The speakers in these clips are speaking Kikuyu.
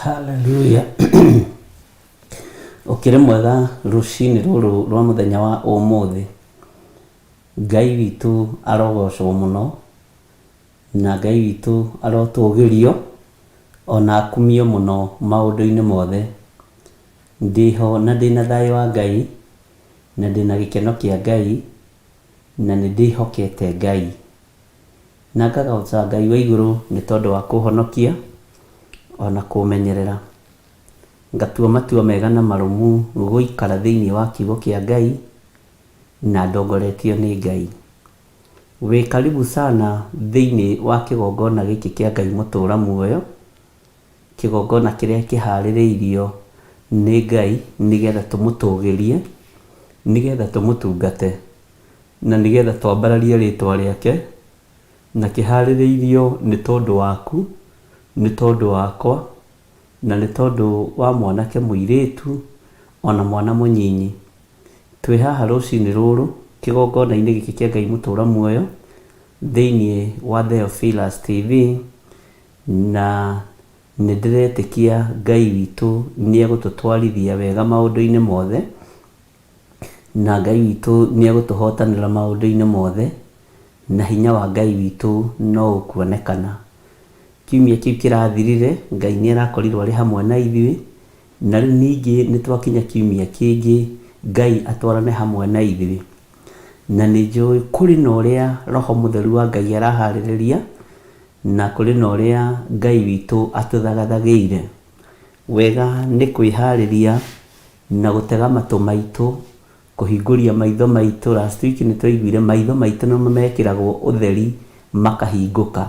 Hallelujah. Ũkĩrĩ mwega rũcinĩ rũrũ rwa mũthenya wa ũmũthĩ. Ngai witũ arogocwo mũno, na Ngai witũ arotũgĩrio, ona akumio mũno maũndũ-inĩ mothe. Ndĩho na ndĩna thayũ wa Ngai, na ndĩna gĩkeno kĩa Ngai, na nĩ ndĩhokete Ngai. Na ngagooca Ngai wa igũrũ nĩ tondũ wa kũhonokia o na kũmenyerera. Ngatua matua mega na marũmu gũikara thĩinĩ wa kiugo kĩa Ngai na ndongoretio nĩ Ngai. Wĩ karibu sana thĩinĩ wa kĩgongona gĩkĩ kĩa Ngai mũtũra muoyo, kĩgongona kĩrĩa kĩharĩrĩirio nĩ Ngai nĩgetha tũmũtũgĩrie, nĩgetha tũmũtungate. Na nĩ getha twambararie rĩĩtwa rĩake, na kĩhaarĩrĩirio nĩ tondũ waku, nĩ tondũ wakwa, na nĩ tondũ wa mwanake mũirĩtu, o na mwana mũnyinyi. Twĩ haha rũcinĩ rũrũ, kĩgongona-inĩ gĩkĩ kĩa Ngai mũtũũra muoyo, thĩinĩ wa Theophilus TV, na nĩ ndĩretĩkia Ngai witũ nĩ egũtũtwarithia wega maũndũ-inĩ mothe. Na Ngai witũ nĩegũtũhotanĩra maũndũ-inĩ mothe, na hinya wa Ngai witũ no ũkuonekana. Kiumia kĩu kĩrathirire, Ngai nĩarakorirwo arĩ hamwe na ithuĩ, na rĩu ningĩ nĩtwakinya kiumia kĩngĩ Ngai atwarane hamwe na ithuĩ. Na nĩnjũĩ kũrĩ na ũrĩa Roho Mũtheru wa Ngai araharĩrĩria, na kũrĩ na ũrĩa Ngai witũ atũthagathagĩire. Wega nĩ kwĩharĩria na gũtega matũ maitũ, kũhingũria maitho maitũ, last week nĩ twaiguire maitho maitũ nĩmo mekĩragwo ũtheri makahingũka.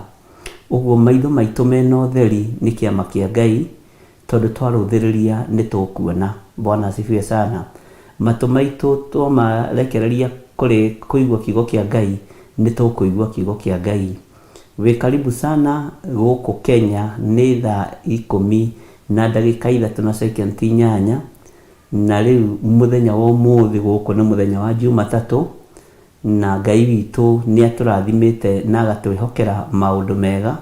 Ũguo maitho maitũ mena ũtheri nĩ kĩama kĩa Ngai, tondũ twarũthĩrĩria nĩ tũkuona. Bwana asifiwe sana. Matũ maitũ twamarekereria kũrĩ kũigua kiugo kĩa Ngai, nĩ tũkũigua kiugo kĩa Ngai. Wĩ karibu sana gũkũ Kenya nĩ thaa ikũmi na ndagĩka ithatũ na second inyanya, na rĩu mũthenya wa ũmũthĩ gũkũ nĩ mũthenya wa Jumatatũ, na Ngai witũ nĩ atũrathimĩte na agatwĩhokera maũndũ mega,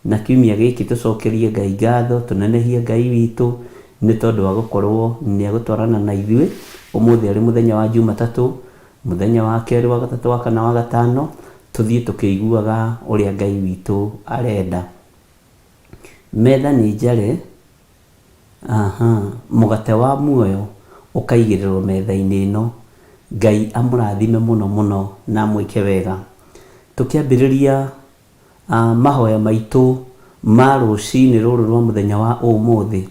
na kiumia gĩkĩ tũcokerie Ngai ngatho, tũnenehie Ngai witũ nĩ tondũ wa gũkorwo nĩ egũtwarana na ithuĩ, ũmũthĩ arĩ mũthenya wa Jumatatũ, mũthenya wa kerĩ, wa gatatũ, wa kana, wa gatano, tũthiĩ tũkĩiguaga ũrĩa Ngai witũ arenda. Metha nĩ njare, aha, mũgate wa muoyo ũkaigĩrĩrwo metha-inĩ ĩno. Ngai amũrathime mũno mũno na amwĩke wega. Tũkĩambĩrĩria mahoya maitũ ma rũcinĩ rũrũ rwa mũthenya wa ũmũthĩ,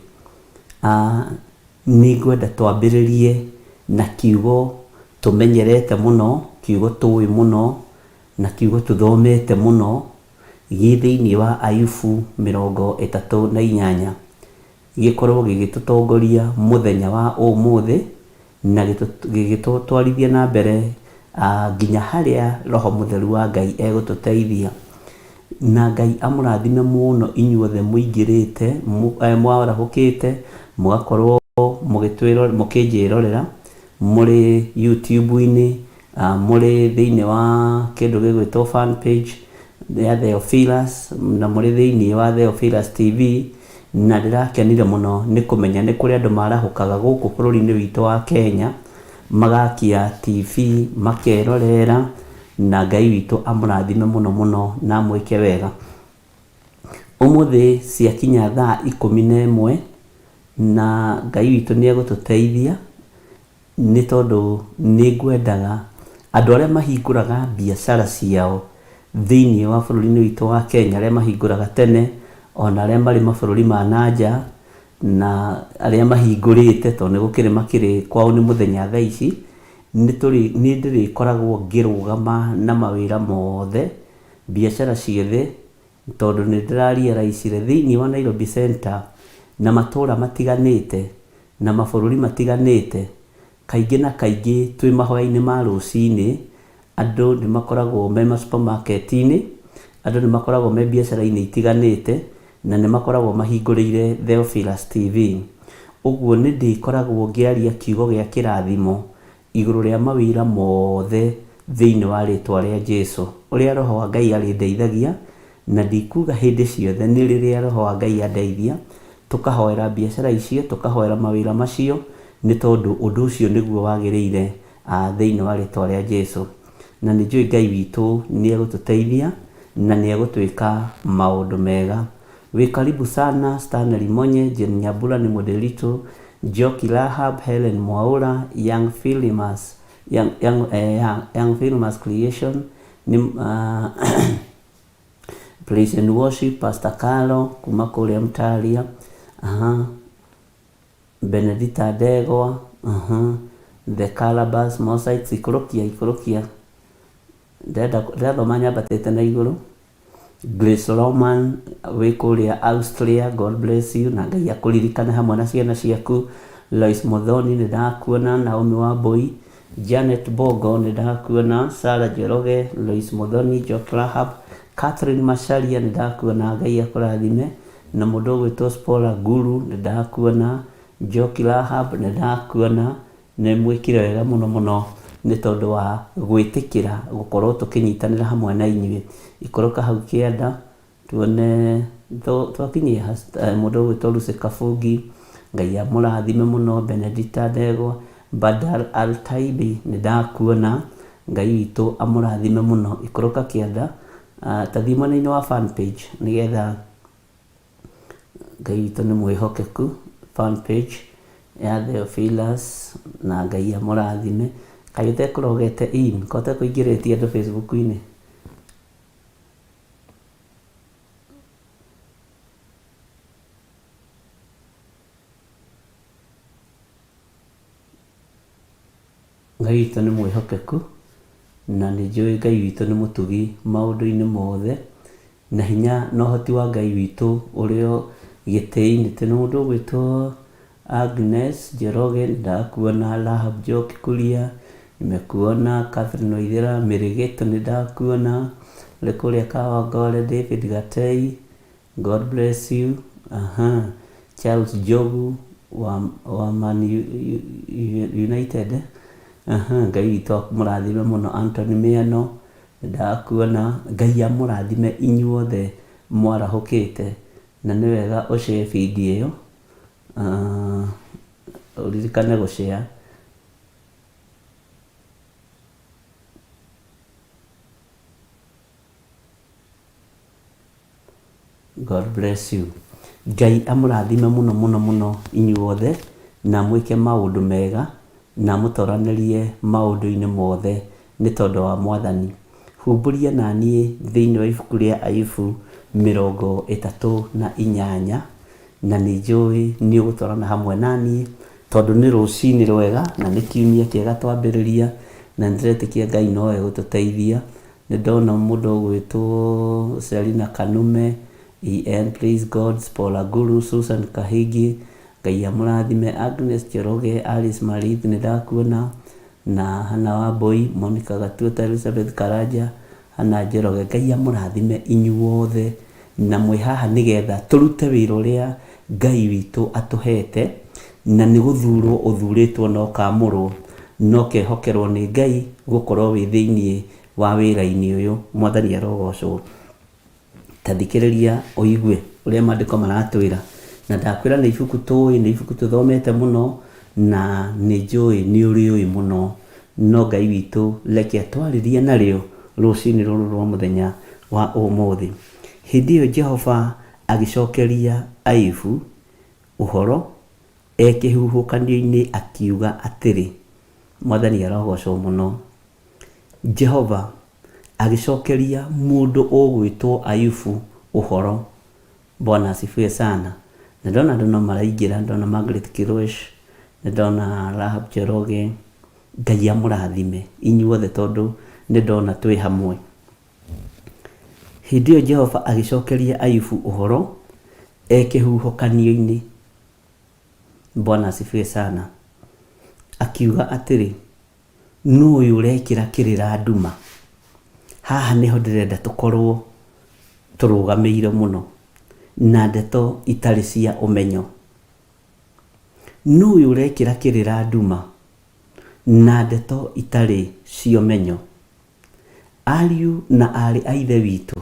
nĩ ngwenda twambĩrĩrie na kiugo tũmenyerete mũno, kiugo tũĩ mũno, na kiugo tũthomete mũno, Gĩ thĩinĩ wa Ayubu 38, gĩkorwo gĩgĩtũtongoria mũthenya wa ũmũthĩ na gĩgĩtũtwarithia na mbere nginya harĩa Roho Mũtheru wa Ngai egũtũteithia. Na Ngai amũrathime mũno inyuothe mũingĩrĩte, mwarahũkĩte, mũgakorwo mũkĩnjĩrorera mũrĩ YouTube-inĩ, Mũrĩ thĩinĩ wa kĩndũ gĩgwĩtwo fan page ya Theophilus na mũrĩ thĩinĩ wa Theophilus TV, na ndĩrakenire mũno nĩ kũmenya nĩ kũrĩ andũ marahũkaga gũkũ bũrũri-inĩ witũ wa Kenya, magakia TV makerorera, na Ngai witũ amũrathime mũno mũno na amwĩke wega. Ũmũthĩ ciakinya thaa 11 na Ngai witũ nĩ egũtũteithia. Nĩ tondũ nĩ ngwendaga andũ arĩa mahingũraga biacara ciao thĩinĩ wa bũrũri-inĩ witũ wa Kenya, arĩa mahingũraga tene, ona arĩa marĩ mabũrũri ma na nja, na arĩa mahingũrĩte tondũ nĩ gũkĩrĩ makĩrĩ kwao nĩ mũthenya thaa ici, nĩ tũrĩ nĩ ndĩrĩkoragwo ngĩrũgama na mawĩra mothe, biacara ciothe, tondũ nĩ ndĩra realize ire thĩinĩ wa Nairobi Centre na matũra matiganĩte, na mabũrũri matiganĩte, kaingĩ na kaingĩ twĩ mahoya-inĩ ma rũcinĩ, andũ nĩ makoragwo me ma supermarket-inĩ, andũ nĩ makoragwo me biacara-inĩ itiganĩte, na nĩ makoragwo mahingũrĩire Theophilus TV. Ũguo nĩ ndĩkoragwo ngĩaria kiugo gĩa kĩrathimo igũrũ rĩa mawĩra mothe thĩinĩ wa rĩtwa rĩa Jesu. Ũrĩa Roho wa Ngai arĩndeithagia, na ndikuga hĩndĩ ciothe, nĩ rĩrĩa Roho wa Ngai andeithia, Tũkahoera biacara icio, tũkahoera mawĩra macio, nĩ tondũ ũndũ ũcio nĩguo wagĩrĩire thĩinĩ wa rĩtwa rĩa Jesu. Na nĩ njũĩ Ngai witũ nĩ egũtũteithia na nĩ egũtwĩka maũndũ mega. Wĩ karibu sana Stanley Monye, Jane Nyambura nĩ Mũndĩritũ, Njoki Rahab, Helen Mwaũra, Young Philimas, Young, Young, eh, Young, Young Philimas Creation, nĩ, Praise and Worship, Pastor Carlo kuma kũrĩa Mtaria, aha, Benedita Ndegwa, aha, The Calabash Mosaics, ikũrũkia ikũrũkia, ndĩrenda ndĩrathoma nyambatĩte na igũrũ. Grace Roman wĩ kũrĩa Austria, God bless you na Ngai akũririkane hamwe na ciana ciaku. Lois Muthoni nĩ ndakuona, Naomi Wambui, Janet Bongo nĩ ndakuona, Sarah Njoroge, Lois Muthoni, Jock Rahab, Catherine Macharia nĩ ndakuona, Ngai akũrathime. Na mũndũ ũgwĩtwo Spora Guru nĩ ndakuona, Njoki Rahab nĩ ndakuona, nĩ mwĩkire wega mũno mũno nĩ tondũ wa gwĩtĩkĩra gũkorwo tũkĩnyitanĩra hamwe na inyuĩ. Ikũrũka hau kĩanda tuone twakinyia mũndũ ũgwĩtwo Lucy Kabungi, Ngai amũrathime mũno, Benedita Ndegwa, Badar Altaibi nĩ ndakuona, Ngai witũ amũrathime mũno. Ikũrũka kĩanda, ta thiĩ mwena-inĩ wa fan page nĩgetha Ngai witũ nĩ mwĩhokeku, fan page ya Theophilus na Ngai amũrathime. Kaĩ ũtekũrogete in, ko ũtekũingĩrĩtie andũ Facebook-inĩ? Ngai witũ nĩ mwĩhokeku, na nĩ njũĩ Ngai witũ nĩ mũtugi maũndũ-inĩ mothe, na hinya na ũhoti wa Ngai witũ ũrĩ o gĩtĩ-inĩ. Twĩna mũndũ ũgwĩtwo Agnes Njoroge, nĩ ndakuona, Rahab Njoki Kuria, nimekuona, Catherine Waithera Mĩrĩgĩtũ, nĩ ndakuona, ũrĩ kũrĩa Kawangware, David Gatei, God bless you. Aha. Charles Njogu wa, wa Man United. Aha. Ngai witũ amũrathime mũno. Anthony Mĩano, ndakuona. Ngai amũrathime inyuothe mwarahũkĩte. Na nĩ wega ũshare video ĩyo. Uh, ũririkane gũshare. God bless you. Ngai amũrathime mũno mũno mũno inyuothe na mwĩke maũndũ mega na amũtoranĩrie maũndũ-inĩ mothe nĩ tondũ wa Mwathani. Humbũria na niĩ thĩinĩ wa ibuku rĩa Ayubu 38 na nĩ njũĩ nĩ ũgũtwarana hamwe na niĩ tondũ nĩ rũcinĩ rwega na nĩ kiumia kĩega twambĩrĩria na nĩ ndĩretĩkia Ngai no egũtũteithia. Nĩ ndona mũndũ ũgwĩtwo Selina Kanume, EN Praise God, Spola Guru, Susan Kahigi, Ngai amũrathime, Agnes Njoroge, Alice Marithi nĩ ndakuona, na Hannah Wambui, Monica Gatuota, Elizabeth Karanja, Hannah Njoroge. Ngai amũrathime inyuothe na mwĩ haha nĩgetha tũrute wĩra ũrĩa Ngai witũ atũhete, na nĩ gũthurwo ũthurĩtwo na ũkamũrwo na ũkehokerwo nĩ Ngai gũkorwo wĩ thĩinĩ wa wĩra-inĩ ũyũ. Mwathani arogocwo. Ta thikĩrĩria ũigue ũrĩa maandĩko maratwĩra. Na ndakwĩra nĩ ibuku tũĩ, nĩ ibuku tũthomete mũno, na nĩ njũĩ nĩ ũrĩũĩ mũno. No Ngai witũ reke atwarĩrie narĩo rũcinĩ rũrũ rwa mũthenya wa ũmũthĩ. Hĩndĩ ĩyo Jehova agĩcokeria Ayubu ũhoro e kĩhuhũkanio-inĩ akiuga atĩrĩ, Mwathani arogocwo mũno. Jehova agĩcokeria mũndũ ũgwĩtwo Ayubu ũhoro. Bwana asifiwe sana. Na ndona andũ no maraingĩra, ndona Margaret Kirosh, nĩ ndona Rahab Njoroge. Ngai amũrathime inyuothe tondũ nĩ ndona twĩ hamwe. Hĩndĩ ĩyo Jehova agĩcokeria Ayubu ũhoro e kĩhuhũkanio-inĩ. Bwana asifiwe sana. Akiuga atĩrĩ, Nũ ũyũ ũrekĩra kĩrĩra nduma? Haha nĩho ndĩrenda tũkorwo tũrũgamĩire mũno na ndeto itarĩ cia ũmenyo. Nũ ũyũ ũrekĩra kĩrĩra nduma na ndeto itarĩ cia ũmenyo? Ariũ na aarĩ a Ithe witũ,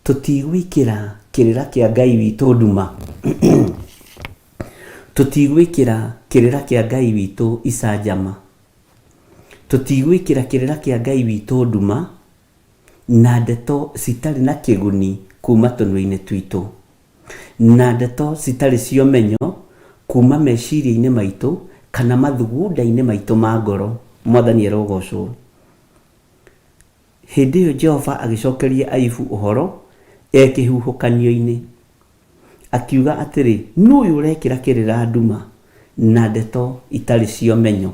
tũtigwĩkĩra kĩrĩra kĩa Ngai witũ nduma. Tũtigwĩkĩra kĩrĩra kĩa Ngai witũ icanjama. Tũtigwĩkĩra kĩrĩra kĩa Ngai witũ nduma na ndeto citarĩ na kĩguni kuma tũnua-inĩ twitũ, na ndeto citarĩ cia ũmenyo kuma meciria-inĩ maitũ kana mathugunda-inĩ maitũ ma ngoro. Mwathani arogocwo. Hĩndĩ ĩyo Jehova agĩcokeria Ayubu ũhoro e kĩhuhũkanio-inĩ, akiuga atĩrĩ, Nũ ũyũ ũrekĩra kĩrĩra nduma na ndeto itarĩ cia ũmenyo?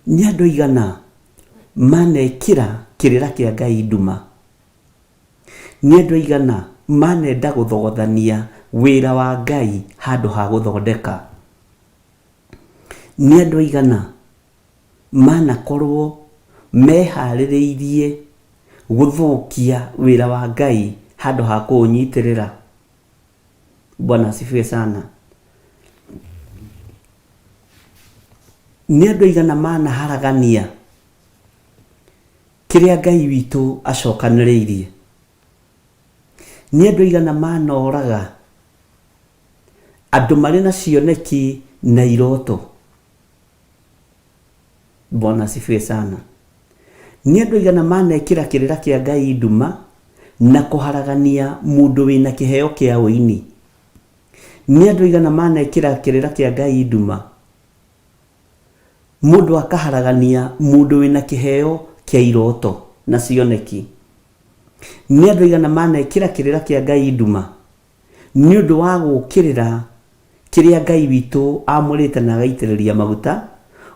Nĩ andũ aigana manekĩra kĩrĩra kĩa Ngai nduma? Nĩ andũ aigana manenda gũthogothania wĩra wa Ngai handũ ha gũthondeka? Nĩ andũ aigana manakorwo meharĩrĩirie gũthũkia wĩra wa Ngai handũ ha kũũnyitĩrĩra? Bwana asifiwe sana. Nĩ andũ aigana manaharagania kĩrĩa Ngai witũ acokanĩrĩirie? Nĩ andũ aigana manoraga andũ marĩ na cioneki na iroto? Bwana asifiwe sana. Nĩ andũ aigana manekĩra kĩrĩra kĩa Ngai nduma na kũharagania mũndũ wĩna kĩheo kĩa ũini? Nĩ andũ aigana manekĩra kĩrĩra kĩa Ngai nduma mũndũ akaharagania mũndũ wĩna kĩheo kĩa iroto na cioneki? Nĩ andũ aigana manekĩra kĩrĩra kĩa Ngai nduma nĩ ũndũ wa gũũkĩrĩra kĩrĩa Ngai witũ amũrĩte na agaitĩrĩria maguta,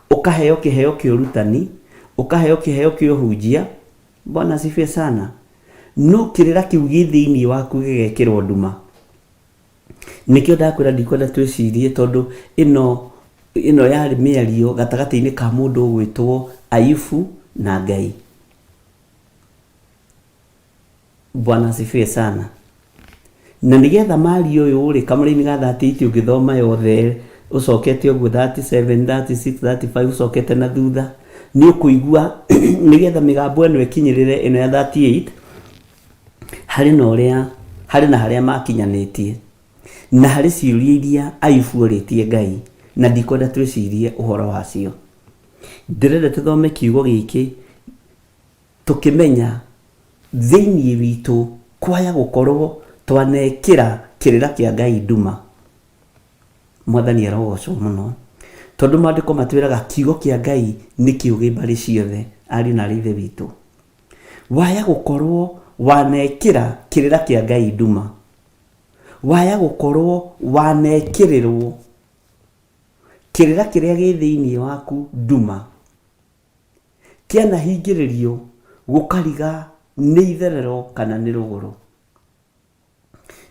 ũkaheo kĩheo kĩa ũrutani, ũkaheo kĩheo kĩa ũhunjia, Bwana asifiwe sana, no kĩrĩra kĩu gĩ thĩinĩ waku gĩgekĩrwo nduma. Nĩkĩo ndakwĩra ndikwenda twĩcirie tondũ ĩno ĩno yarĩ mĩario gatagatĩ-inĩ ka mũndũ ũgwĩtwo Ayubu na Ngai. Bwana asifiwe sana. Na nĩgetha marie ũyũ rĩ, kamũraini ga 38 ũngĩthoma yothe ũcokete ũguo 37, 36, 35 ũcokete na thutha nĩ ũkũigua nĩgetha mĩgambo ĩno ĩkinyĩrĩre ĩno ya 38 harĩ na ũrĩa harĩ na harĩa makinyanĩtie na harĩ ciũria iria Ayubu orĩtie Ngai na ndikwenda twĩcirie ũhoro wacio. Ndĩrenda tũthome kiugo gĩkĩ tũkĩmenya thĩinĩ witũ kwaya gũkorwo twanekĩra kĩrĩra kĩa Ngai nduma. Mwathani arogocwo mũno. Tondũ maandĩko matwĩraga kiugo kĩa Ngai nĩ kĩũgĩ mbarĩ ciothe, ariũ na aarĩ a Ithe witũ. Waya gũkorwo wanekĩra kĩrĩra kĩa Ngai nduma. Waya gũkorwo wanekĩrĩrwo kĩrĩra kĩrĩa gĩ thĩinĩ waku nduma. Kĩanahingĩrĩrio gũkariga nĩ itherero kana nĩ rũgũrũ.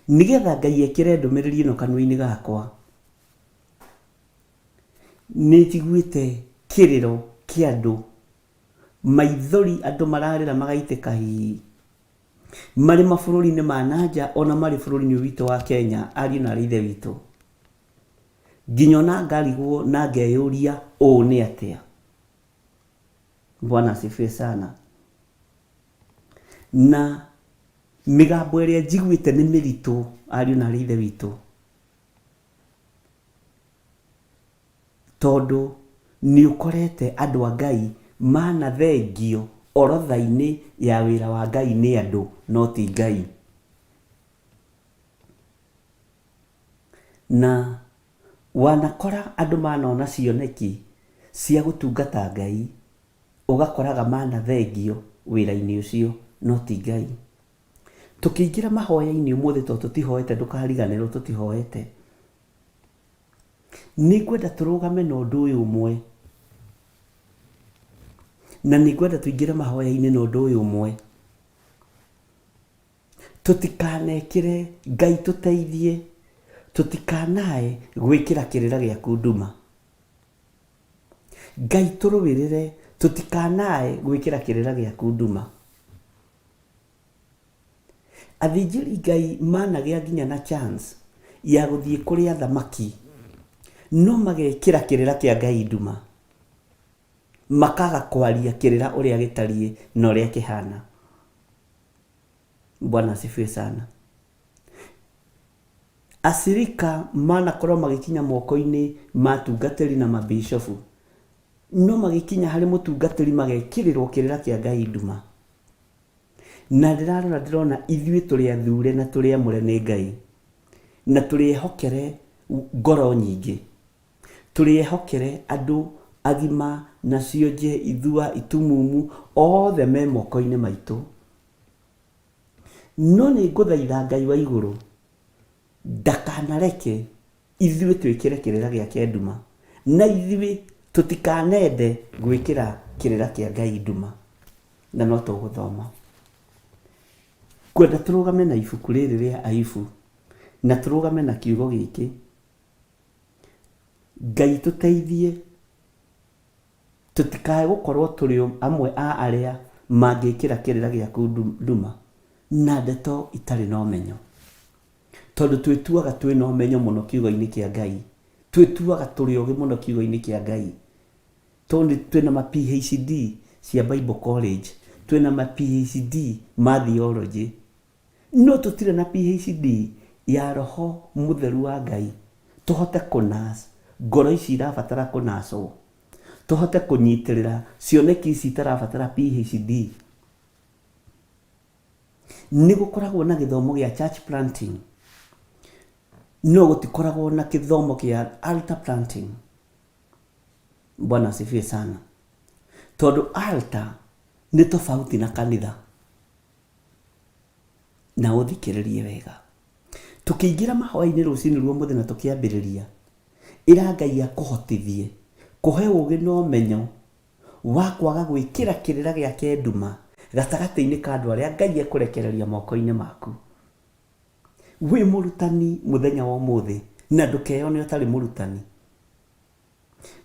Nĩgetha Ngai ekĩre ndũmĩrĩri ĩno kanua-inĩ gakwa, nĩ njiguĩte kĩrĩro kĩa andũ, maithori andũ mararĩra magaitĩka hii, marĩ mabũrũri-inĩ ma na nja ona marĩ bũrũri-inĩ ũyũ witũ wa Kenya, ariũ na aarĩ a Ithe witũ. Nginya ona ngarigwo na ngeyũria ũũ nĩ atĩa. Bwana asifiwe sana. Na mĩgambo ĩrĩa njiguĩte nĩ mĩritũ ariũ na aarĩ a Ithe witũ, tondũ nĩ ũkorete andũ a Ngai manathengio orotha-inĩ ya wĩra wa Ngai nĩ andũ no ti Ngai. Na wanakora andũ manona cioneki cia gũtungata Ngai, ũgakoraga manathengio wĩra-inĩ ũcio, no ti Ngai. Tũkĩingĩra mahoya-inĩ ũmũthĩ tondũ tũtihoete, ndũkariganĩrwo tũtihoete, nĩngwenda tũrũgame na ũndũ ũyũ ũmwe, na nĩngwenda tũingĩre mahoya-inĩ na ũndũ ũyũ ũmwe. Tũtikanekĩre, Ngai tũteithie, tũtikanae gwĩkĩra kĩrĩra gĩaku nduma. Ngai tũrũĩrĩre, tũtikanae gwĩkĩra kĩrĩra gĩaku nduma. Athĩnjĩri Ngai managĩa nginya na chance ya gũthiĩ kũrĩ athamaki, no magekĩra kĩrĩra kĩa Ngai nduma. Makaga kwaria kĩrĩra ũrĩa gĩtariĩ na ũrĩa kĩhana. Bwana asifiwe sana. Acirika manakorwo magĩkinya moko-inĩ ma atungatĩri na mabishofu, no magĩkinya harĩ mũtungatĩri magekĩrĩrwo kĩrĩra kĩa Ngai nduma. Na ndĩrarora ndĩrona ithuĩ tũrĩ athure na tũrĩ amũre nĩ Ngai, na tũrĩ ehokere ngoro nyingĩ. Tũrĩ ehokere andũ agima na cionje, ithua, itumumu, othe me moko-inĩ maitũ. No nĩ ngũthaitha Ngai wa igũrũ ndakanareke ithuĩ twĩkĩre kĩrĩra gĩake nduma, na ithuĩ tũtikanende gwĩkĩra kĩrĩra kĩa Ngai nduma. Na no tũgũthoma. Ngwenda tũrũgame na ibuku rĩrĩ rĩa Ayubu, na tũrũgame na kiugo gĩkĩ. Ngai tũteithie tũtikae gũkorwo tũrĩ amwe a arĩa mangĩkĩra kĩrĩra gĩaku nduma na ndeto itarĩ na ũmenyo. Tondũ twĩtuaga twĩ na ũmenyo mũno kiugo-inĩ kĩa Ngai. Twĩtuaga tũrĩ ogĩ mũno kiugo-inĩ kĩa Ngai. Tondũ twĩna ma PhD cia Bible College, twĩna ma PhD ma theology. No tũtirĩ na PhD ya Roho Mũtheru wa Ngai tũhote kũ nurse ngoro ici irabatara kũ nurse wo, tũhote kũnyitĩrĩra cioneki ici itarabatara PhD. Nĩ gũkoragwo na gĩthomo gĩa church planting, no gũtikoragwo na gĩthomo kĩa altar planting. Bwana asifiwe sana. Tondũ altar nĩ tofauti na kanitha. Na ũthikĩrĩrie wega. Tũkĩingĩra mahoya-inĩ rũcinĩ rwa ũmũthĩ na tũkĩambĩrĩria, ĩra Ngai akũhotithie kũhe ũgĩ na ũmenyo wa kwaga gwĩkĩra kĩrĩra gĩake nduma gatagatĩ-inĩ ka andũ arĩa Ngai ekũrekereria moko-inĩ maku. Wĩ mũrutani mũthenya wa ũmũthĩ na ndũkeyone ũtarĩ mũrutani.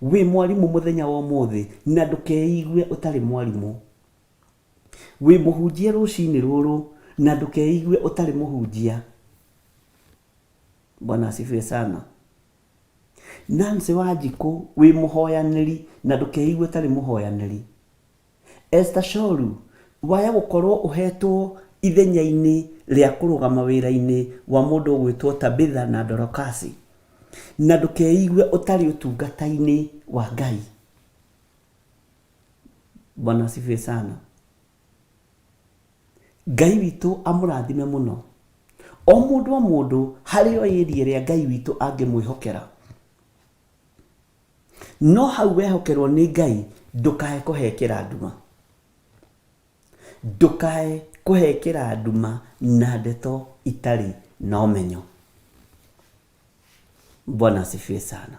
Wĩ mwarimũ mũthenya wa ũmũthĩ na ndũkeigue ũtarĩ mwarimũ. Wĩ mũhunjia rũcinĩ rũrũ na ndũkeigue ũtarĩ mũhunjia. Bwana asifiwe sana. Nancy Wanjikũ wĩ mũhoyanĩri na ndũkeigue ũtarĩ mũhoyanĩri. Esther Shoru waya gũkorwo ũhetwo ithenya-inĩ rĩa kũrũgama wĩra-inĩ wa mũndũ ũgwĩtwo Tabitha na Dorokasi na ndũkeigue ũtarĩ ũtungata-inĩ wa Ngai. Bwana asifiwe sana. Ngai witũ amũrathime mũno. O mũndũ o mũndũ harĩ o area ĩrĩa Ngai witũ angĩmwĩhokera. No hau wehokerwo nĩ Ngai ndũkae kũhekĩra nduma. Ndũkae kũhekĩra nduma na ndeto itarĩ na ũmenyo. Bwana asifiwe sana.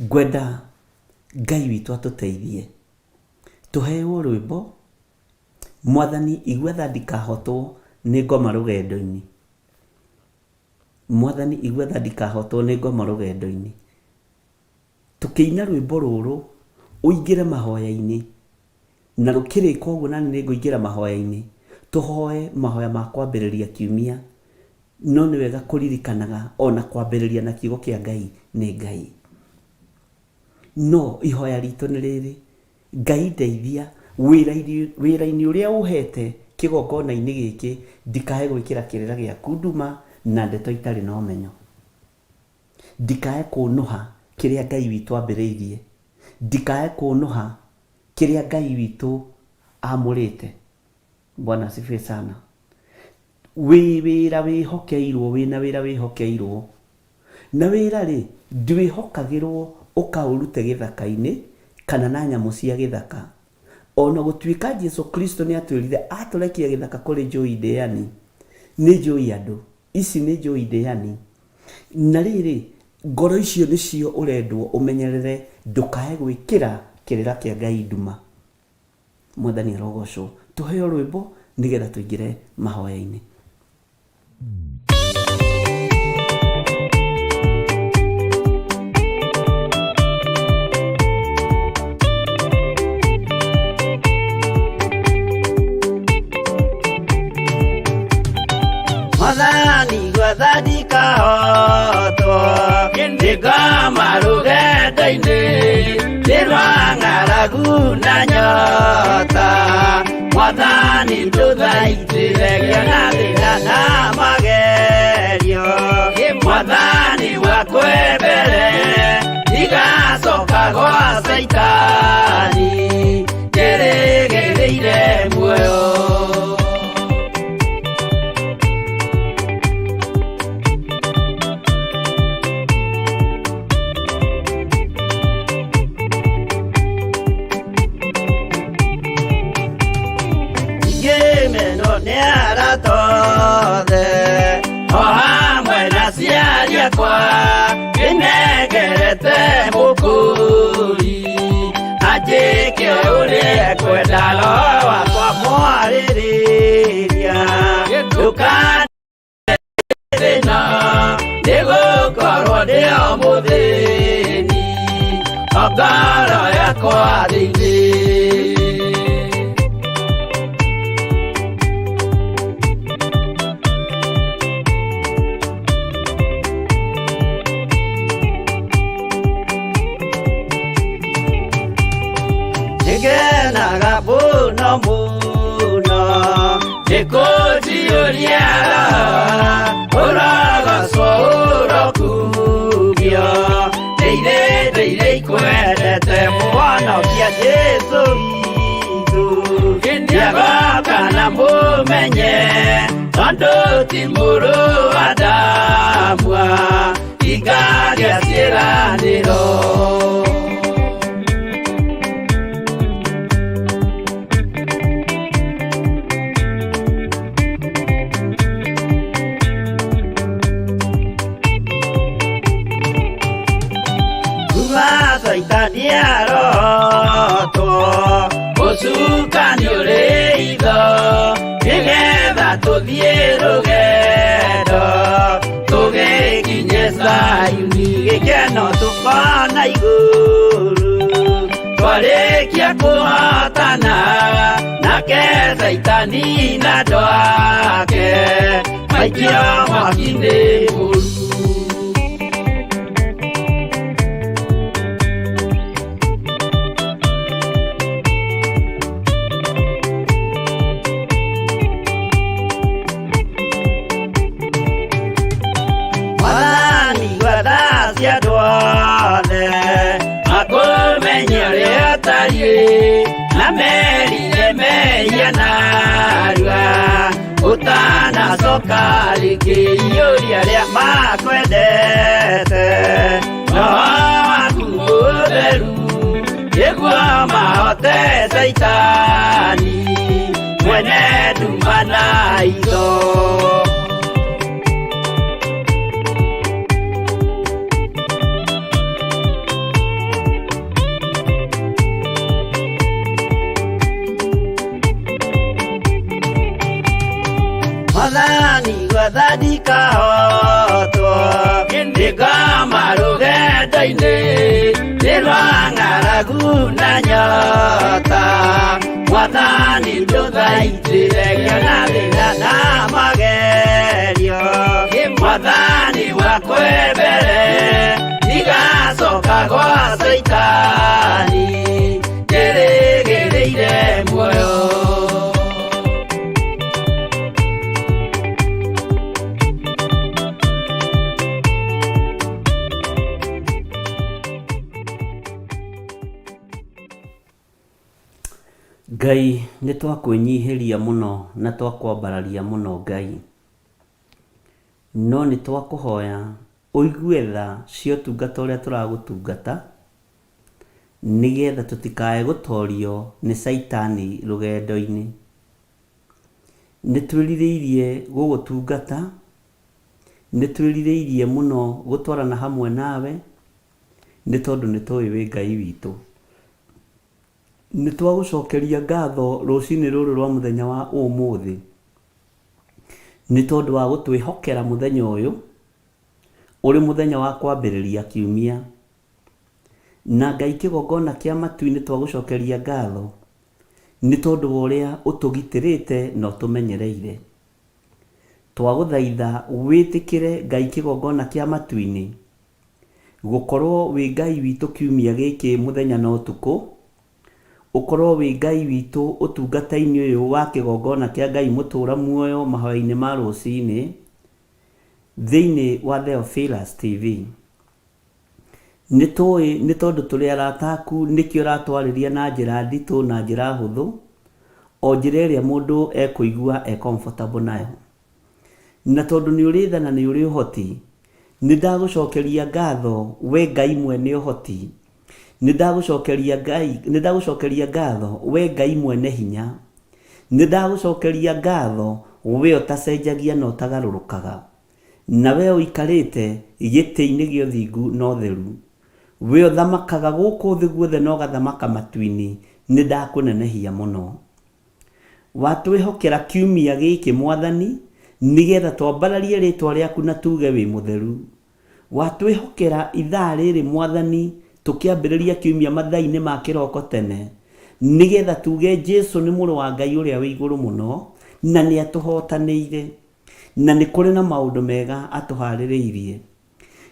Ngwenda Ngai witũ atũteithie tũheo rwĩmbo Mwathani igua tha ndikahotwo nĩ ngoma rũgendo-inĩ. Mwathani igua tha ndikahotwo nĩ ngoma rũgendo-inĩ. Tũkĩina rwĩmbo rũrũ ũingĩre mahoya-inĩ na rũkĩrĩka ũguo nani nĩngũingĩra mahoya-inĩ tũhoe mahoya ma kwambĩrĩria kiumia no nĩ wega kũririkanaga ona kwambĩrĩria na kiugo kĩa Ngai nĩ Ngai. No ihoya ritũ nĩ rĩrĩ, Ngai ndeithia wĩra-inĩ ũrĩa ũhete kĩgongona-inĩ gĩkĩ ndikae gwĩkĩra kĩrĩra gĩaku nduma na ndeto itarĩ na ũmenyo. Ndikae kũnũha kĩrĩa Ngai witũ ambĩrĩirie. Ndikae kũnũha kĩrĩa Ngai witũ amũrĩte. Bwana asifiwe sana. Wĩ wĩra wĩhokeirwo, wĩna wĩra wĩhokeirwo. Na wĩra rĩ, ndwĩhokagĩrwo ũkaũrute gĩthaka-inĩ kana na nyamũ cia gĩthaka. Ona gũtuĩka Jesu Kristo nĩ atwĩrire atũrekia gĩthaka kũrĩ njũi ndĩani, nĩ njũi andũ. Ici nĩ njũi ndĩani. Na rĩrĩ, ngoro icio nĩcio ũrendwo ũmenyerere ndũkae gwĩkĩra kĩrĩra kĩa Ngai nduma. Mwathani arogocwo. Tũheo rwĩmbo nĩgetha tũingĩre mahoya-inĩ. Mwathani gwetha ndikahotwo nĩngoma rũgendo-inĩ nĩ rwa ng'aragu na nyota Mwathani ndũthaitĩre ngĩona thĩna na magerio. Mwathani wakwe mbere ndigacoka gwa Caitani njĩrĩgĩrĩire muoyo. Ingĩmenwo nĩ arata othe o hamwe na aciari akwa, ndĩnengerete mũkũri anjĩke ũrĩa ekwenda. Roho wakwa mwarĩrĩria ndũkane thĩna, nĩgũkorwo ndĩ o mũthĩni o ngoro yakwa thĩinĩ. Nĩngenaga mũno mũno nĩkũnjiyũria ũrogocwo ũrokumio ndĩire ndĩire ikwendete mũhonokia Jesũ witũ nĩagoka na mũmenye tondũ ti mũrũ wa Adamu ingagĩa ciĩranĩro. Kuma Caitani arotwo ũcukani ũrĩ itho nĩgetha tũthiĩ rũgendo tũgĩkinye Zayuni gĩkeno tũkona igũrũ twarĩkia kũhotana nake Caitani na andũ ake maikio mwaki-inĩ mũru. Mwathani gwetha cia andũ othe makũmenye ũrĩa ũtariĩ na merire mehia narua ũtanacoka rĩngĩ iyũria arĩa makwendete roho waku mũtheru nĩguo mahote Caitani mwene nduma na itho. Mwathani gwetha ndikahotwo ndĩkoma rũgendo-inĩ nĩ rwa ng'aragu na nyota Mwathani ndũthaitĩre ngĩona thĩna na magerio Mwathani wakwe mbere ndigacoka gwa Caitani njĩrĩgĩrĩire muoyo. Ngai nĩ twakwĩnyihĩria mũno na twakwambararia mũno Ngai, no nĩ twakũhoya ũigue tha cia ũtungata ũrĩa tũragũtungata nĩgetha tũtikae gũtorio nĩ Caitani rũgendo-inĩ. Nĩ twĩrirĩirie gũgũtungata, nĩ twĩrirĩirie mũno gũtwarana hamwe nawe, nĩ tondũ nĩ tũĩ wĩ Ngai witũ. Nĩ twagũcokeria ngatho rũcinĩ rũrũ rwa mũthenya wa ũmũthĩ, nĩ tondũ wa gũtwĩhokera mũthenya ũyũ, ũrĩ mũthenya wa kwambĩrĩria kiumia. Na Ngai kĩgongona kĩa matu-inĩ twagũcokeria ngatho, nĩ tondũ wa ũrĩa ũtũgitĩrĩte na ũtũmenyereire. Twagũthaitha wĩtĩkĩre Ngai kĩgongona kĩa matu-inĩ, gũkorwo wĩ Ngai witũ kiumia gĩkĩ mũthenya na ũtukũ, ũkorwo wĩ Ngai witũ ũtungata-inĩ ũyũ wa kĩgongona kĩa Ngai mũtũra muoyo mahoya-inĩ ma rũcinĩ, Thĩinĩ wa Theophilus TV. Nĩ tũĩ nĩ tondũ tũrĩ arata aku nĩkĩo ũratwarĩria na njĩra nditũ na njĩra hũthũ, o njĩra ĩrĩa mũndũ ekũigua e comfortable nayo. Na tondũ nĩ ũrĩ tha na nĩ ũrĩ ũhoti, nĩ ndagũcokeria ngatho we Ngai mwene ũhoti. Nĩ ndagũcokeria Ngai, nĩ ndagũcokeria ngatho we Ngai mwene hinya. Nĩ ndagũcokeria ngatho we ũtacenjagia na ũtagarũrũkaga. Na we ũikarĩte gĩtĩ-inĩ gĩa ũthingu na ũtheru. We ũthamakaga gũkũ thĩ guothe na ũgathamaka matu-inĩ, nĩ ndakũnenehia mũno. Watwĩhokera kiumia gĩkĩ Mwathani, nĩgetha twambararie rĩtwa rĩaku na tuge wĩ mũtheru. Watwĩhokera ithaa rĩrĩ Mwathani tũkĩambĩrĩria kiumia mathaa-inĩ ma kĩroko tene, nĩgetha tuge Jesu nĩ mũrũ wa Ngai ũrĩa wĩ igũrũ mũno, na nĩ atũhotanĩire, na nĩ kũrĩ na maũndũ mega atũharĩrĩirie.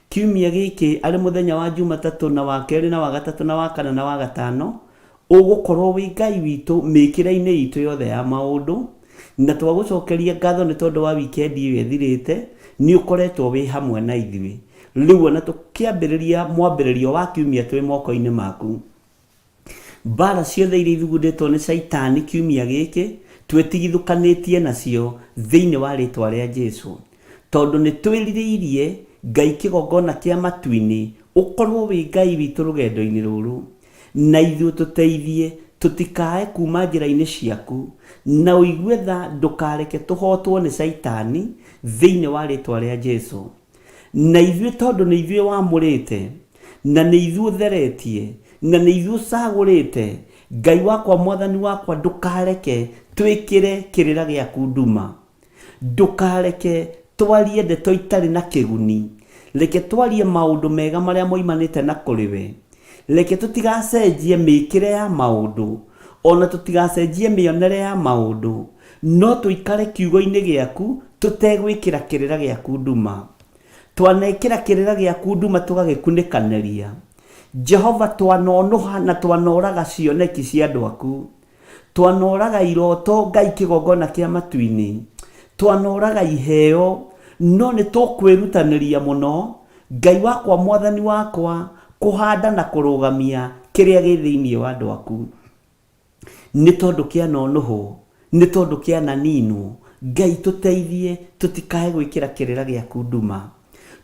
Kiumia gĩkĩ arĩ mũthenya wa Jumatatũ na wa kerĩ na wa gatatũ na wa kana na wa gatano, ũgũkorwo wĩ Ngai witũ mĩkĩre-inĩ itũ yothe ya maũndũ, na twagũcokeria ngatho nĩ tondũ wa wikendi ĩyo ĩthirĩte, nĩ ũkoretwo wĩ hamwe na ithuĩ. Rĩu ona tũkĩambĩrĩria mwambĩrĩrio wa kiumia twĩ moko-inĩ maku. Mbaara ciothe iria ithugundĩtwo nĩ Shaitani kiumia gĩkĩ, twĩtigithũkanĩtie nacio thĩinĩ wa rĩtwa rĩa Jesu. Tondũ nĩ twĩrirĩirie Ngai kĩgongona kĩa matu-inĩ ũkorwo wĩ Ngai witũ rũgendo-inĩ rũrũ. Na ithuĩ ũtũteithie tũtikae kuma njĩra-inĩ ciaku. Na ũigue tha ndũkareke tũhotwo nĩ Shaitani thĩinĩ wa rĩtwa rĩa Jesu. Na ithuĩ tondũ nĩ ithuĩ wamũrĩte, na nĩ ithuĩ ũtheretie, na nĩ ithuĩ ũcagũrĩte, Ngai wakwa Mwathani wakwa ndũkareke twĩkĩre kĩrĩra gĩaku nduma. Ndũkareke twarie ndeto itarĩ na kĩguni. Reke twarie maũndũ mega marĩa moimanĩte na kũrĩ we. Reke tũtigacenjie mĩkĩre ya maũndũ, ona tũtigacenjie mĩonere ya maũndũ, no tũikare kiugo-inĩ gĩaku tũtegwĩkĩra kĩrĩra gĩaku nduma. Twanekĩra kĩrĩra gĩaku nduma tũgagĩkunĩkanĩria. Jehova twanonũha na twanoraga cioneki cia andũ aku. Twanoraga iroto Ngai kĩgongona kĩa matu-inĩ. Twanoraga iheo no nĩ tũkwĩrutanĩria mũno Ngai wakwa Mwathani wakwa kũhanda na kũrũgamia kĩrĩa gĩ thĩinĩ wa andũ aku. Nĩ tondũ kĩanonũhwo, nĩ tondũ kĩananinwo, Ngai tũteithie tũtikae gwĩkĩra kĩrĩra gĩaku nduma.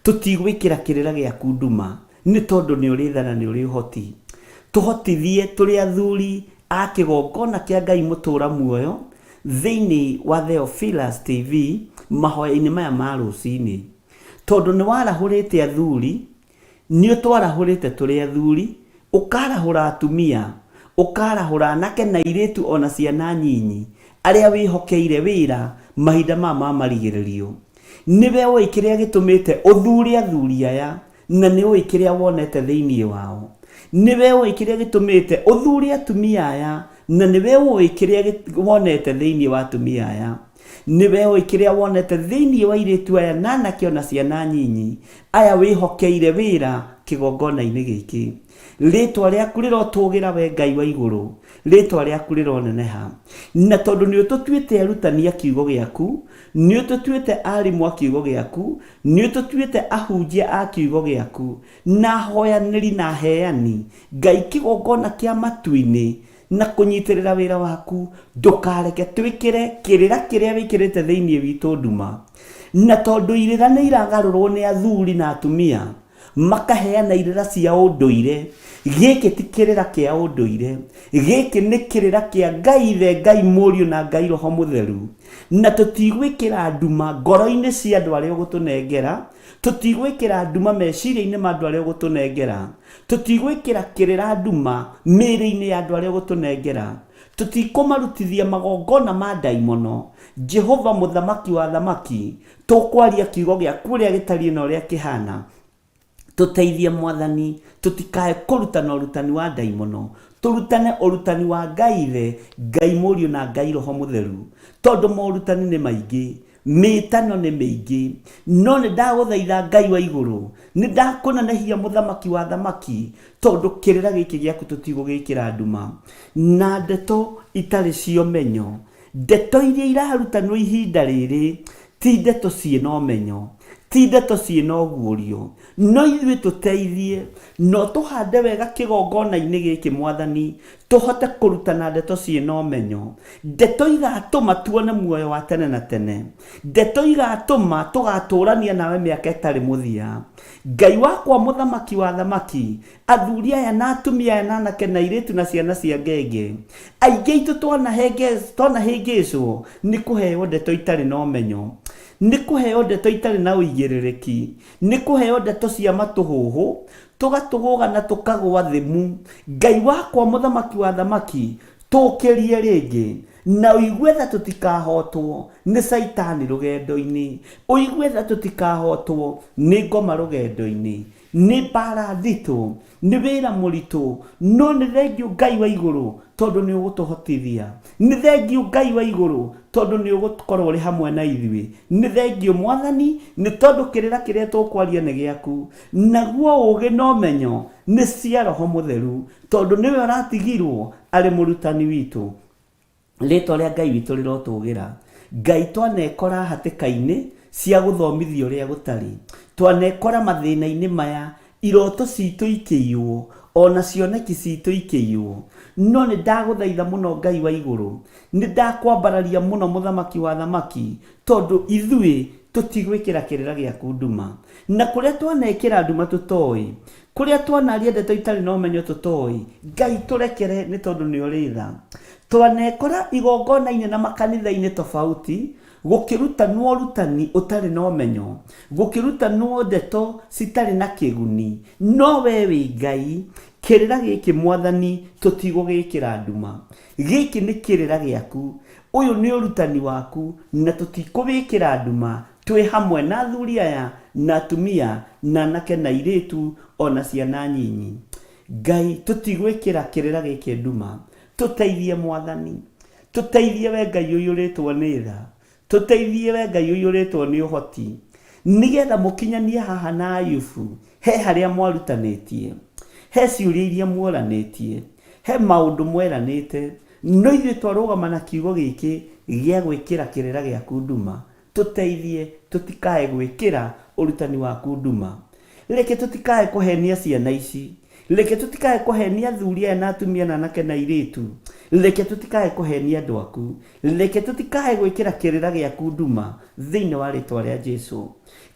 Tũtigwĩkĩra kĩrĩra gĩaku nduma, nĩ tondũ nĩ ũrĩ tha na nĩ ũrĩ ũhoti. Tũhotithie tũrĩ athuri a kĩgongona kĩa Ngai mũtũra muoyo thĩinĩ wa Theophilus TV mahoya-inĩ maya ma rũcinĩ. Tondũ nĩ warahũrĩte athuri Nĩ ũtwarahũrĩte tũrĩ athuri, ũkaarahũra atumia, ũkaarahũra anake na airĩtu o na ciana nyinyi, arĩa wĩhokeire wĩra mahinda maya ma marigĩrĩrio. Nĩwe ũĩ kĩrĩa gĩtũmĩte ũthuure athuri aya, na nĩ ũĩ kĩrĩa wonete thĩinĩ wao. Nĩwe ũĩ kĩrĩa gĩtũmĩte ũthuure atumia aya, na nĩwe ũĩ kĩrĩa wonete thĩinĩ wa atumia aya. Nĩwe ũĩ kĩrĩa wonete thĩinĩ wa airĩtu aya na anake o na ciana nyinyi, aya wĩhokeire wĩra kĩgongona-inĩ gĩkĩ. Rĩĩtwa rĩaku rĩrotũũgĩra wee Ngai wa igũrũ, rĩĩtwa rĩaku rĩroneneha. Na tondũ nĩ ũtũtuĩte arutani a kiugo gĩaku, nĩ ũtũtuĩte arimũ a kiugo gĩaku, nĩ ũtũtuĩte ahunjia a kiugo gĩaku, na ahoyanĩri na aheani, Ngai kĩgongona kĩa matu-inĩ, na kũnyitĩrĩra wĩra waku ndũkareke twĩkĩre kĩrĩra kĩrĩa wĩkĩrĩte thĩinĩ witũ nduma na tondũ irĩra nĩ iragarũrwo nĩ athuri na atumia makaheana irĩra cia ũndũire gĩkĩ ti kĩrĩra kĩa ũndũire gĩkĩ nĩ kĩrĩra kĩa Ngai Ithe Ngai Mũriũ na Ngai Roho Mũtheru na tũtigwĩkĩra nduma ngoro-inĩ cia andũ arĩa ũgũtũnengera tũtigwĩkĩra nduma meciria-inĩ ma andũ arĩa ũgũtũnengera Tũtigwĩkĩra kĩrĩra nduma mĩĩrĩ-inĩ ya andũ arĩa ũgũtũnengera. Tũtikũmarutithia magongona ma ndaimono. Jehova Mũthamaki wa athamaki, tũkwaria kiugo gĩaku ũrĩa gĩtariĩ na ũrĩa kĩhaana. Tũteithie Mwathani, tũtikae kũrutana ũrutani wa ndaimono. Tũrutane ũrutani wa Ngai Ithe, Ngai Mũriũ na Ngai Roho Mũtheru. Tondũ morutani nĩ maingĩ. Mĩĩtano nĩ mĩingĩ, no nĩ ndagũthaitha Ngai wa igũrũ, nĩ ndakũnenehia mũthamaki wa athamaki, tondũ kĩrĩra gĩkĩ gĩaku tũtigũgĩkĩra nduma na ndeto itarĩ cia ũmenyo. Ndeto iria irarutanwo ihinda rĩrĩ ti ndeto ciĩ na ũmenyo, Ti ndeto ciĩna ũguũrio, no ithuĩ tũteithie na ũtũhande wega kĩgongona-inĩ gĩkĩ Mwathani, tũhote kũrutana ndeto ciĩna ũmenyo, ndeto igatũma tuone muoyo wa tene na tene, ndeto igatũma tũgatũrania nawe mĩaka ĩtarĩ mũthia. Ngai wakwa mũthamaki wa athamaki, athuri aya na atumia aya na anake na airĩtu na ciana cia ngenge, aingĩ aitũ twanahĩngĩcwo nĩ kũheo ndeto itarĩ na ũmenyo, nĩ kũheo ndeto itarĩ na ũigĩrĩrĩki, nĩ kũheo ndeto cia matũhũhũ, tũgatũgũga na tũkagũa thĩ mu. Ngai wakwa mũthamaki wa athamaki, tũkĩrie rĩngĩ, na ũigue tha tũtikahotwo nĩ caitani rũgendo-inĩ, ũigue tha tũtikahotwo nĩ ngoma rũgendo-inĩ. Nĩ mbaara nditũ, nĩ wĩra mũritũ, no nĩ thengiũ Ngai wa igũrũ tondũ nĩ ũgũtũhotithia. Nĩ thengiũ Ngai wa igũrũ tondũ nĩ ũgũkorwo ũrĩ hamwe na ithuĩ. Nĩ thengiũ Mwathani nĩ tondũ kĩrĩra kĩrĩa tũkwaria nĩ gĩaku. Naguo ũũgĩ na ũmenyo nĩ cia Roho Mũtheru tondũ nĩwe ũratigirwo arĩ mũrutani witũ. Rĩtwa rĩa Ngai witũ rĩrotũgĩra. Ngai twanekora hatĩka-inĩ cia gũthomithia ũrĩa gũtarĩ. Twanekora mathĩna-inĩ maya, iroto citũ ikĩiywo, ona cioneki citũ ikĩiywo. No nĩ ndagũthaitha mũno Ngai wa igũrũ, nĩ ndakwambararia mũno mũthamaki wa athamaki, tondũ ithuĩ tũtigwĩkĩra kĩrĩra gĩaku nduma. Na kũrĩa twanekĩra nduma tũtoĩ, Kũrĩa twanaria ndeto itarĩ na ũmenyo tũtoĩ, Ngai tũrekere nĩ tondũ nĩ ũrĩ tha. Twanekora igongona-inĩ na makanitha-inĩ tofauti gũkĩrutanwo ũrutani ũtarĩ na ũmenyo, gũkĩrutanwo ndeto citarĩ na kĩguni, no we wĩ Ngai, kĩrĩra gĩkĩ Mwathani tũtigũgĩkĩra nduma. Gĩkĩ nĩ kĩrĩra gĩaku, ũyũ nĩ ũrutani waku na tũtikũwĩkĩra nduma. Twĩ hamwe na athuri aya na atumia na anake na airĩtu o na ciana nyinyi. Ngai, tũtigwĩkĩra kĩrĩra gĩkĩ nduma. Tũteithie Mwathani. Tũteithie we Ngai ũiyũrĩtwo nĩ tha. Tũteithie we Ngai ũiyũrĩtwo nĩ ũhoti. Nĩgetha mũkinyanie haha na Ayubu, he harĩa mwarutanĩtie. He ciũria iria muoranĩtie. He maũndũ mweranĩte. No ithuĩ twarũgama na kiugo gĩkĩ gĩa gwĩkĩra kĩrĩra gĩaku nduma. Tũteithie tũtikae gwĩkĩra ũrutani waku nduma. Reke tũtikae kũhenia ciana ici. Reke tũtikae kũhenia athuri aya na atumia na anake na airĩtu. Reke tũtikae kũhenia andũ aku. Reke tũtikae gwĩkĩra kĩrĩra gĩaku nduma thĩinĩ wa rĩtwa rĩa Jesu.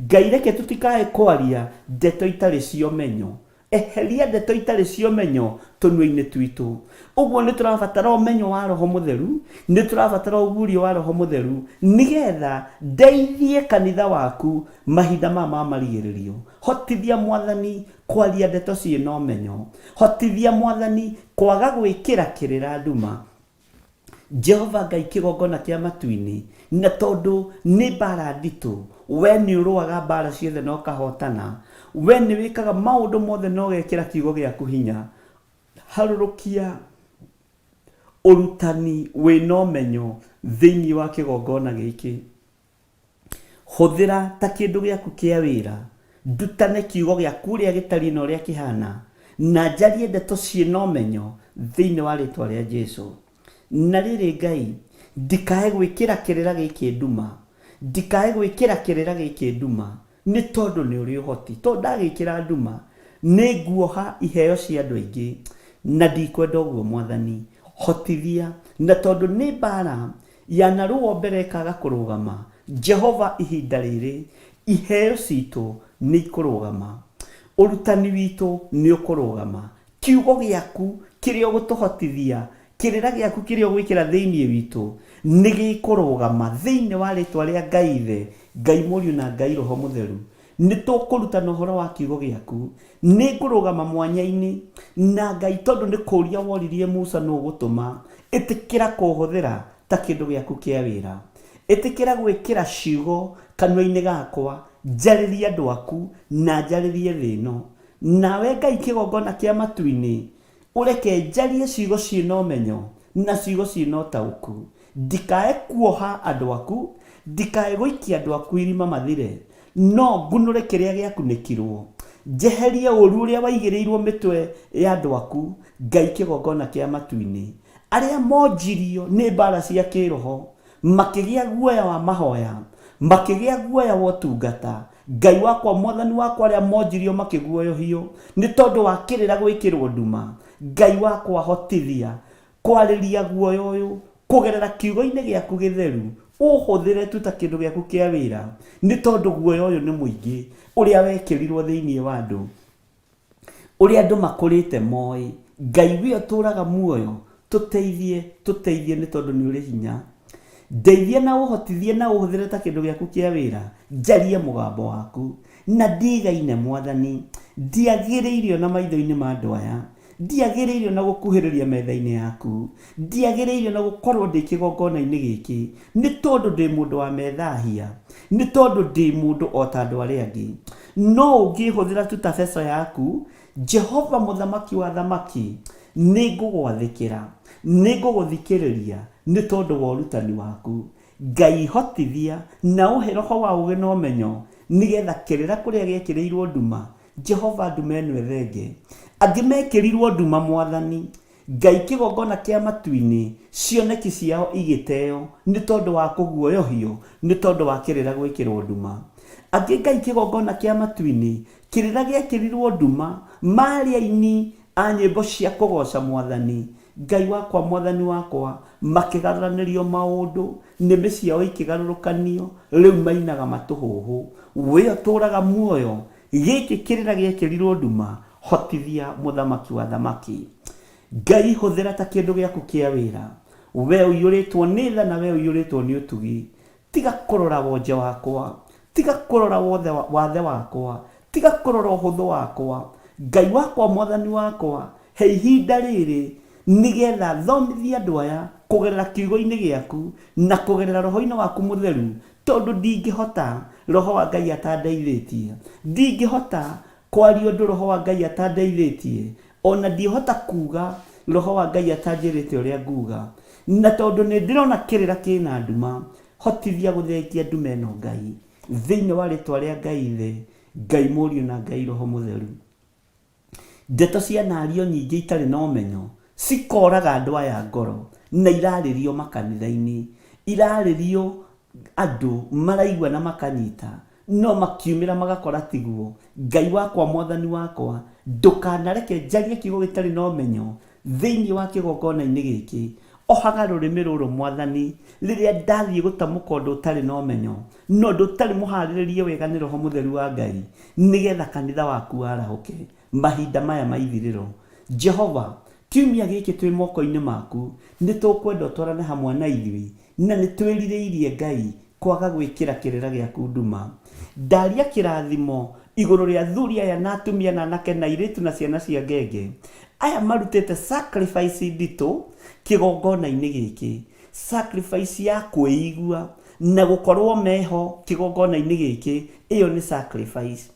Ngai reke tũtikae kwaria ndeto itarĩ cia ũmenyo. Eheria ndeto itarĩ cia ũmenyo tũnua-inĩ twitũ. Ũguo nĩ tũrabatara ũmenyo wa Roho Mũtheru, nĩ tũrabatara ũguũrio wa Roho Mũtheru, nĩgetha ndeithie kanitha waku mahinda maya ma marigĩrĩrio. Hotithia Mwathani kwaria ndeto ciĩna ũmenyo. Hotithia Mwathani kwaga gwĩkĩra kĩrĩra nduma. Jehova Ngai kĩgongona kĩa matu-inĩ, na tondũ nĩ mbaara nditũ, we nĩ ũrũaga mbaara ciothe na ũkahotana, we nĩ wĩkaga maũndũ mothe na ũgekĩra kiugo gĩaku hinya, harũrũkia ũrutani wĩna ũmenyo thĩinĩ wa kĩgongona gĩkĩ. Hũthĩra ta kĩndũ gĩaku kĩa wĩra, ndutane kiugo gĩaku ũrĩa gĩtariĩ na ũrĩa kĩhana, na njarie ndeto ciĩ na ũmenyo thĩinĩ wa rĩtwa rĩa Jesu. Na rĩrĩ Ngai, ndikae gwĩkĩra kĩrĩra gĩkĩ nduma, ndikae gwĩkĩra kĩrĩra gĩkĩ nduma, Nĩ tondũ nĩ ũrĩ ũhoti. Tondũ ndagĩkĩra nduma, nĩ nguoha iheo cia andũ aingĩ, na ndikwenda ũguo Mwathani. Hotithia. Na tondũ nĩ mbaara yanarũo mbere ĩkaga kũrũgama, Jehova ihinda rĩrĩ, iheo citũ nĩ ikũrũgama. Ũrutani witũ nĩ ũkũrũgama. Kiugo gĩaku kĩrĩa ũgũtũhotithia, kĩrĩra gĩaku kĩrĩa ũgwĩkĩra thĩinĩ witũ, nĩ gĩkũrũgama thĩinĩ wa rĩtwa rĩa Ngai Ithe, Ngai Mũriũ na Ngai Roho Mũtheru. Nĩ tũkũrutana ũhoro wa kiugo gĩaku. Nĩ ngũrũgama mwanya-inĩ na Ngai tondũ nĩ kũria woririe Musa nũ ũgũtũma. Ĩtĩkĩra kũhũthĩra ta kĩndũ gĩaku kĩa wĩra. Ĩtĩkĩra gwĩkĩra ciugo kanua-inĩ gakwa, njarĩrie andũ aku na njarĩrie thĩ ĩno. Nawe Ngai kĩgongona kĩa matu-inĩ, ũreke njarie ciugo ciĩ na ũmenyo na ciugo ciĩ na ũtaũku. Ndikae kuoha andũ aku, ndikae gũikia andũ aku irima mathire, no ngunũre kĩrĩa gĩakunĩkirwo, njeherie ũũru ũrĩa waigĩrĩirwo mĩtwe ya andũ aku, Ngai kĩgongona kĩa matu-inĩ. Arĩa monjirio nĩ mbaara cia kĩĩroho, makĩgĩa guoya wa mahoya, makĩgĩa guoya wa ũtungata, Ngai wakwa, Mwathani wakwa, arĩa monjirio makĩguoyohio nĩ tondũ wa kĩrĩra gwĩkĩrwo nduma, Ngai wakwa, hotithia kwarĩria guoya ũyũ kũgerera kiugo-inĩ gĩaku gĩtheru, ũhũthĩre tu ta kĩndũ gĩaku kĩa wĩra, nĩ tondũ guoya ũyũ nĩ mũingĩ ũrĩa wekĩrirwo thĩinĩ wa andũ, ũrĩa andũ makũrĩte moĩ. Ngai we ũtũraga muoyo, tũteithie, tũteithie nĩ tondũ nĩ ũrĩ hinya. Ndeithia na ũhotithie na ũhũthĩre ta kĩndũ gĩaku kĩa wĩra, njarie mũgambo waku na ndigaine Mwathani. Ndiagĩrĩire ona maitho-inĩ ma andũ aya, ndiagĩrĩire ona gũkuhĩrĩria metha-inĩ yaku, ndiagĩrĩire ona gũkorwo ndĩ kĩgongona-inĩ gĩkĩ, nĩ tondũ ndĩ mũndũ wa methahia, nĩ tondũ ndĩ mũndũ o ta andũ arĩa angĩ. No ũngĩhũthĩra tu ta beco yaku, Jehova Mũthamaki wa athamaki, nĩ ngũgwathĩkĩra, nĩ ngũgũthikĩrĩria nĩ tondũ wa ũrutani waku. Ngai hotithia na ũhe roho wa ũũgĩ na ũmenyo, nĩgetha kĩrĩra kũrĩa gĩekĩrĩirwo nduma, Jehova nduma ĩno ĩthenge. Angĩ mekĩrirwo nduma Mwathani, Ngai kĩgongona kĩa matu-inĩ, cioneki ciao igĩteo nĩ tondũ wa kũguoyohio, nĩ tondũ wa kĩrĩra gwĩkĩrwo nduma. Angĩ Ngai kĩgongona kĩa matu-inĩ, kĩrĩra gĩekĩrirwo nduma, maarĩ aini a nyĩmbo cia kũgooca Mwathani, Ngai wakwa, Mwathani wakwa, makĩgarũranĩrio maũndũ, nĩmĩ ciao ikĩgarũrũkanio, rĩu mainaga matũhũhũ. Wee ũtũũraga muoyo, Gĩkĩ kĩrĩra gĩekĩrirwo nduma, hotithia mũthamaki wa athamaki. Ngai hũthĩra ta kĩndũ gĩaku kĩa wĩra. We ũiyũrĩtwo nĩ tha na we ũiyũrĩtwo nĩ ũtugi. Tiga kũrora wonje wakwa. Tiga kũrora wothe wathe wakwa. Tiga kũrora ũhũthũ wakwa. Ngai wakwa Mwathani wakwa, he ihinda rĩrĩ nĩgetha thomithie andũ aya kũgerera kiugo-inĩ gĩaku na kũgerera roho-inĩ waku mũtheru Tondũ ndingĩhota Roho wa Ngai atandeithĩtie. Ndingĩhota kwaria ũndũ Roho wa Ngai atandeithĩtie. O na ndihota kuuga Roho wa Ngai atanjĩrĩte ũrĩa nguuga. Na tondũ nĩ ndĩrona kĩrĩra kĩna nduma, hotithia gũthengia nduma ĩno Ngai. Thĩinĩ wa rĩtwa rĩa Ngai Ithe, Ngai Mũriũ na Ngai Roho Mũtheru. Ndeto cianaario nyingĩ itarĩ na ũmenyo, cikoraga andũ aya ngoro, na irarĩrio makanitha-inĩ, irarĩrio andũ maraigua na makanyita, no makiumĩra magakora tiguo. Ngai wakwa, Mwathani wakwa, ndũkanareke njarie kiugo gĩtarĩ na ũmenyo thĩinĩ wa kĩgongona-inĩ gĩkĩ. Ohaga rũrĩmĩ rũrũ, Mwathani, rĩrĩa ndathiĩ gũtamũka ũndũ ũtarĩ na ũmenyo, na ũndũ ũtarĩ mũharĩrĩrie wega nĩ Roho Mũtheru wa Ngai, nĩgetha kanitha waku warahũke mahinda maya ma ithirĩro. Jehova, kiumia gĩkĩ twĩ moko-inĩ maku, nĩ tũkwenda ũtwarane hamwe na ithuĩ, na nĩ twĩrirĩirie, Ngai, kwaga gwĩkĩra kĩrĩra gĩaku nduma. Ndaria kĩrathimo igũrũ rĩa athuri aya na atumia na anake na airĩtu na ciana cia ngenge, aya marutĩte sacrifice nditũ kĩgongona-inĩ gĩkĩ, sacrifice ya kwĩigua na gũkorwo meho kĩgongona-inĩ gĩkĩ, ĩyo nĩ sacrifice.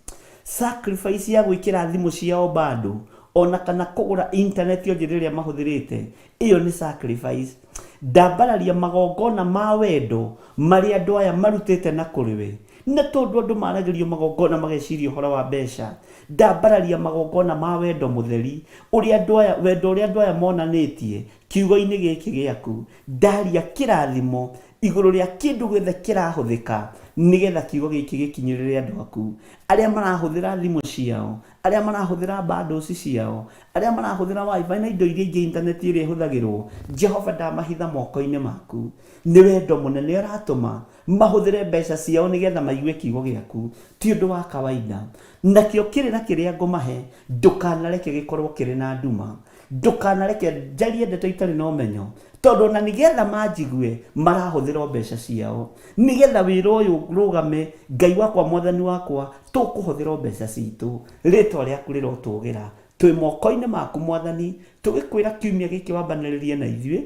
Sacrifice ya gwĩkĩra thimũ ciao bando ona kana kũgũra internet o njĩra ĩrĩa mahũthĩrĩte, ĩyo nĩ sacrifice. Ndambararia magongona ma wendo marĩa andũ aya marutĩte na kũrĩ we. Na tondũ andũ maragĩrio magongona mageciria ũhoro wa mbeca, ndambararia magongona ma wendo mũtheri, ũrĩa andũ aya, wendo ũrĩa andũ aya monanĩtie kiugo-inĩ gĩkĩ gĩaku. Ndaria kĩrathimo igũrũ rĩa kĩndũ gĩothe kĩrahũthĩka nĩgetha kiugo gĩkĩ gĩkinyĩrĩre andũ aku. Arĩa marahũthĩra thimũ ciao, arĩa marahũthĩra bundles ciao, arĩa marahũthĩra wifi na indo iria ingĩ internet ĩrĩa ĩhũthagĩrwo, Jehova ndamahitha moko-inĩ maku. Nĩ wendo mũnene ũratũma mahũthĩre mbeca ciao nĩgetha maigue kiugo gĩaku. Ti ũndũ wa kawaida. Nakĩo kĩrĩra kĩrĩa ngũmahe, ndũkanareke gĩkorwo kĩrĩ na nduma. Ndũkanareke njarie ndeto itarĩ na ũmenyo, tondũ ona nĩgetha manjigue marahũthĩra o mbeca ciao. Nĩgetha wĩra ũyũ ũrũgame, Ngai wakwa, Mwathani wakwa, tũkũhũthĩra o mbeca citũ. Rĩtwa rĩaku rĩrotũgĩra. Twĩ moko-inĩ maku Mwathani, tũgĩkwĩra kiumia gĩkĩ wambanĩrĩrie na ithuĩ,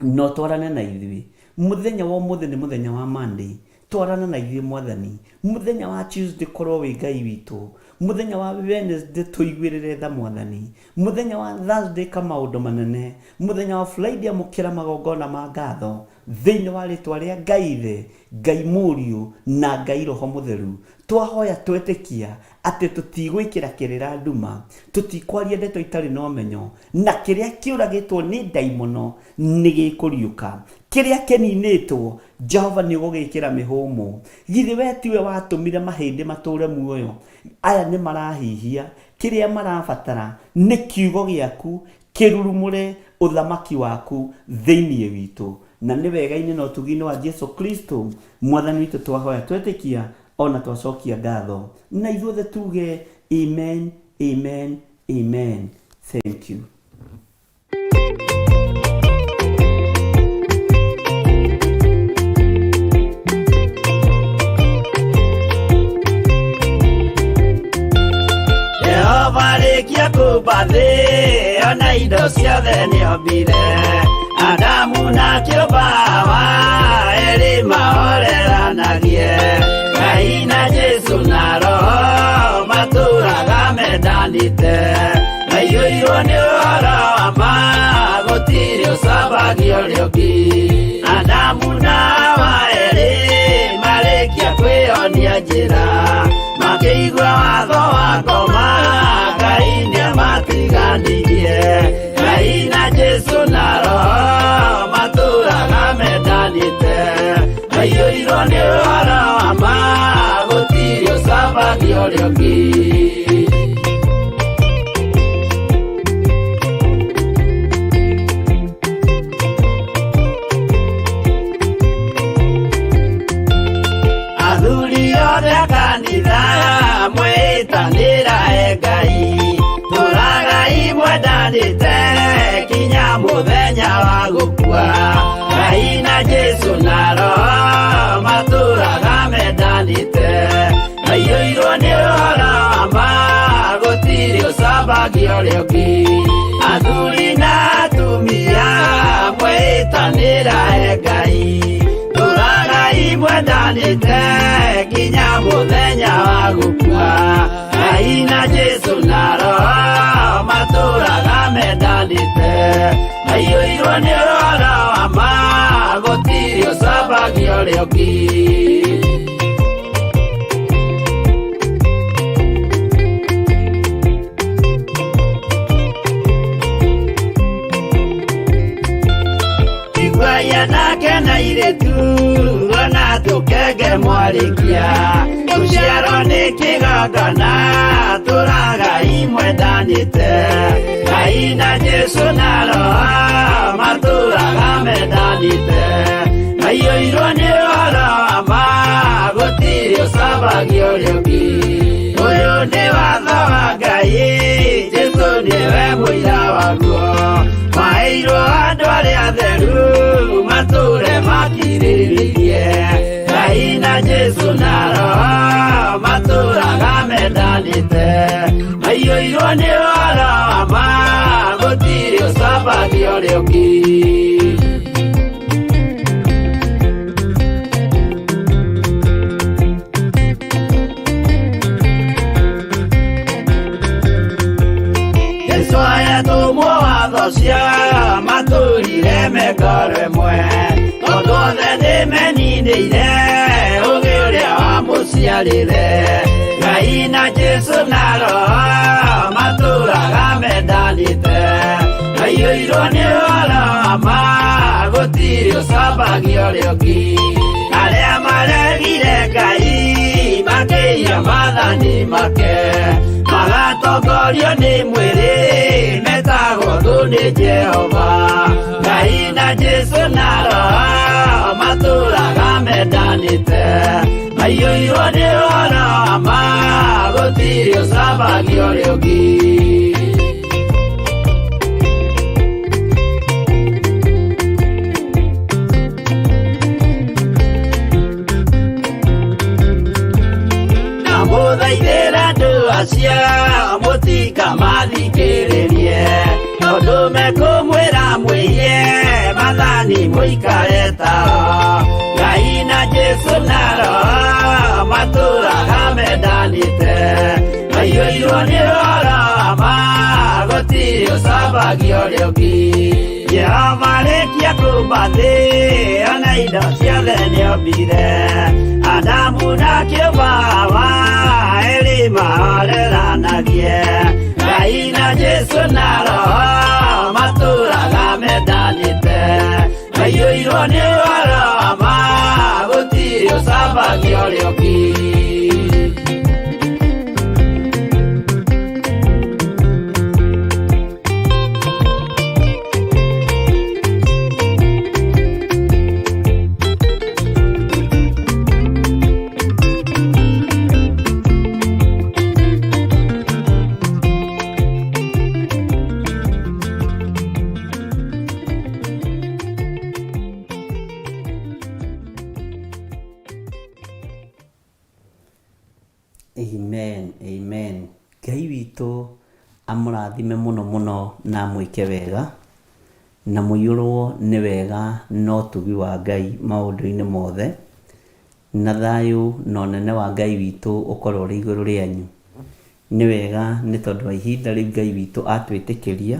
na ũtwarane na ithuĩ. Mũthenya wa ũmũthĩ nĩ mũthenya wa Monday, twarana na ithuĩ Mwathani. Mũthenya wa Tuesday korwo wĩ Ngai witũ. Mũthenya wa Wednesday tũiguĩrĩre tha Mwathani. Mũthenya wa Thursday ka maũndũ manene. Mũthenya wa Friday amũkĩra magongona ma ngatho thĩinĩ wa rĩtwa rĩa Ngai Ithe, Ngai Mũriũ na Ngai Roho Mũtheru. Twahoya twetĩkia atĩ tũtigwĩkĩra kĩrĩra nduma, tũtikwaria ndeto itarĩ na ũmenyo, na kĩrĩa kĩũragĩtwo nĩ ndaimono nĩ gĩkũriũka. Kĩrĩa kĩninĩtwo, Jehova nĩ ũgũgĩkĩra mĩhũmũ. Githĩ we tiwe watũmire mahĩndĩ matũũre muoyo? Aya nĩ marahihia. Kĩrĩa marabatara nĩ kiugo gĩaku kĩrurumũre ũthamaki waku thĩinĩ witũ. Na nĩ wega-inĩ na ũtugi-inĩ wa Jesu Kristo Mwathani witũ twahoya twetĩkia ona twacokia ngatho. Na ithuothe tuge amen, amen, amen. Thank you. Jehova rĩkia kũmba thĩ ona indo ciothe nĩombire Adamu na kĩũmba Hawa erĩ mahoreranagie Ngai na Jesu na Roho matũraga mendanĩte maiyũirwo nĩ ũhoro wa ma gũtirĩ ũcambagio ũrĩa ũngĩ Adamu na Hawa erĩ marĩkia kwĩyonia njĩra makĩigua watho wa ngoma Ngai nĩamatiganirie Ngai na Jesu na Roho matũraga mendanĩte maiyũirwo nĩ ũhoro wa ma gũtirĩ ũcambagio ũrĩa ũngĩ. Athuri othe a kanitha mwĩtanĩra e Ngai tũragai mwendanĩte kinya mũthenya wa gũkua Ngai na Jesu na Roho matũraga mendanĩte maiyũirwo nĩ ũhoro wa ma gũtirĩ ũcambagio ũrĩa ũngĩ athuri na atumia mwĩtanĩra e Ngai tũragai mwendanĩte nginya mũthenya wa gũkua Ngai na Jesu na Roho matũraga mendanĩte maiyũirwo nĩ ũhoro wa ma gũtirĩ ũcambagio ũrĩa ũngĩ. Iguai anake na airĩtu ona tũkenge mwarĩkia rũciaro nĩ kĩgongona tũragai mwendanĩte Ngai na Jesu na Roho matũraga mendanĩte maiyũirwo nĩ ũhoro wa ma gũtirĩ ũcambagio ũrĩa ũngĩ ũyũ nĩ watho wa Ngai Jesu nĩwe mũira waguo maheirwo andũ arĩa atheru matũre makirĩrĩirie Ngai na Jesu na Roho matũraga mendanĩte maiyũirwo nĩ ũhoro wa ma gũtirĩ ũcambagio ũrĩa ũngĩ. Jesu ayatũmwo watho cia matũrire mekoro ĩmwe tondũ othe nĩmeninĩire ũgĩ ũrĩa wamũciarire Ngai na Jesu na Roho matũraga mendanĩte maiyũirwo nĩ ũhoro wa ma gũtirĩ ũcambagio ũrĩa ũngĩ arĩa maregire Ngai makĩiya maathani make magatongorio nĩ mwĩrĩ metagwo thũ nĩ Jehova Ngai na Jesu na Roho matũraga mendanĩte maiyũirwo nĩ ũhoro wa ma gũtirĩ ũcambagio ũrĩa ũngĩ. Ndamũthaithĩra andũ acio mũtikamathikĩrĩrie tondũ mekũmwĩra mwĩiye maathani mũikare tao Ngai na Jesu na Roho matũraga mendanĩte maiyũirwo nĩ ũhoro wa ma gũtirĩ ũcambagio ũrĩa ũngĩ Jehova rĩkia kũmba thĩ ona indo ciothe nĩombire Adamu na kĩũmba Hawa erĩ mahoreranagie Ngai na Jesu na Roho matũraga mendanĩte Aiyũirwo nĩ ũhoro wa ma, gũtirĩ ũcambagia ũrĩa ũngĩ. Amen, amen. Ngai witũ amũrathime mũno mũno na amwĩke wega, na mũiyũrwo nĩ wega na ũtugi wa Ngai maũndũ-inĩ mothe, na thayũ na ũnene wa Ngai witũ ũkorwo ũrĩ igũrũ rĩanyu. Nĩ wega nĩ tondũ wa ihinda rĩu Ngai witũ atwĩtĩkĩria,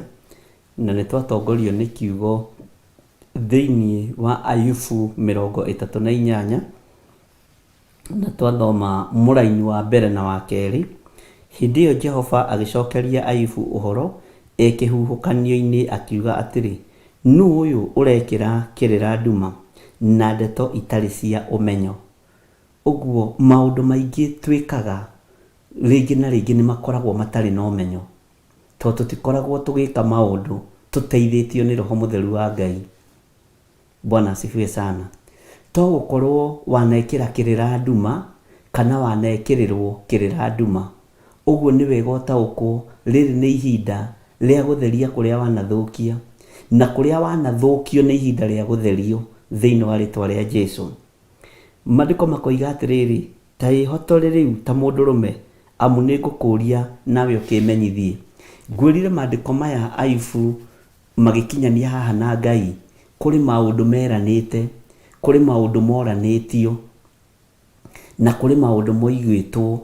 na nĩ twatongorio nĩ kiugo thĩinĩ wa Ayubu 38, na twathoma mũraini wa mbere na wa kerĩ, hĩndĩ ĩyo Jehova agĩcokeria Ayubu ũhoro e kĩhuhũkanio-inĩ akiuga atĩrĩ, Nũ ũyũ ũrekĩra kĩrĩra nduma na ndeto itarĩ cia ũmenyo? Ũguo maũndũ maingĩ twĩkaga rĩngĩ na rĩngĩ nĩ makoragwo matarĩ na ũmenyo, tondũ tũtikoragwo tũgĩka maũndũ tũteithĩtio nĩ Roho Mũtheru wa Ngai. Bwana asifiwe sana. To gũkorwo wanekĩra kĩrĩra nduma kana wanekĩrĩrwo kĩrĩra nduma. Ũguo nĩ wega ũtaũkwo rĩrĩ nĩ ihinda rĩa gũtheria kũrĩa wanathũkia, na kũrĩa wanathũkio nĩ ihinda rĩa gũtherio thĩinĩ wa rĩtwa rĩa Jesu. Mandĩko makoiga atĩrĩrĩ, ta ĩhotore rĩu ta mũndũrũme, amu nĩngũkũũria nawe ũkĩmenyithie. Ngwĩrire mandĩko maya Ayubu magĩkinyania haha na Ngai, kũrĩ maũndũ meranĩte, kũrĩ maũndũ moranĩtio, na kũrĩ maũndũ moigĩtwo.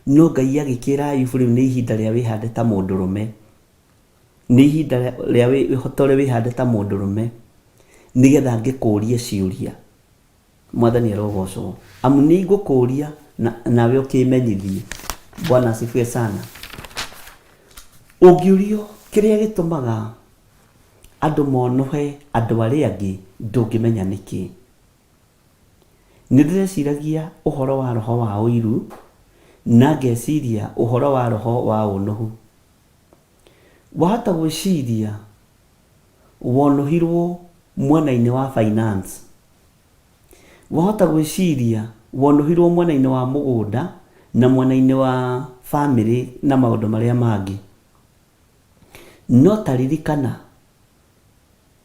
No Ngai agĩkĩra Ayubu rĩu nĩ ihinda rĩa wĩhande ta mũndũrũme. Nĩ ihinda rĩa wĩhotore wĩhande ta mũndũrũme, nĩgetha ngĩkũrie ciũria. Mwathani arogocwo. Amu nĩ ngũkũria na, nawe ũkĩmenyithie. Bwana asifiwe sana. Ũngĩũrio kĩrĩa gĩtũmaga andũ monũhe andũ arĩa angĩ, ndũngĩmenya nĩkĩ. Nĩ ndĩreciragia ũhoro wa roho wa ũiru, na ngeciria ũhoro wa roho wa ũnũhu. Wahota gwĩciria wonũhirwo mwena-inĩ wa finance. Wahota gwĩciria wonũhirwo mwena-inĩ wa mũgũnda na mwena-inĩ wa famĩlĩ na maũndũ marĩa mangĩ. No ta ririkana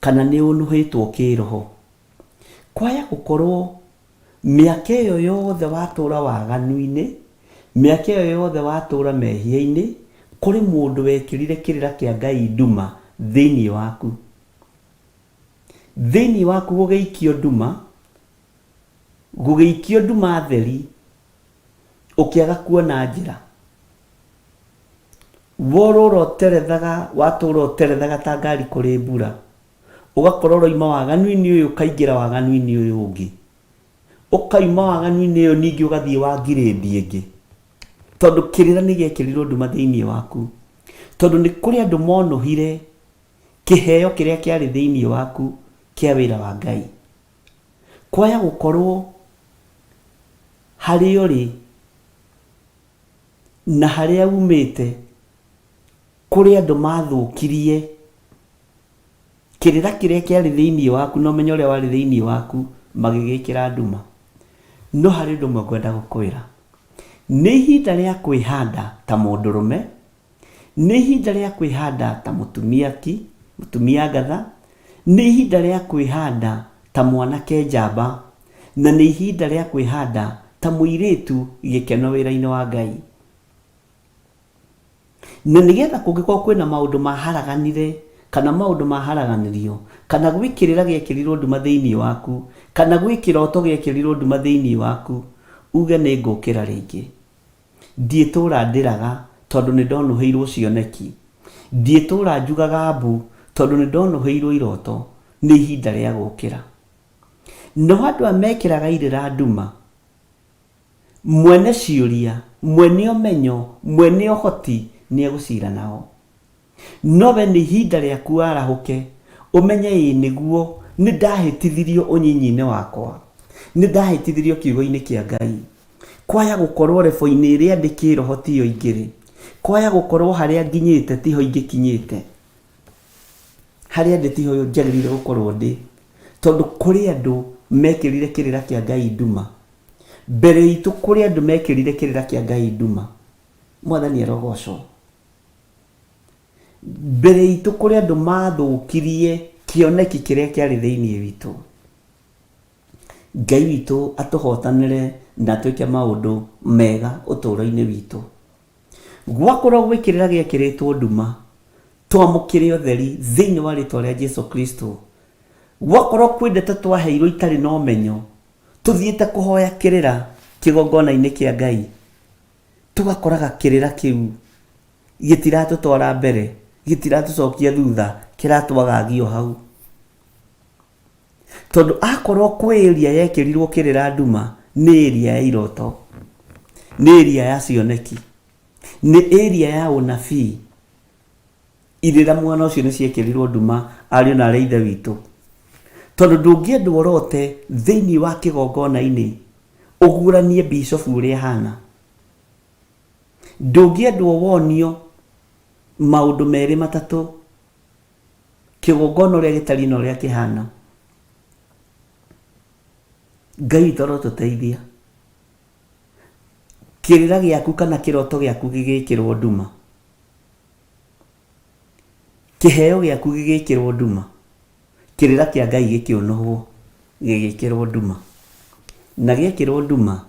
kana nĩ ũnũhĩtwo kĩroho. Kwaya gũkorwo mĩaka ĩyo yothe watũra waganu-inĩ, mĩaka ĩyo yothe watũra mehia-inĩ, kũrĩ mũndũ wekĩrire kĩrĩra kĩa Ngai nduma thĩinĩ waku. Thĩinĩ waku gũgĩikio nduma, gũgĩikio nduma theri, ũkĩaga kuona njĩra. Worũra ũterethaga, watũra ũterethaga ta ngari kũrĩ mbura, ũgakorwo ũroima waganu-inĩ ũyũ ũkaingĩra waganu-inĩ ũyũ ũngĩ. Ũkauma waganu-inĩ ũyũ ningĩ ũgathiĩ wa ngirĩndi ĩngĩ. Tondũ kĩrĩra nĩ gĩekĩrirwo nduma thĩinĩ waku. Tondũ nĩ kũrĩ andũ monũhire kĩheo kĩrĩa kĩarĩ thĩinĩ waku kĩa wĩra wa Ngai. Kwaya gũkorwo harĩa ũrĩ na harĩa umĩte kũrĩ andũ mathũkirie kĩrĩra kĩrĩa kĩarĩ thĩinĩ waku na ũmenyo ũrĩa warĩ thĩinĩ waku magĩgĩkĩra nduma. No harĩ ũndũ ũmwe ngwenda gũkwĩra, nĩ ihinda rĩa kwĩhanda ta mũndũrũme Nĩ ihinda rĩa kwĩhanda ta mũtumia ki, mũtumia ngatha, nĩ ihinda rĩa kwĩhanda ta mwanake njamba, na nĩ ihinda rĩa kwĩhanda ta mũirĩtu gĩkeno wĩra-inĩ wa Ngai. Na nĩgetha kũngĩkorwo kwĩna maũndũ maharaganire, kana maũndũ maharaganirio, kana gwĩ kĩrĩra gĩekĩrirwo nduma thĩinĩ waku, kana gwĩ kĩroto gĩekĩrirwo nduma thĩinĩ waku, uge nĩ ngũkĩra rĩngĩ. Ndiĩtũũra ndĩraga tondũ nĩndonũhĩirwo cioneki, Ndiĩtũũra njugaga mbu tondũ nĩndonũhĩirwo iroto, Nĩ ihinda rĩa gũũkĩra. Nao andũ aya mekĩraga irĩra nduma, Mwene ciũria, mwene ũmenyo, mwene ũhoti nĩegũcira nao. No we nĩ ihinda rĩaku warahũke, ũmenye ĩĩ nĩguo, Nĩ ndahĩtithirio ũnyinyi-inĩ wakwa. Nĩ ndahĩtithirio kiugo-inĩ kĩa Ngai. Kwaya gũkorwo rebo-inĩ ĩrĩa ndĩ kĩroho tiyo ingĩrĩ. Kwaya gũkorwo harĩa nginyĩte tiho ingĩkinyĩte. Harĩa ndĩ tiho njagĩrĩire gũkorwo ndĩ. Tondũ kũrĩ andũ mekĩrire kĩrĩra kĩa Ngai nduma. Mbere itũ kũrĩ andũ mekĩrire kĩrĩra kĩa Ngai nduma. Mwathani arogocwo. Mbere itũ kũrĩ andũ mathũkirie kĩoneki kĩrĩa kĩarĩ thĩinĩ witũ. Ngai witũ atũhotanĩre na atwĩke maũndũ mega ũtũũro-inĩ witũ. Gwakorwo gwĩ kĩrĩra gĩekĩrĩtwo nduma, twamũkĩre ũtheri thĩinĩ wa rĩtwa rĩa Jesu Kristo. Gwakorwo kwĩ ndeto twaheirwo itarĩ na ũmenyo, tũthiĩte kũhoya kĩrĩra kĩgongona-inĩ kĩa Ngai, tũgakoraga kĩrĩra kĩu gĩtiratũtwara mbere, gĩtiratũcokia thutha, kĩratwagagia o hau. Tondũ akorwo kwĩ area yekĩrirwo kĩrĩra nduma, nĩ area ya iroto, nĩ area ya cioneki, nĩ area ya ũnabii. Irĩra mwena ũcio nĩ ciekĩrirwo nduma ariũ na arĩ ithe witũ. Tondũ ndũngĩendwo ũrote thĩinĩ wa kĩgongona-inĩ ũguũranie bishofu ũrĩa ahana. Ndũngĩendwo wonio maũndũ merĩ matatũ Kĩgongona ũrĩa gĩtariĩ na ũrĩa kĩhana. Ngai witũ arotũteithia. Kĩrĩra gĩaku kana kĩroto gĩaku gĩgĩkĩrwo nduma. Kĩheo gĩaku gĩgĩkĩrwo nduma. Kĩrĩra kĩa Ngai gĩkĩũnũhwo gĩgĩkĩrwo nduma. Na gĩekĩrwo nduma,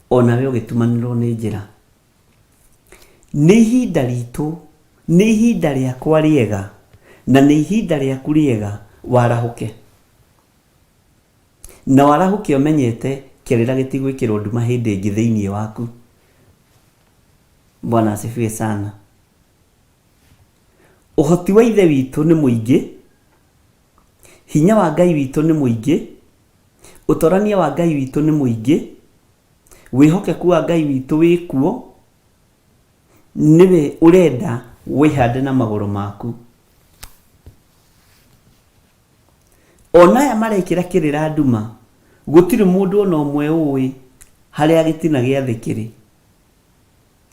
onawe ũgĩtumanĩrwo nĩ njĩra. Nĩ ihinda ritũ, nĩ ihinda rĩakwa rĩega, na nĩ ihinda rĩaku rĩega warahũke. Na warahũke ũmenyete kĩrĩra gĩtigwĩkĩrwo nduma hĩndĩ ĩngĩ thĩinĩ waku. Bwana asifiwe sana. Ũhoti wa Ithe witũ nĩ mũingĩ, hinya wa Ngai witũ nĩ mũingĩ, ũtorania wa Ngai witũ nĩ mũingĩ, Wĩhokeku wa Ngai witũ wĩ kuo, nĩwe ũrenda wĩhande na magũrũ maku. Ona aya marekĩra kĩrĩra nduma, gũtirĩ mũndũ ona ũmwe ũĩ harĩa gĩtina gĩa thĩ kĩrĩ.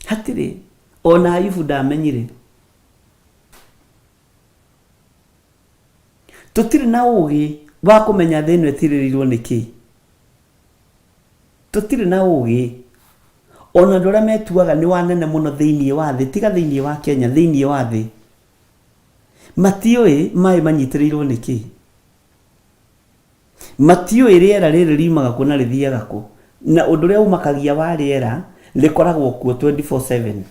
Hatirĩ. Ona Ayubu ndamenyire. Tũtirĩ na ũgĩ wa kũmenya thĩ ĩno ĩtirĩrĩirwo nĩ kĩĩ. Tũtirĩ na ũgĩ. Ona andũ arĩa metuaga nĩ wanene mũno thĩinĩ wa thĩ, tiga thĩinĩ wa Kenya, thĩinĩ wa thĩ, matiũĩ maĩ manyitĩrĩirwo nĩ kĩĩ. Matiũĩ rĩera rĩrĩ riumaga kũ na rĩthiaga kũ. Na ũndũ ũrĩa ũmakagia wa rĩera, rĩkoragwo kuo 24/7.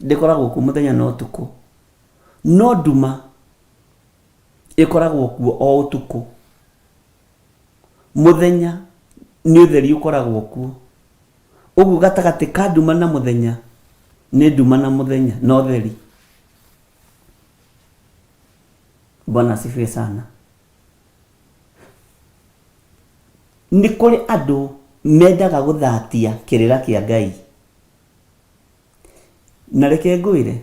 Rĩkoragwo kuo mũthenya na ũtukũ. No nduma ĩkoragwo kuo o ũtukũ. Mũthenya nĩ ũtheri ũkoragwo kuo. Ũguo gatagatĩ ka nduma na mũthenya nĩ nduma na mũthenya na ũtheri. Bwana asifiwe sana. Nĩ kũrĩ andũ mendaga gũthatia kĩrĩra kĩa Ngai. Na reke ngwĩre,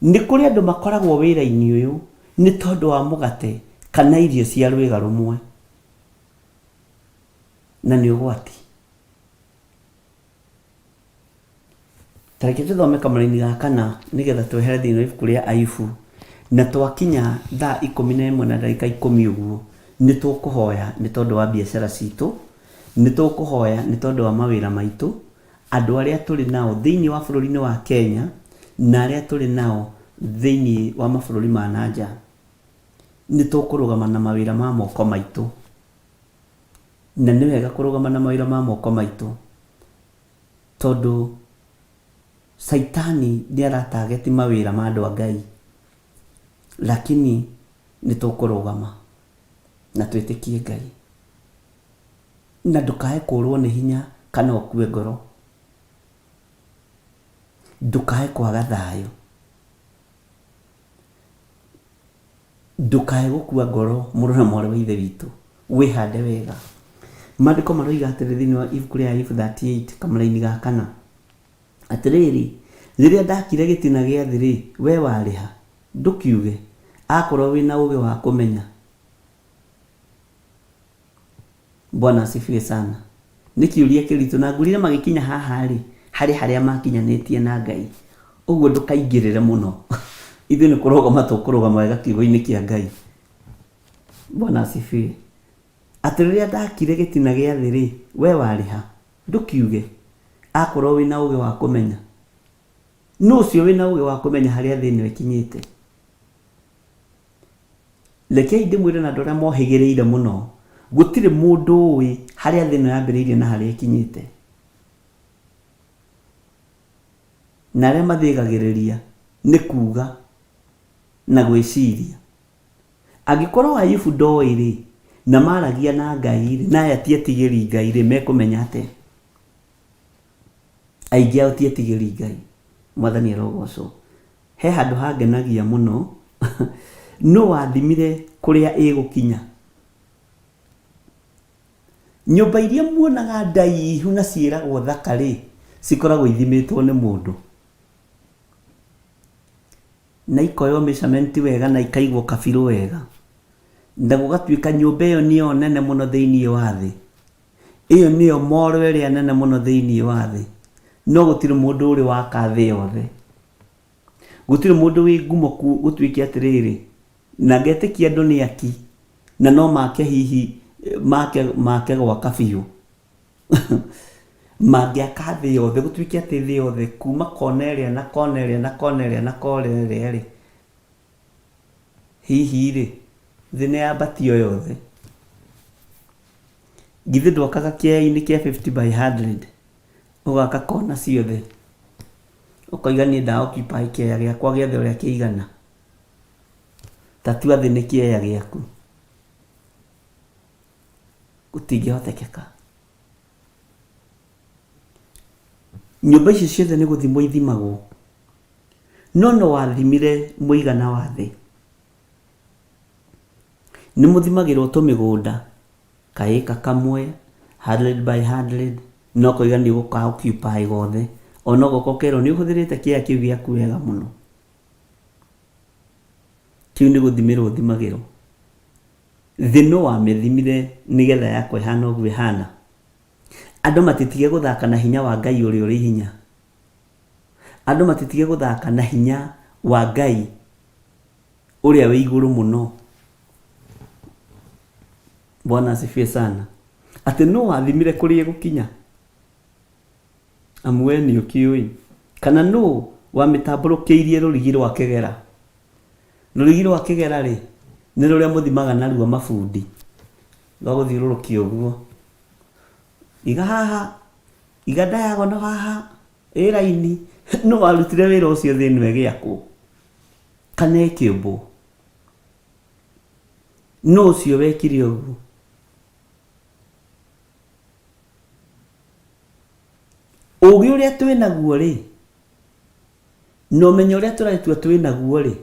nĩ kũrĩ andũ makoragwo wĩra-inĩ ũyũ nĩ tondũ wa mũgate kana irio cia rwĩga rũmwe. Na nĩ ũgwati. Ta reke tũthome kamũraini ga kana nĩgetha twehere thĩinĩ wa ibuku rĩa Ayubu. Na twakinya thaa 11 na ndagĩka 10 ũguo, nĩ tũkũhoya nĩ tondũ wa biacara citũ, nĩ tũkũhoya nĩ tondũ wa mawĩra maitũ, andũ arĩa tũrĩ nao thĩinĩ wa bũrũri-inĩ wa Kenya na arĩa tũrĩ nao thĩinĩ wa mabũrũri ma na nja. Nĩ tũkũrũgama na mawĩra ma moko maitũ. Na nĩ wega kũrũgama na mawĩra ma moko maitũ tondũ Caitani nĩ aratageti mawĩra ma andũ a Ngai. Lakini nĩ tũkũrũgama na twĩtĩkie Ngai. Na ndũkae kũrwo nĩ hinya kana ũkue ngoro. Ndũkae kwaga thayũ. Ndũkae gũkua ngoro mũrũ na mwarĩ wa Ithe witũ. Wĩhande wega. Maandĩko maroiga atĩrĩ thĩinĩ wa ibuku rĩa Ayubu 38 kamũraini ga kana. Atĩrĩrĩ, rĩrĩa ndakire gĩtina gĩa thĩ-rĩ, wee warĩ ha? Ndũkiuge, akorwo wĩ na ũũgĩ wa kũmenya. Bwana asifiwe sana. Nĩ kĩũria kĩritũ na ngwĩrire magĩkinya haha rĩ, harĩ harĩa makinyanĩtie na Ngai. Ũguo ndũkaingĩrĩre mũno. Ithuĩ nĩ kũrũgama tũkũrũgama wega kiugo-inĩ kĩa Ngai. Bwana asifiwe. Atĩ rĩrĩa ndakire gĩtina gĩa thĩ rĩ, we warĩ ha? Ndũkiuge, akorwo wĩna ũgĩ wa kũmenya. Nũ ũcio wĩna ũgĩ wa kũmenya harĩa thĩ ĩno ĩkinyĩte? Rekei ndĩmwĩre na andũ arĩa mohĩgĩrĩire mũno, gũtirĩ mũndũ ũĩ harĩa thĩ ĩno yambĩrĩirie na harĩa ĩkinyĩte. Na arĩa mathĩgagĩrĩria nĩ kuga na gwĩciria. Angĩkorwo Ayubu ndoĩ-rĩ, na maragia na Ngai-rĩ, na aya ti etigĩri Ngai-rĩ, mekũmenya atĩa? Aingĩ ao ti etigĩri Ngai. Mwathani arogocwo. He handũ hangenagia mũno, nũ wathimire kũrĩa ĩgũkinya? Nyũmba iria muonaga ndaihu na ciĩragwo thaka-rĩ, cikoragwo ithimĩtwo nĩ mũndũ. Na ikoywo measurement wega na ikaigwo kabirũ wega. Na gũgatuĩka nyũmba ĩyo nĩyo nene mũno thĩinĩ wa thĩ. Ĩyo nĩyo mall ĩrĩa nene mũno thĩinĩ wa thĩ. No gũtirĩ mũndũ ũrĩ waka thĩ yothe. Gũtirĩ mũndũ wĩ ngumo gũtuĩke atĩrĩrĩ, na ngetĩkia andũ nĩ aki, na no make hihi make make gwaka biũ. Mangĩaka thĩ yothe, gũtuĩke atĩ thĩ yothe kuma kona ĩrĩa na kona ĩrĩa na kona ĩrĩa na kona ĩrĩa rĩ, hihi rĩ, thĩ nĩ yambatio yothe? Githĩ ndwakaga kĩea-inĩ kĩa 50 by 100, ũgaka kona ciothe, ũkoiga niĩ nda occupy kĩea gĩakwa gĩothe ũrĩa kĩigana? Ta tua thĩ nĩ kĩea gĩaku. Gũtingĩhotekeka. Nyũmba icio ciothe nĩ gũthimwo ithimagwo, no nũ wathimire mũigana wa thĩ? Nĩ mũthimagĩrwo tũmĩgũnda, ka ĩka kamwe, hundred by hundred, na ũkoiga nĩ ũgũka occupy gothe, ona ũgoka ũkerwo nĩ ũhũthĩrĩte kĩea kĩu gĩaku wega mũno. Kĩu nĩ gũthimĩrwo ũthimagĩrwo. Thĩ nũ wamĩthimire nĩgetha yakwa ĩhane ũguo ĩhana? Andũ matitige gũthaka na hinya wa Ngai ũrĩa ũrĩ hinya. Andũ matitige gũthaka na hinya wa Ngai ũrĩa wĩ igũrũ mũno. Bwana asifiwe sana. Atĩ nũ wathimire kũrĩa ĩgũkinya? Amu we nĩ ũkĩũĩ. Kana nũ wamĩtambũrũkĩirie rũrigi rwa kĩgera? Rũrigi rwa kĩgera-rĩ, nĩ rũrĩa mũthimaga naruo mabundi, rwa gũthiũrũrũkia ũguo. Iga haha, iga diagonal haha, ĩ raini. Nũ warutire wĩra ũcio thĩ ĩno ĩgĩakwo kana ĩkĩũmbwo? Nũ ũcio wekire ũguo? Ũgĩ ũrĩa twĩ naguo-rĩ, na ũmenyo ũrĩa tũretua twĩ naguo-rĩ,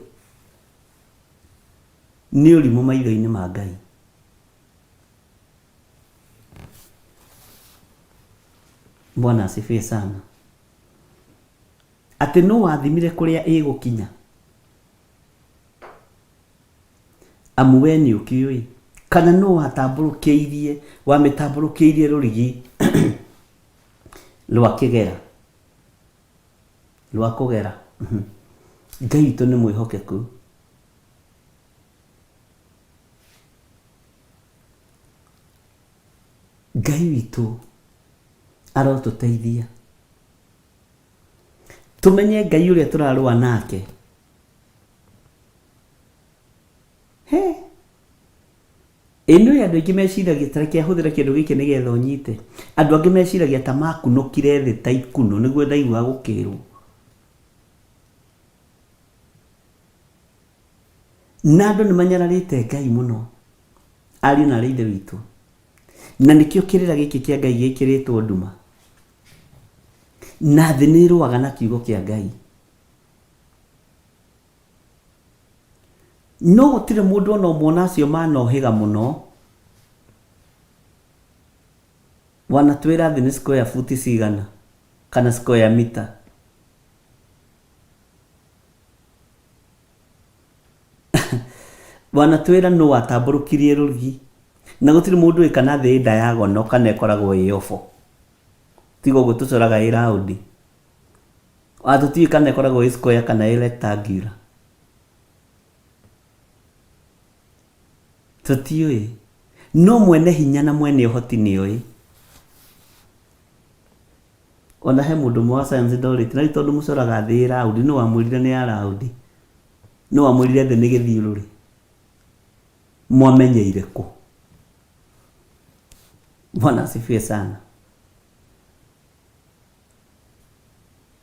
nĩ ũrimũ maitho-inĩ ma Ngai. Bwana asifiwe sana. Atĩ nũ wathimire kũrĩa ĩgũkinya? Amu we nĩ ũkĩũĩ. Kana nũ watambũrũkĩirie wamĩtambũrũkĩirie rũrigi rwa kĩgera? Rwa kũgera. Ngai witũ nĩ mwĩhokeku. Ngai witũ arotũteithia tũmenye Ngai ũrĩa tũrarũa nake. He! Ĩ nĩũĩ andũ aingĩ meciragia ta reke hũthĩre kĩndũ gĩkĩ nĩgetha ũnyite. Andũ angĩ meciragia ta makunũkire thĩ ta ikunũ nĩguo ndaiguaga gũkĩrwo. Na andũ nĩ manyararĩte Ngai mũno, ariũ na aarĩ a Ithe witũ. Na nĩkĩo kĩrĩra gĩkĩ kĩa Ngai gĩkĩrĩtwo nduma. Na thĩ nĩ ĩrũaga na kiugo kĩa Ngai. No gũtirĩ mũndũ ona ũmwe ona acio manohĩga mũno wanatwĩra thĩ nĩ square foot cigana kana square meter. Wanatwĩra nũ watambũrũkirie rũrigi. Na gũtirĩ mũndũ ũĩ kana thĩ ĩ diagonal kana ĩkoragwo ĩ oval. Tiga ũguo tũcoraga ĩ round. Ona tũtiũĩ kana ĩkoragwo ĩ square kana ĩ rectangular. Tũtiũĩ. No mwene hinya na mwene ũhoti nĩ oĩ. Ona he mũndũ ũmwe wa science ndorĩtie, na rĩu tondũ mũcoraga thĩ ĩ round, nũ wamwĩrire nĩ ya round? Nũ wamwĩrire thĩ nĩ gĩthiũrũrĩ? Mwamenyeire kũ? Bwana asifiwe sana.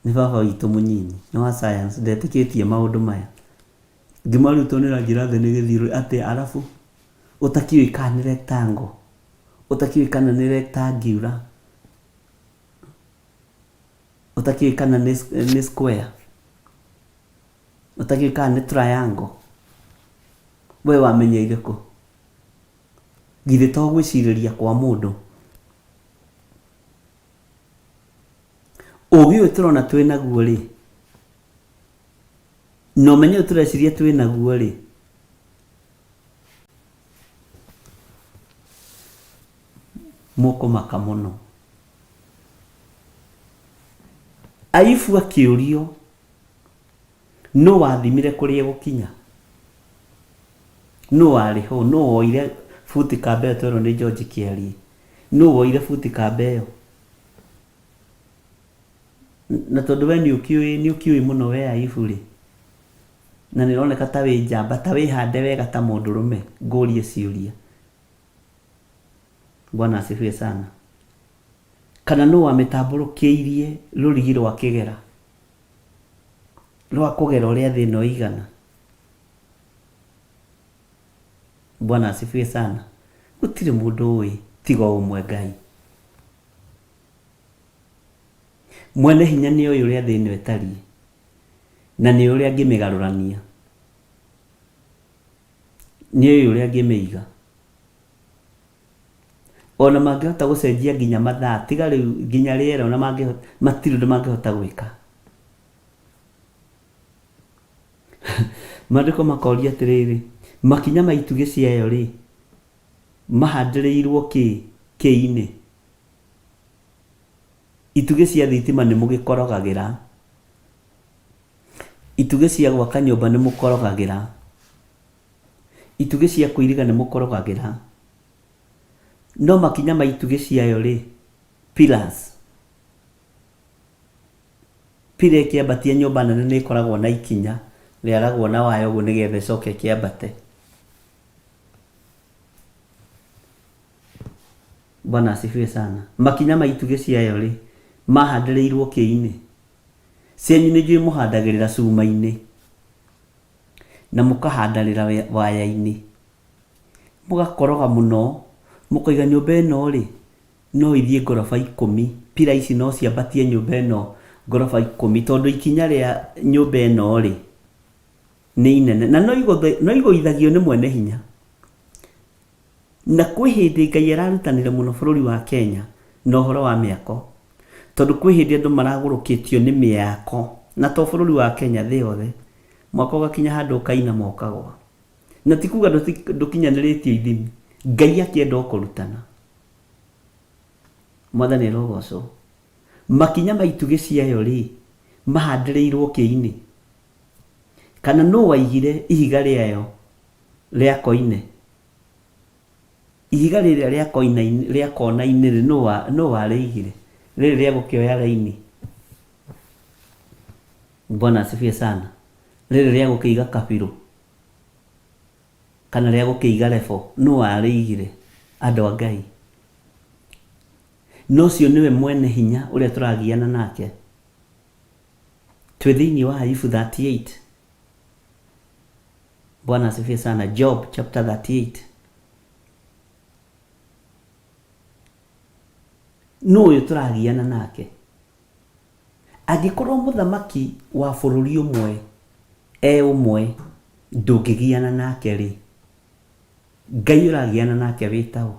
Nĩ baba witũ mũnyinyi, nĩ wa science, ndetĩkĩtie maũndũ maya. Ngĩmwĩra rĩu tondũ nĩ ũranjĩra thĩ nĩ gĩthiũrũrĩ atĩa arabu ũtakĩũĩ kana nĩ rectangle, ũtakĩũĩ kana nĩ rectangular, ũtakĩũĩ kana nĩ square, ũtakĩũĩ kana nĩ triangle, we wamenyeire kũ? Githĩ to gwĩcirĩria kwa mũndũ? Ũgĩ ũyũ tũrona twĩ naguo rĩ, na ũmenyo ũyũ tũreciria twĩ naguo rĩ, mũkũmaka mũno. Ayubu akĩũrio nũ wathimire kũrĩa egũkinya, nũ warĩ ho, nũ woire buti kamba ĩyo twerwo nĩ George Kĩarie, nũ woire buti kamba ĩyo? Na tondũ we nĩ ũkĩũĩ nĩ ũkĩũĩ mũno we Ayubu rĩ, na nĩ ũroneka ta wĩ njamba, ta wĩhande wega ta mũndũrũme, ngũrie ciũria. Bwana asifiwe sana. Kana nũ wamĩtambũrũkĩirie rũrigi rwa kĩgera, rwa kũgera ũrĩa thĩ ĩno ĩigana? Bwana asifiwe sana. Gũtirĩ mũndũ ũĩ tiga o ũmwe Ngai. Mwene hinya nĩ oĩ ũrĩa thĩ ĩno ĩtariĩ, na nĩ oĩ ũrĩa angĩmĩgarũrania. Nĩ oĩ ũrĩa angĩmĩiga. Ona mangĩhota gũcenjia nginya mathaa, tiga rĩu nginya rĩera ona mangĩhota, matirĩ ũndũ mangĩhota gwĩka. Maandĩko makoria atĩrĩrĩ, makinya ma itugĩ ciayo-rĩ, mahandĩrĩirwo kĩ kĩ-inĩ? Itugĩ cia thitima nĩ mũgĩkorogagĩra, itugĩ cia gwaka nyũmba nĩ mũkorogagĩra, itugĩ cia kũiriga nĩ mũkorogagĩra, no makinya ma itugĩ ciayo-rĩ, pillars, pillar ĩkĩambatia nyũmba nene nĩ ĩkoragwo na ikinya rĩaragwo na waya ũguo nĩgetha ĩcoke ĩkĩambate. Bwana asifiwe sana. Makinya ma itugĩ ciayo-rĩ, mahandĩrĩirwo kĩ-inĩ? Cianyu nĩ njũĩ mũhandagĩrĩra cuma-inĩ na mũkahandarĩra waya-inĩ. Mũgakoroga mũno, mũkoiga nyũmba ĩno-rĩ, no ĩthiĩ ngoroba ikũmi, pillar ici no ciambatie nyũmba ĩno ngoroba ikũmi, tondũ ikinya rĩa nyũmba ĩno-rĩ, nĩ inene. Na no igũithagio nĩ mwene hinya. Na kwĩ hĩndĩ Ngai ararutanire mũno bũrũri wa Kenya na ũhoro wa mĩako, tondũ kwĩ hĩndĩ andũ maragũrũkĩtio nĩ mĩako, na to bũrũri wa Kenya, thĩ yothe. Mwako ũgakinya handũ ũkainama ũkagwa. Na ti kuga ndũkinyanĩrĩtie ithimi, Ngai akĩenda o kũrutana. Mwathani arogocwo. Makinya ma itugĩ ciayo-rĩ, mahandĩrĩirwo kĩ-inĩ? Kana nũ waigire ihiga rĩayo rĩa koine? Ihiga rĩrĩa rĩa koina rĩa kona-inĩ rĩ, nũ wa nũ warĩigire? Rĩrĩ rĩa gũkĩoya raini. Bwana asifiwe sana. Rĩrĩ rĩa gũkĩiga kabirũ kana rĩa gũkĩiga rebo, nũ warĩigire? Andũ a Ngai. Na ũcio nĩwe mwene hinya ũrĩa tũragiana nake. Twĩ thĩinĩ wa Ayubu 38. Bwana asifiwe sana. Job chapter 38. Nũ ũyũ tũragiana nake? Angĩkorwo mũthamaki wa bũrũri ũmwe e ũmwe ndũngĩgiana nake rĩ, Ngai ũragiana nake wĩ taũ?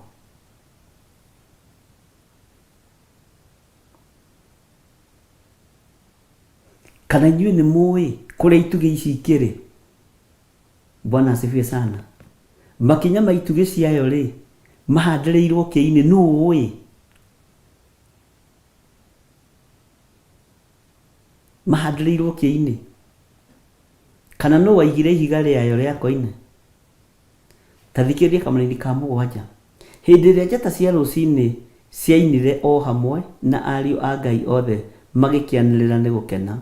Kana inyuĩ nĩ mũĩ kũrĩa itugĩ ici ikĩrĩ? Bwana asifiwe sana. Makinya ma itugĩ ciayo-rĩ, Mahandĩrĩirwo kĩinĩ nũ ũĩ? Mahandĩrĩirwo kĩinĩ? Kana nũ waigire ihiga rĩayo rĩa koine? Ta thikĩrĩria kamũraini ka mũgwanja. Hĩndĩ ĩrĩa njata cia rũcinĩ ciainire o hamwe na ariũ a Ngai othe magĩkĩanĩrĩra nĩ gũkena,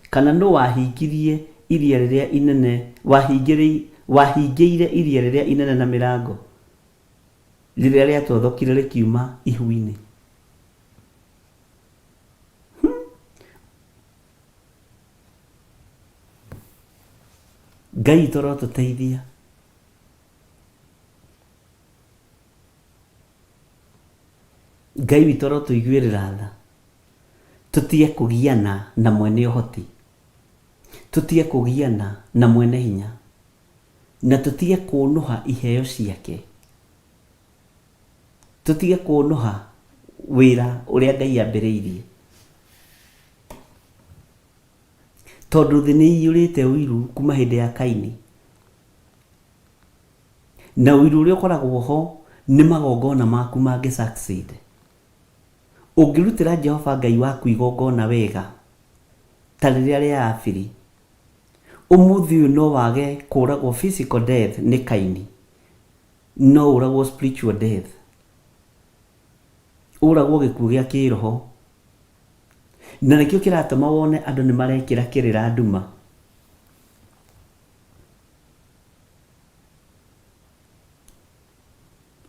kana nũ wahingirie iria rĩrĩa inene, wahingĩire iria rĩrĩa inene na mĩrango, rĩrĩa rĩatothokire rĩkiuma ihu-inĩ? Ngai witũ arotũteithia. Ngai witũ arotũiguĩrĩra tha. Tũtige kũgiana na mwene ũhoti. Tũtige kũgiana na mwene hinya. Na tũtige kũnũha iheo ciake. Tũtige kũnũha wĩra ũrĩa Ngai ambĩrĩirie. Tondũ thĩ nĩ ĩiyũrĩte ũiru kuma hĩndĩ ya Kaini. Na ũiru ũrĩa ũkoragwo ho nĩ magongona maku mangĩ succeed. Ũngĩrutĩra Jehova Ngai waku igongona wega, ta rĩrĩa rĩa Abili, ũmũthĩ ũyũ no wage kũragwo physical death nĩ Kaini, no ũragwo spiritual death. Ũragwo gĩkuũ gĩa kĩroho. Na nĩkĩo kĩratũma wone andũ nĩ marekĩra kĩrĩra nduma.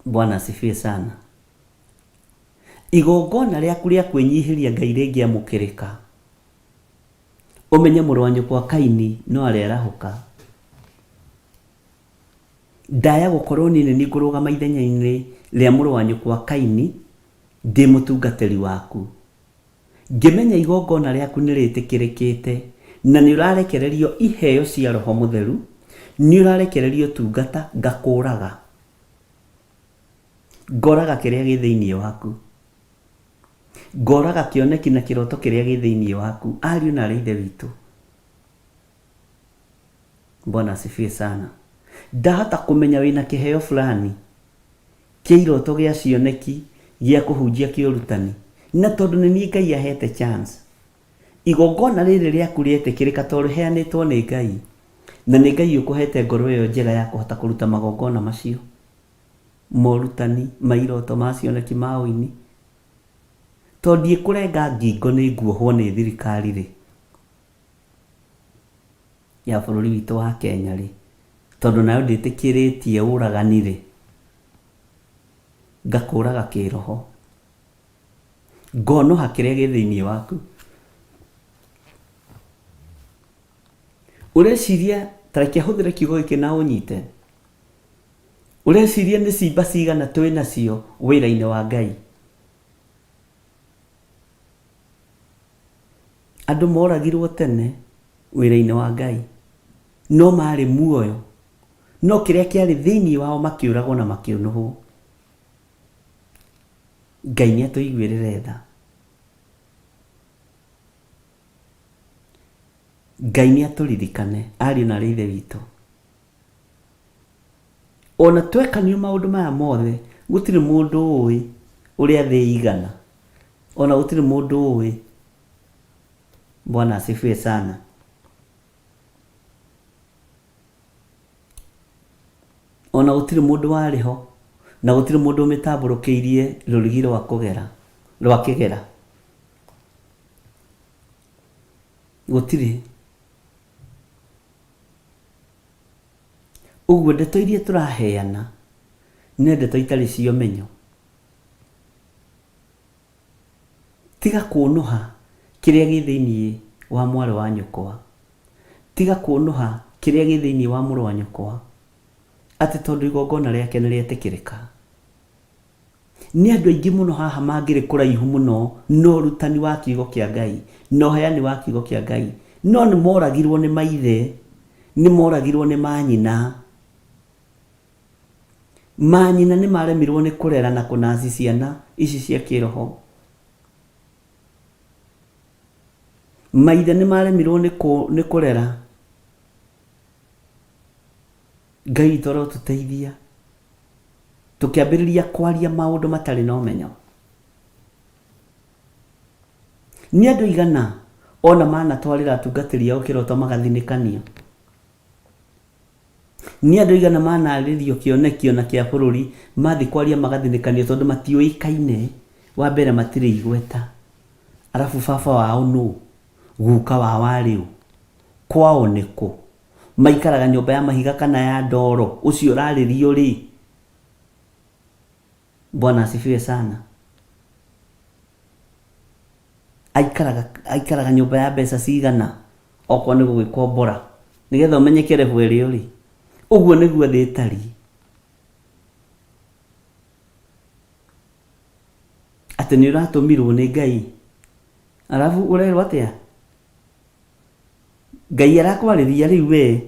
Bwana asifiwe sana. Igongona rĩaku rĩa kwĩnyihĩria Ngai rĩngĩamũkĩrĩka, ũmenye mũrũ wa nyũkwa Kaini no arĩarahũka. Ndaya gũkorwo niĩ nĩ niĩ ngũrũgama ithenya-inĩ rĩa mũrũ wa nyũkwa Kaini ndĩ mũtungatĩri waku. Ngĩmenya igongona rĩaku nĩ rĩtĩkĩrĩkĩte na nĩ ũrarekererio iheo cia Roho Mũtheru, nĩ ũrarekererio ũtungata, ngakũũraga. Ngoraga kĩrĩa gĩ thĩinĩ waku. Ngoraga kĩoneki na kĩroto kĩrĩa gĩ thĩinĩ waku. Ariũ na aarĩ a Ithe witũ. Bwana asifiwe sana. Ndahota kũmenya wĩna kĩheo fulani kĩa iroto gĩa cioneki gĩa kũhunjia kĩa ũrutani na tondũ nĩ niĩ Ngai ahete chance igongona rĩrĩ rĩaku rĩetĩkĩrĩka tondũ rĩheanĩtwo nĩ Ngai na nĩ Ngai ũkũhete ngoro ĩyo njega ya kũhota kũruta magongona macio morutani ma iroto ma cioneki ma ũini tondũ ndiĩkũrenga ngingo nĩ nguohwo nĩ thirikari rĩ ya bũrũri witũ wa Kenya rĩ, tondũ nayo ndĩtĩkĩrĩtie ũragani rĩ, ngakũraga kĩroho, ngonũha kĩrĩa gĩ thĩinĩ waku. Ũreciria, ta reke hũthĩre kiugo gĩkĩ na ũnyite, ũreciria nĩ cimba cigana twĩ nacio wĩra-inĩ wa Ngai? Andũ moragirwo tene wĩra-inĩ wa Ngai, no maarĩ muoyo, no kĩrĩa kĩarĩ thĩinĩ wao makĩũragwo na makĩũnũhwo. Ngai nĩ atũiguĩrĩre tha. Ngai nĩ atũririkane, ariũ na aarĩ a Ithe witũ. Ona twekanio maũndũ maya mothe, gũtirĩ mũndũ ũĩ ũrĩa thĩ ĩigana. Ona gũtirĩ mũndũ ũĩ. Bwana asifiwe sana. Ona gũtirĩ mũndũ warĩ ho, na gũtirĩ mũndũ ũmĩtambũrũkĩirie rũrigi rwa kũgera, rwa kĩgera. Gũtirĩ. Ũguo ndeto iria tũraheana nĩ ndeto itarĩ cia ũmenyo. Tiga kũnũha kĩrĩa gĩ thĩinĩ wa mwarĩ wa nyũkwa. Tiga kũnũha kĩrĩa gĩ thĩinĩ wa mũrũ wa nyũkwa atĩ tondũ igongona rĩake nĩ rĩetĩkĩrĩka. Nĩ andũ aingĩ mũno haha mangĩrĩ kũraihu mũno na ũrutani wa kiugo kĩa Ngai na ũheani wa kiugo kĩa Ngai, no nĩ moragirwo nĩ maithe, nĩ moragirwo nĩ manyina. Manyina nĩ maremirwo nĩ kũrera na kũnaci ciana ici cia kĩroho. Maithe nĩ maremirwo nĩ kũrera. Ngai witũ arotũteithia. Tũkĩambĩrĩria kwaria maũndũ matarĩ na ũmenyo. Nĩ andũ aigana ona manatwarĩra atungatĩri ao kĩroto magathinĩkanio? Nĩ andũ aigana manarĩrio kĩoneki ona kĩa bũrũri mathiĩ kwaria magathinĩkanio tondũ matiũĩkaine, wa mbere matirĩ igweta, arabu baba wao nũ, guka wao arĩ ũ, kwao nĩ kũ, maikaraga nyũmba ya mahiga kana ya ndoro, ũcio ũrarĩrio rĩ? Bwana asifiwe sana. Aikaraga aikaraga nyũmba ya mbeca cigana okorwo nĩ gũgĩkombora nĩgetha ũmenyeke level ĩrĩa ũrĩ. Ũguo nĩguo thĩ ĩtariĩ. Atĩ nĩ ũratũmirwo nĩ Ngai arabu ũrerwo atĩa? Ngai arakwarĩria rĩu we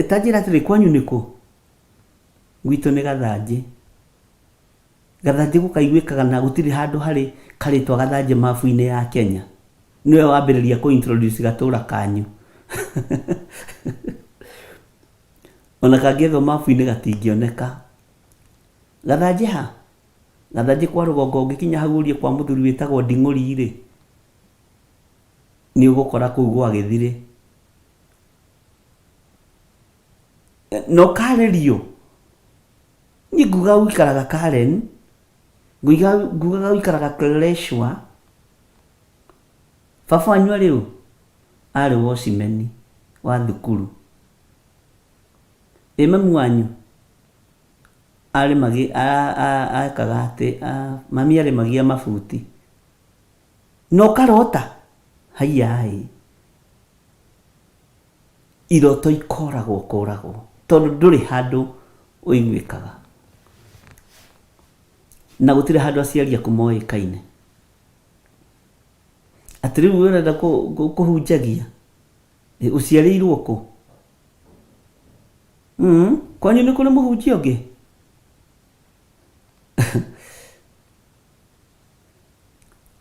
ta njĩra atĩrĩ kwanyu nĩ kũ? Gwitũ nĩ Gathanjĩ. Gathanjĩ gũkaiguĩkaga na gũtirĩ handũ harĩ karĩtwa Gathanjĩ mabu-inĩ ya Kenya. Nĩwe wambĩrĩria kũ introduce gatũra kanyu. Ona kangĩethwo mabu-inĩ gatingĩoneka. Gathanjĩ ha? Gathanjĩ kwa rũgongo ũngĩkinya hau ũrie kwa mũthuri wĩtagwo Nding'ũri rĩ, nĩ ũgũkora kũu gwa Gĩthirĩ. Na ũkarĩrio. Niĩ ngugaga ũikaraga Karen, ngugaga ũikaraga Kileleshwa. Baba wanyu arĩ ũ? Arĩ wocimeni wa thukuru. Ĩ mami wanyu? Ekaga atĩ, mami arĩmagia mabuti. Na ũkarota? Haiya ĩ. Iroto ikoragwo kũragwo tondũ ndũrĩ handũ ũiguĩkaga na gũtirĩ handũ aciari aku moĩkaine. Atĩ rĩu ũrenda kũhunjagia, ũciarĩirwo kũ? Kwanyu nĩ kũrĩ mũhunjia ũngĩ?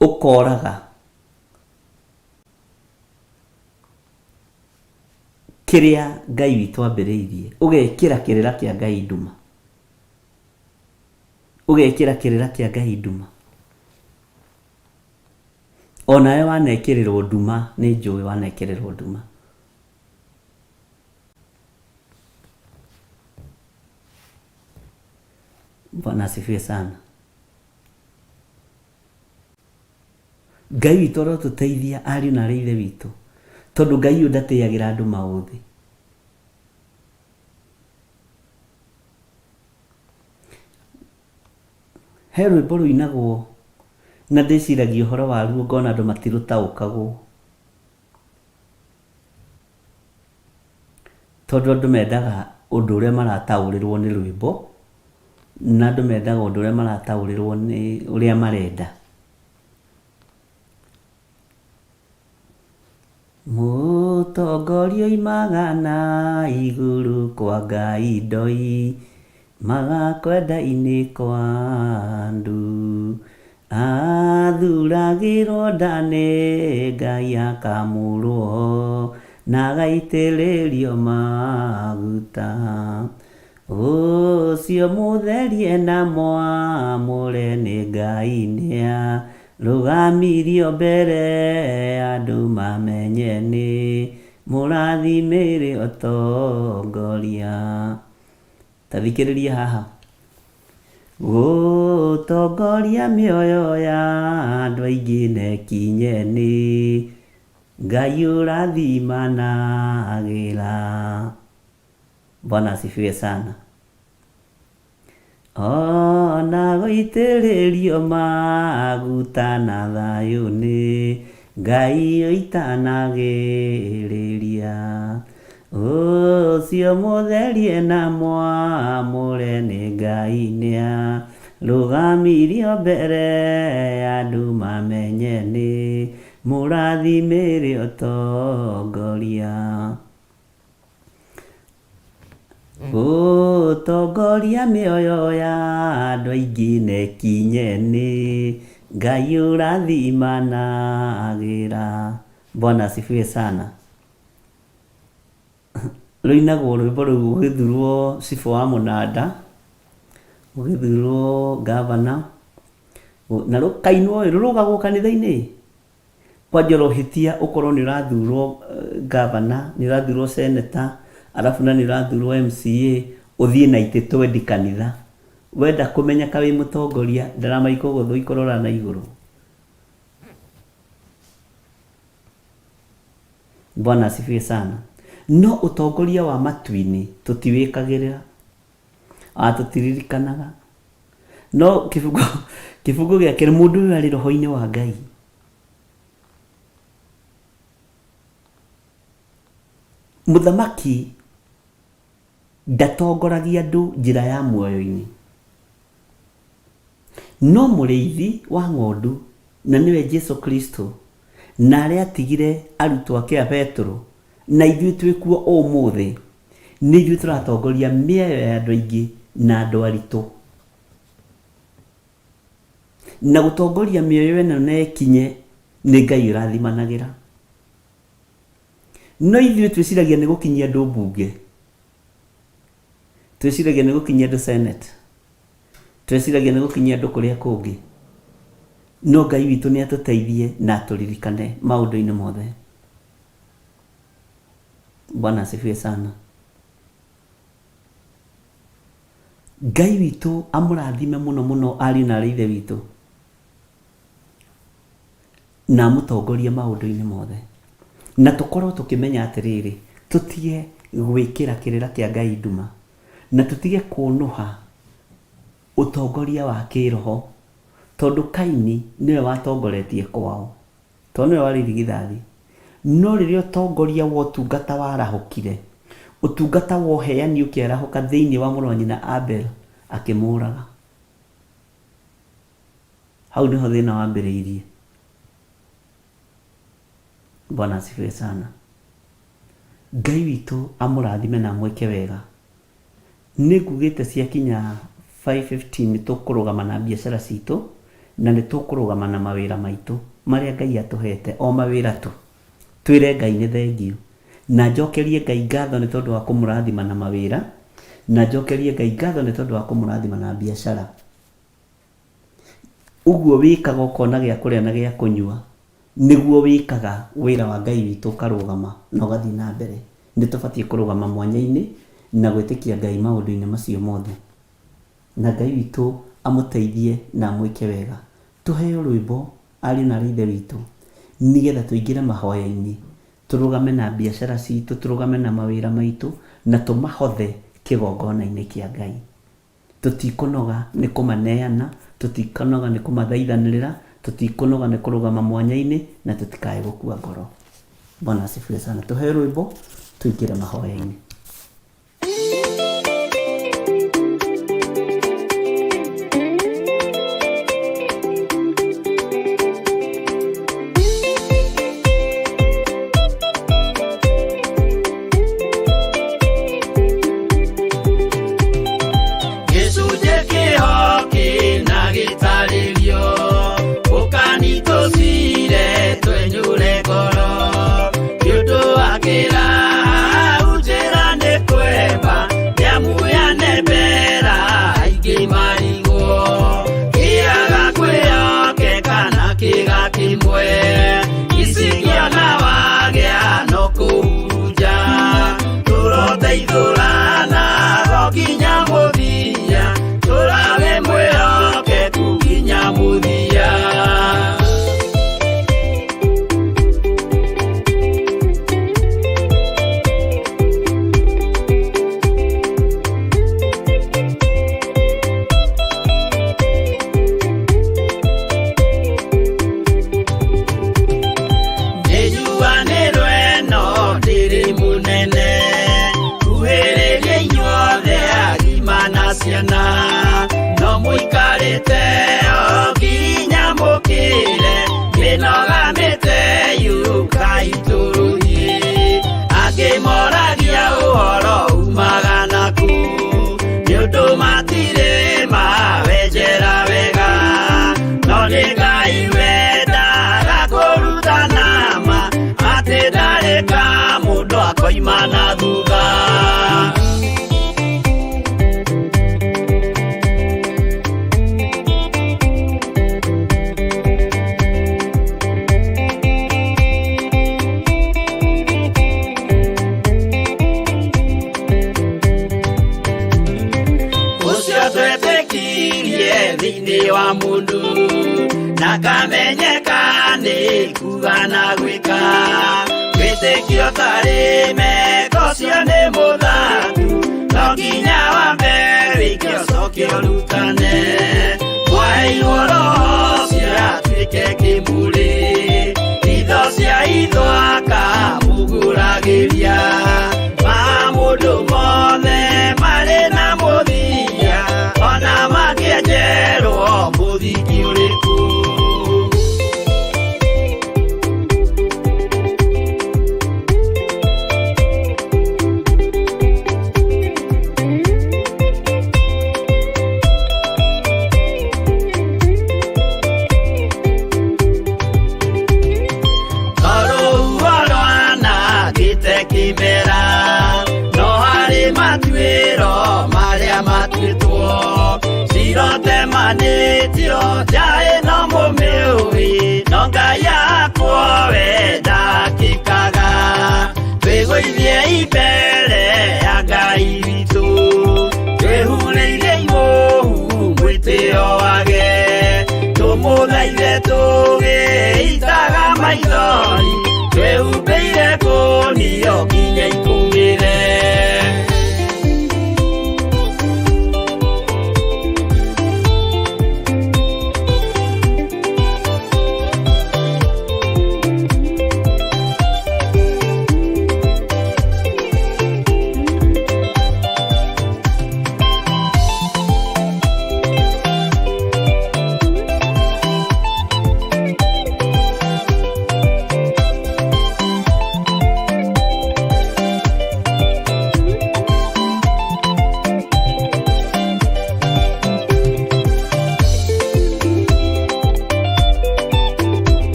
Ũkoraga. Kĩrĩa Ngai witũ ambĩrĩirie, ũgekĩra kĩrĩra kĩa Ngai nduma. Ũgekĩra kĩrĩra kĩa Ngai nduma. Onawe wanekĩrĩrwo nduma, nĩ njũĩ wanekĩrĩrwo nduma. Bwana asifiwe sana. Ngai witũ arotũteithia ariũ na arĩ ithe witũ, tondũ Ngai ũyũ ndatĩagĩra andũ maũthĩ. He rwĩmbo rũinagwo na ndĩciragia ũhoro waruo ngona andũ matirũtaũkagwo. Tondũ andũ mendaga ũndũ ũrĩa marataũrĩrwo nĩ rwĩmbo, na andũ mendaga ũndũ ũrĩa marataũrĩrwo nĩ ũrĩa marenda. Mũtongoria oimaga na igũrũ kwa Ngai ndoimaga kwenda-inĩ kwa andũ. Athuragĩrwo nda nĩ Ngai akamũrwo na agaitĩrĩrio maguta. Ũcio mũtherie na mwamũre nĩ Ngai nĩarũgamirio mbere andũ mamenye nĩ mũrathimĩre ũtongoria. Ta thikĩrĩria haha. Gũtongoria mĩoyo ya andũ aingĩ na ĩkinye nĩ Ngai ũrathimanagĩra. Bwana asifiwe sana. Ona gũitĩrĩrio maguta na thayũ nĩ Ngai ũitanagĩrĩria. Ũcio mũtherie na mwamũre nĩ Ngai nĩarũgamirio mbere ya andũ mamenye nĩ mũrathimĩre ũtongoria. Gũtongoria mĩoyo ya andũ aingĩ na ĩkinye nĩ Ngai ũrathimanagĩra. Bwana asifiwe sana. Rũinagwo rwĩmbo rũu gũgĩthurwo cibũ wa mũnanda. Gũgĩthurwo ngavana, na rũkainwo ĩ, rũrũgagwo kanitha-inĩ ĩ, kwanja ũrohĩtia ũkorwo nĩ ũrathurwo ngavana, nĩ ũrathurwo senator, arabu na nĩ ũrathurwo MCA, ũthiĩ na itĩ twendi kanitha. Wenda kũmenyeka wĩ mũtongoria, ndarama ikũgũthwo ikũrora na igũrũ. Bwana asifiwe sana. No ũtongoria wa matu-inĩ tũtiwĩkagĩrĩra, ona tũtiririkanaga. No kĩbungo kĩbungo gĩa kerĩ, mũndũ ũyũ arĩ roho-inĩ wa Ngai. Mũthamaki ndatongoragia andũ njĩra ya muoyo-inĩ. No mũrĩithi wa ng'ondu, na nĩwe Jesu Kristo, na arĩa atigire arutwo ake a Petero, na ithuĩ twĩ kuo ũmũthĩ, nĩ ithuĩ tũratongoria mĩoyo ya andũ aingĩ na andũ aritũ. Na gũtongoria mĩoyo ĩno na ĩkinye, nĩ Ngai ũrathimanagĩra. No ithuĩ twĩciragia nĩ gũkinyia andũ mbunge, twĩciragia nĩ gũkinyia andũ senate, twĩciragia nĩ gũkinyia andũ kũrĩa kũngĩ. No Ngai witũ nĩ atũteithie na atũririkane maũndũ-inĩ mothe. Bwana asifiwe sana. Ngai witũ amũrathime mũno mũno ariũ na aarĩ a Ithe witũ. Na amũtongorie maũndũ-inĩ mothe. Na tũkorwo tũkĩmenya atĩrĩrĩ, tũtige gwĩkĩra kĩrĩra kĩa Ngai nduma, na tũtige kũnũha ũtongoria wa kĩroho, tondũ Kaini nĩwe watongoretie kwao, tondũ nĩwe warĩ irigithathi. No rĩrĩa ũtongoria wa ũtungata warahũkire, ũtungata wa ũheani ũkĩarahũka thĩinĩ wa mũrũ wa nyina Abel, akĩmũraga. Hau nĩho thĩna wambĩrĩirie. Bwana asifiwe sana. Ngai witũ amũrathime na amwĩke wega. Nĩ ngugĩte ciakinya 5:15 nĩ tũkũrũgama na biacara citũ na nĩ tũkũrũgama na mawĩra maitũ marĩa Ngai atũhete, o mawĩra tu. Twĩre Ngai nĩ thengiũ. Na njokerie Ngai ngatho nĩ tondũ wa kũmũrathima na mawĩra, na njokerie Ngai ngatho nĩ tondũ wa kũmũrathima na biacara. Ũguo wĩkaga ũkona gĩa kũrĩa na gĩa kũnyua, nĩguo wĩkaga wĩra wa Ngai witũ ũkarũgama na ũgathiĩ na mbere. Nĩ tũbatiĩ kũrũgama mwanya-inĩ na gwĩtĩkia Ngai maũndũ-inĩ macio mothe. Na Ngai witũ amũteithie na amwĩke wega. Tũheo rwĩmbo ariũ na aarĩ a Ithe witũ, nĩgetha tũingĩre mahoya-inĩ, tũrũgame na biacara citũ, tũrũgame na mawĩra maitũ, na tũmahothe kĩgongona-inĩ kĩa Ngai. Tũtikũnoga nĩ kũmaneana, tũtikũnoga nĩ kũmathaithanĩrĩra, tũtikũnoga nĩ kũrũgama mwanya-inĩ, na tũtikae gũkua ngoro. Bwana asifiwe sana. Tũheo rwĩmbo tũingĩre mahoya-inĩ. Gĩcunjĩ kĩho kĩna gĩtarĩrio, ũkani tũcire twenyũre ngoro. Nĩ ũndũ wa kĩrahau njĩra nĩ kwemba, nĩamu yanembera aingĩ marigwo. Kĩaga kwĩhokeka na kĩga kĩmwe, icingĩona wagĩa no kũhurunja. Tũroteithũrana o nginya mũthia, tũrawe mwĩhokeku nginya mũthia. Nĩnjuanĩrwo ĩno ndĩrĩ mũnene, kuhĩrĩria inyuothe agima na ciana, no mũikarĩte o nginya mũkĩre, mĩnoga mĩte yũkai tũrũthiĩ. Angĩ moragia ũhoro umaga nakũ, nĩ ũndũ matirĩ mawenjera wega, no nĩ Ngai wendaga kũrutana ma, atĩ ndarĩ ka mũndũ akoima na thutha. Na kamenyeka nĩ kuga na gwĩka. Wĩtĩkio tarĩ meko ũcio nĩ mũthatu, no nginya wambe wĩke ũcoke ũrutane. Mwaheirwo roho ũcio atuĩke kĩmũrĩ, itho cia itho akamũgũragĩria. Maũndũ mothe marĩ na mũthia, ona mangĩenjerwo mũthingi ũrĩkũ. Rũhuho rwanangĩte kĩmera, no harĩ matuĩro marĩa matuĩtwo. Cirotemanĩtio nja ĩno mũmĩũĩ, no Ngai akwo we ndakĩkaga. Twĩgũithie mbere ya Ngai witũ, twĩhurĩire imũhu mwĩtĩo wage. Tũmũthaithe tũgĩitaga maithori, twĩhumbĩire kũnio nginya ikũmĩre.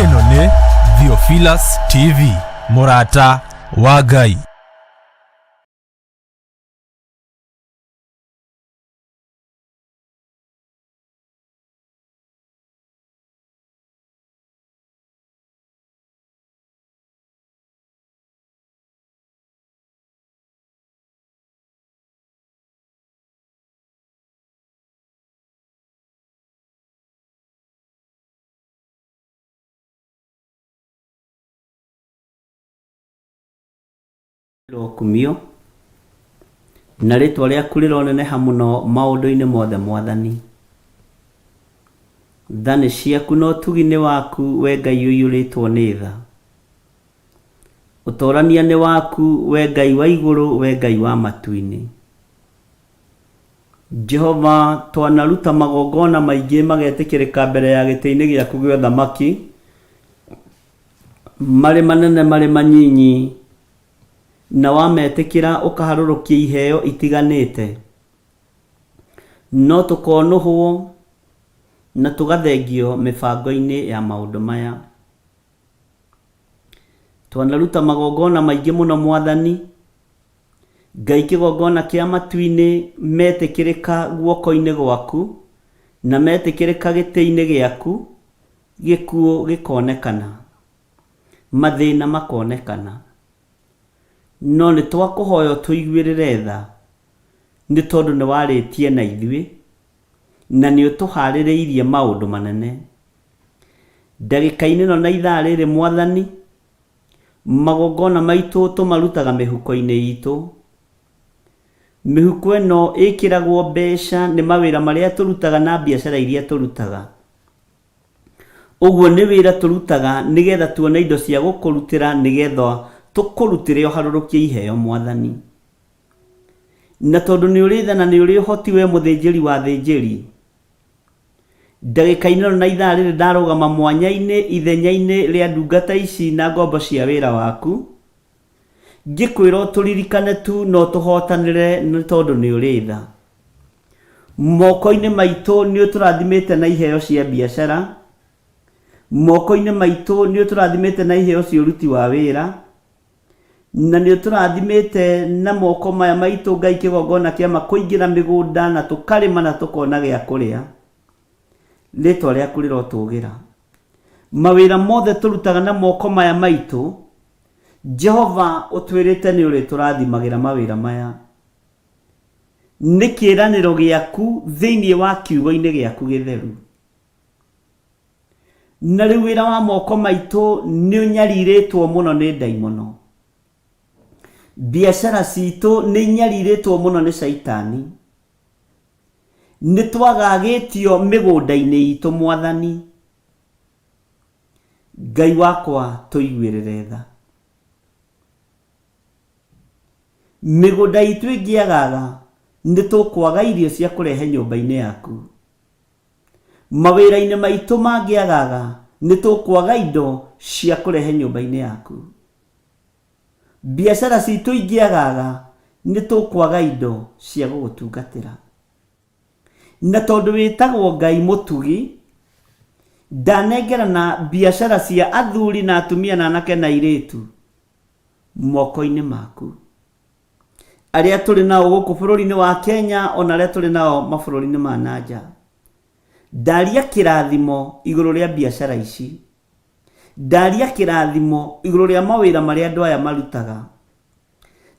Ĩno nĩ Theophilus TV, mũrata wa Ngai. Rĩrokumio na rĩtwa rĩaku rĩroneneha mũno maũndũ-inĩ mothe Mwathani. Tha nĩ ciaku na ũtugi nĩ waku we Ngai ũiyũrĩtwo nĩ tha. Ũtorania nĩ waku we Ngai wa igũrũ we Ngai wa matu-inĩ. Jehova twanaruta magongona maingĩ magetĩkĩrĩka mbere ya gĩtĩ-inĩ gĩaku gĩa ũthamaki, marĩ manene marĩ manyinyi, na wametĩkĩra ũkaharũrũkia iheo itiganĩte. No tũkonũhwo na tũgathengio mĩbango-inĩ ya maũndũ maya. Twanaruta magongona maingĩ mũno Mwathani, Ngai kĩgongona kĩa matu-inĩ metĩkĩrĩka guoko-inĩ gwaku, na metĩkĩrĩka gĩtĩ-inĩ gĩaku, gĩkuũ gĩkonekana, mathĩna makonekana. No nĩ twakũhoya ũtũiguĩrĩre tha, nĩ tondũ nĩ warĩtie na ithuĩ, na nĩ ũtũharĩrĩirie maũndũ manene. Ndagĩka-inĩ ĩno na ithaa rĩrĩ Mwathani, magongona maitũ tũmarutaga mĩhuko-inĩ itũ. Mĩhuko ĩno ĩkĩragwo mbeca nĩ mawĩra marĩa tũrutaga na biacara iria tũrutaga. Ũguo nĩ wĩra tũrutaga nĩgetha tuone indo cia gũkũrutĩra nĩgetha tũkũrutĩre ũharũrũkie iheo Mwathani. Na tondũ nĩ ũrĩ tha na nĩ ũrĩ ũhoti we mũthĩnjĩri wa athĩnjĩri, ndagĩka-inĩ ĩno na ithaa rĩrĩ ndarũgama mwanya-inĩ ithenya-inĩ rĩa ndungata ici na ngombo cia wĩra waku, ngĩkwĩra ũtũririkane tu na ũtũhotanĩre nĩ tondũ nĩ ũrĩ tha. Moko-inĩ maitũ nĩ ũtũrathimĩte na iheo cia biacara, Moko-inĩ maitũ nĩ ũtũrathimĩte na iheo cia ũruti wa wĩra, na nĩ ũtũrathimĩte na moko maya maitũ Ngai kĩgongona kĩa ma kũingĩra mĩgũnda na tũkarĩma na tũkona gĩa kũrĩa. Rĩtwa rĩaku rĩrotũgĩra. Mawĩra mothe tũrutaga na moko maya maitũ, Jehova ũtwĩrĩte nĩ ũrĩtũrathimagĩra mawĩra maya. Nĩ kĩĩranĩro gĩaku thĩinĩ wa kiugo-inĩ gĩaku gĩtheru. Na rĩu wĩra wa moko maitũ nĩ ũnyarirĩtwo mũno nĩ ndaimono. Biacara citũ nĩ inyarirĩtwo mũno nĩ caitani. Nĩ twagagĩtio mĩgũnda-inĩ itũ Mwathani. Ngai wakwa tũiguĩrĩre tha. Mĩgũnda itũ ĩngĩagaga nĩ tũkwaga irio cia kũrehe nyũmba-inĩ yaku. Mawĩra-inĩ maitũ mangĩagaga nĩ tũkwaga indo cia kũrehe nyũmba-inĩ yaku. Biacara citũ ingĩagaga nĩ tũkwaga indo cia gũgũtungatĩra. Na tondũ wĩtagwo Ngai mũtugi, ndanengerana biacara cia athuri na atumia na anake na airĩtu moko-inĩ maku. Arĩa tũrĩ nao gũkũ bũrũri-inĩ wa Kenya ona arĩa tũrĩ nao mabũrũri-inĩ ma na nja. Ndaria kĩrathimo igũrũ rĩa biacara ici. Ndaria kĩrathimo igũrũ rĩa mawĩra marĩa andũ aya marutaga.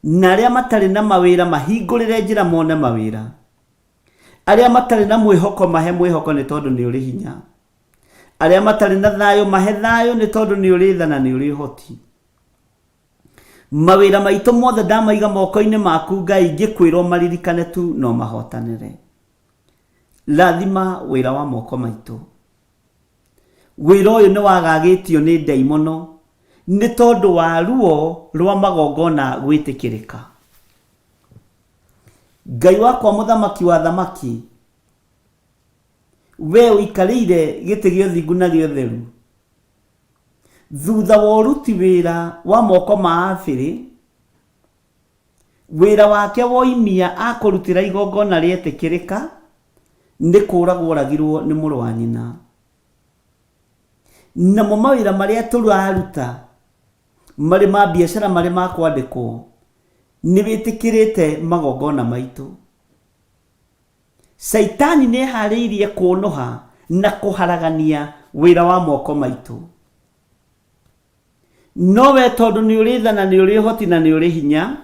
Na arĩa matarĩ na mawĩra mahingũrĩre njĩra mone mawĩra. Arĩa matarĩ na mwĩhoko mahe mwĩhoko nĩ tondũ nĩ ũrĩ hinya. Arĩa matarĩ na thayũ mahe thayũ nĩ tondũ nĩ ũrĩ tha na nĩ ũrĩ ũhoti. Mawĩra maitũ mothe ndamaiga moko-inĩ maku Ngai ngĩkwĩrwo maririkane tu no mahotanĩre. Rathima wĩra wa moko maitũ. Wĩra ũyũ nĩ wagagĩtio nĩ ndaimono nĩ tondũ wa ruo rwa magongona gwĩtĩkĩrĩka. Ngai wakwa mũthamaki wa thamaki, we ũikarĩire gĩtĩ gĩa ũthingu na gĩa ũtheru, thutha wa ũruti wĩra wa moko ma Abĩrĩ, wĩra wake woimia akũrutĩra igongona rĩetĩkĩrĩka, nĩ kũũragwo oragirwo nĩ mũrũ wa nyina. Namo mawĩra marĩa tũraruta marĩ ma biacara marĩ ma kwandĩkwo, nĩ wĩtĩkĩrĩte magongona maitũ. Caitani nĩ eharĩirie kũũnũha na kũharagania wĩra wa moko maitũ. No we tondũ nĩ ũrĩ tha na nĩ ũrĩ ũhoti na nĩ ũrĩ hinya,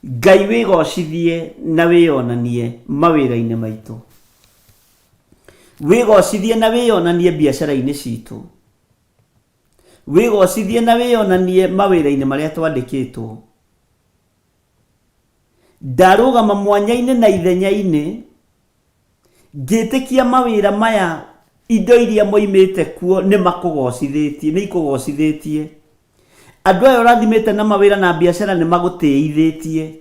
Ngai wĩgocithie na wĩyonanie mawĩra-inĩ maitũ. Wĩgocithie na wĩyonanie biacara-inĩ citũ. Wĩgocithie na wĩyonanie mawĩra-inĩ marĩa twandĩkĩtwo. Ndarũgama mwanya-inĩ na ithenya-inĩ ngĩtĩkia mawĩra maya indo iria moimĩte kuo nĩ makũgocithĩtie, nĩ ikũgocithĩtie. Andũ aya ũrathimĩte na mawĩra na biacara nĩ magũtĩithĩtie.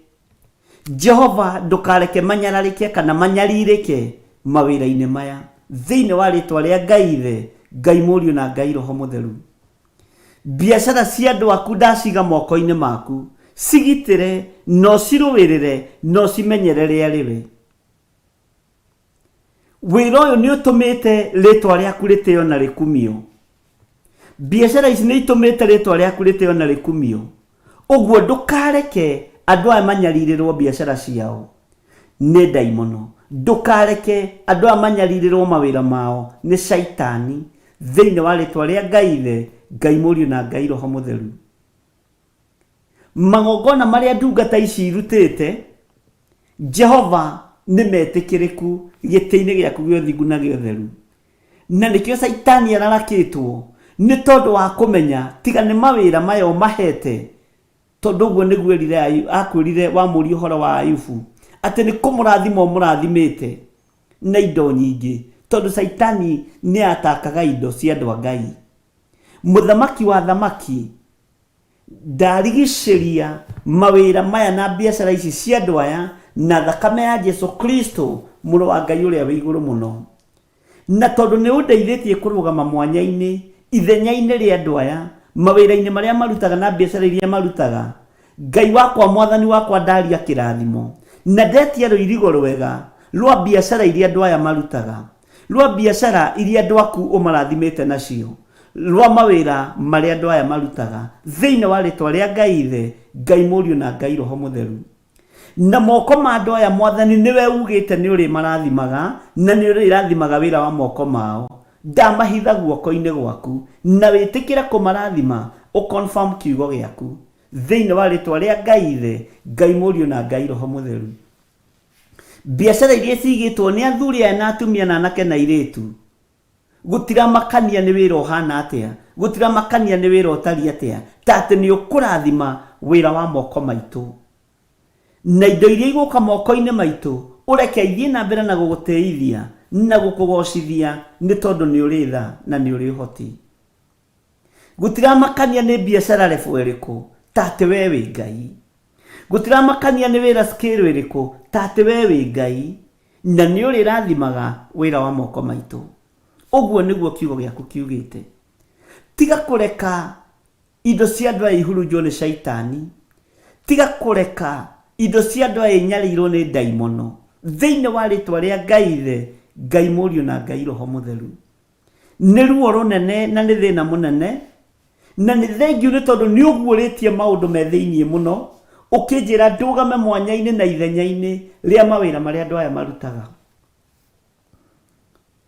Jehova ndũkareke manyararĩke kana manyarirĩke mawĩra-inĩ maya. Thĩinĩ wa rĩtwa rĩa Ngai Ithe, Ngai Mũriũ na Ngai Roho Mũtheru. Biacara cia andũ aku ndaciga moko-inĩ maku. Cigitĩre na ũcirũĩrĩre na ũcimenyerere arĩ we. Wĩra ũyũ nĩ ũtũmĩte rĩtwa rĩaku rĩtĩo na rĩkumio. Biacara ici nĩ itũmĩte rĩtwa rĩaku rĩtĩo na rĩkumio. Ũguo ndũkareke andũ aya manyarirĩrwo biacara ciao nĩ ndaimono. Ndũkareke andũ aya manyarirĩrwo mawĩra mao nĩ caitani thĩinĩ wa rĩtwa rĩa Ngai Ithe, Ngai Mũriũ na Ngai Roho Mũtheru. Magongona marĩa ndungata ici irutĩte, Jehova, nĩ metĩkĩrĩku gĩtĩ-inĩ gĩaku gĩa ũthingu na gĩa ũtheru. Na nĩkĩo Caitani ararakĩtwo nĩ tondũ wa kũmenya tiga nĩ mawĩra maya ũmahete, tondũ ũguo nĩguo erire akwĩrire wamũria ũhoro wa Ayubu, atĩ nĩ kũmũrathima ũmũrathimĩte na indo nyingĩ, tondũ Caitani nĩ atakaga indo cia andũ a Ngai. Mũthamaki wa athamaki ndarigicĩria mawĩra maya na biacara ici cia andũ aya na thakame ya Jesu Kristo mũrũ wa Ngai ũrĩa wĩ igũrũ mũno. Na tondũ nĩ ũndeithĩtie kũrũgama mwanya-inĩ ithenya-inĩ rĩa andũ aya mawĩra-inĩ marĩa marutaga na biacara iria marutaga, Ngai wakwa mwathani wakwa ndaria kĩrathimo na ndetia rũirigo rwega rwa biacara iria andũ aya marutaga. Rwa biacara iria andũ aku ũmarathimĩte nacio, rwa mawĩra marĩa andũ aya marutaga, thĩinĩ wa rĩtwa rĩa Ngai Ithe, Ngai Mũriũ na Ngai Roho Mũtheru. Na moko ma andũ aya Mwathani nĩwe ugĩte nĩ ũrĩmarathimaga na nĩ ũrĩrathimaga wĩra wa moko mao. Ndamahitha guoko-inĩ gwaku na wĩtĩkĩre kũmarathima ũ confirm kiugo gĩaku. Thĩinĩ wa rĩtwa rĩa Ngai Ithe, Ngai Mũriũ na Ngai Roho Mũtheru. Biacara iria cigĩtwo nĩ athuri aya na atumia na anake na airĩtu, gũtiramakania nĩ wĩra ũhana atĩa, gũtiramakania nĩ wĩra ũtariĩ atĩa, ta atĩ nĩ ũkũrathima wĩra wa moko maitũ. Na indo iria igũka moko-inĩ maitũ, ũreke ithiĩ na mbere na gũgũtĩithia na gũkũgocithia nĩ tondũ nĩ ũrĩ tha na nĩ ũrĩ ũhoti. Gũtiramakania nĩ biacara level ĩrĩkũ, ta atĩ we wĩ Ngai. Gũtiramakania nĩ wĩra scale ĩrĩkũ, ta atĩ we wĩ Ngai, na nĩ ũrĩrathimaga wĩra wa moko maitũ. Ũguo nĩguo kiugo gĩaku kiugĩte. Tiga kũreka indo cia andũ aya ihurunjwo nĩ Shaitani. Tiga kũreka indo cia andũ aya inyarirwo nĩ ndaimono. Thĩinĩ wa rĩtwa rĩa Ngai Ithe, Ngai Mũriũ na Ngai Roho Mũtheru. Nĩ ruo rũnene na nĩ thĩna mũnene, na nĩ thengiũ nĩ tondũ nĩ ũguũrĩtie maũndũ me thĩinĩ mũno, ũkĩnjĩra ndũgame mwanya-inĩ na ithenya-inĩ rĩa mawĩra marĩa andũ aya marutaga.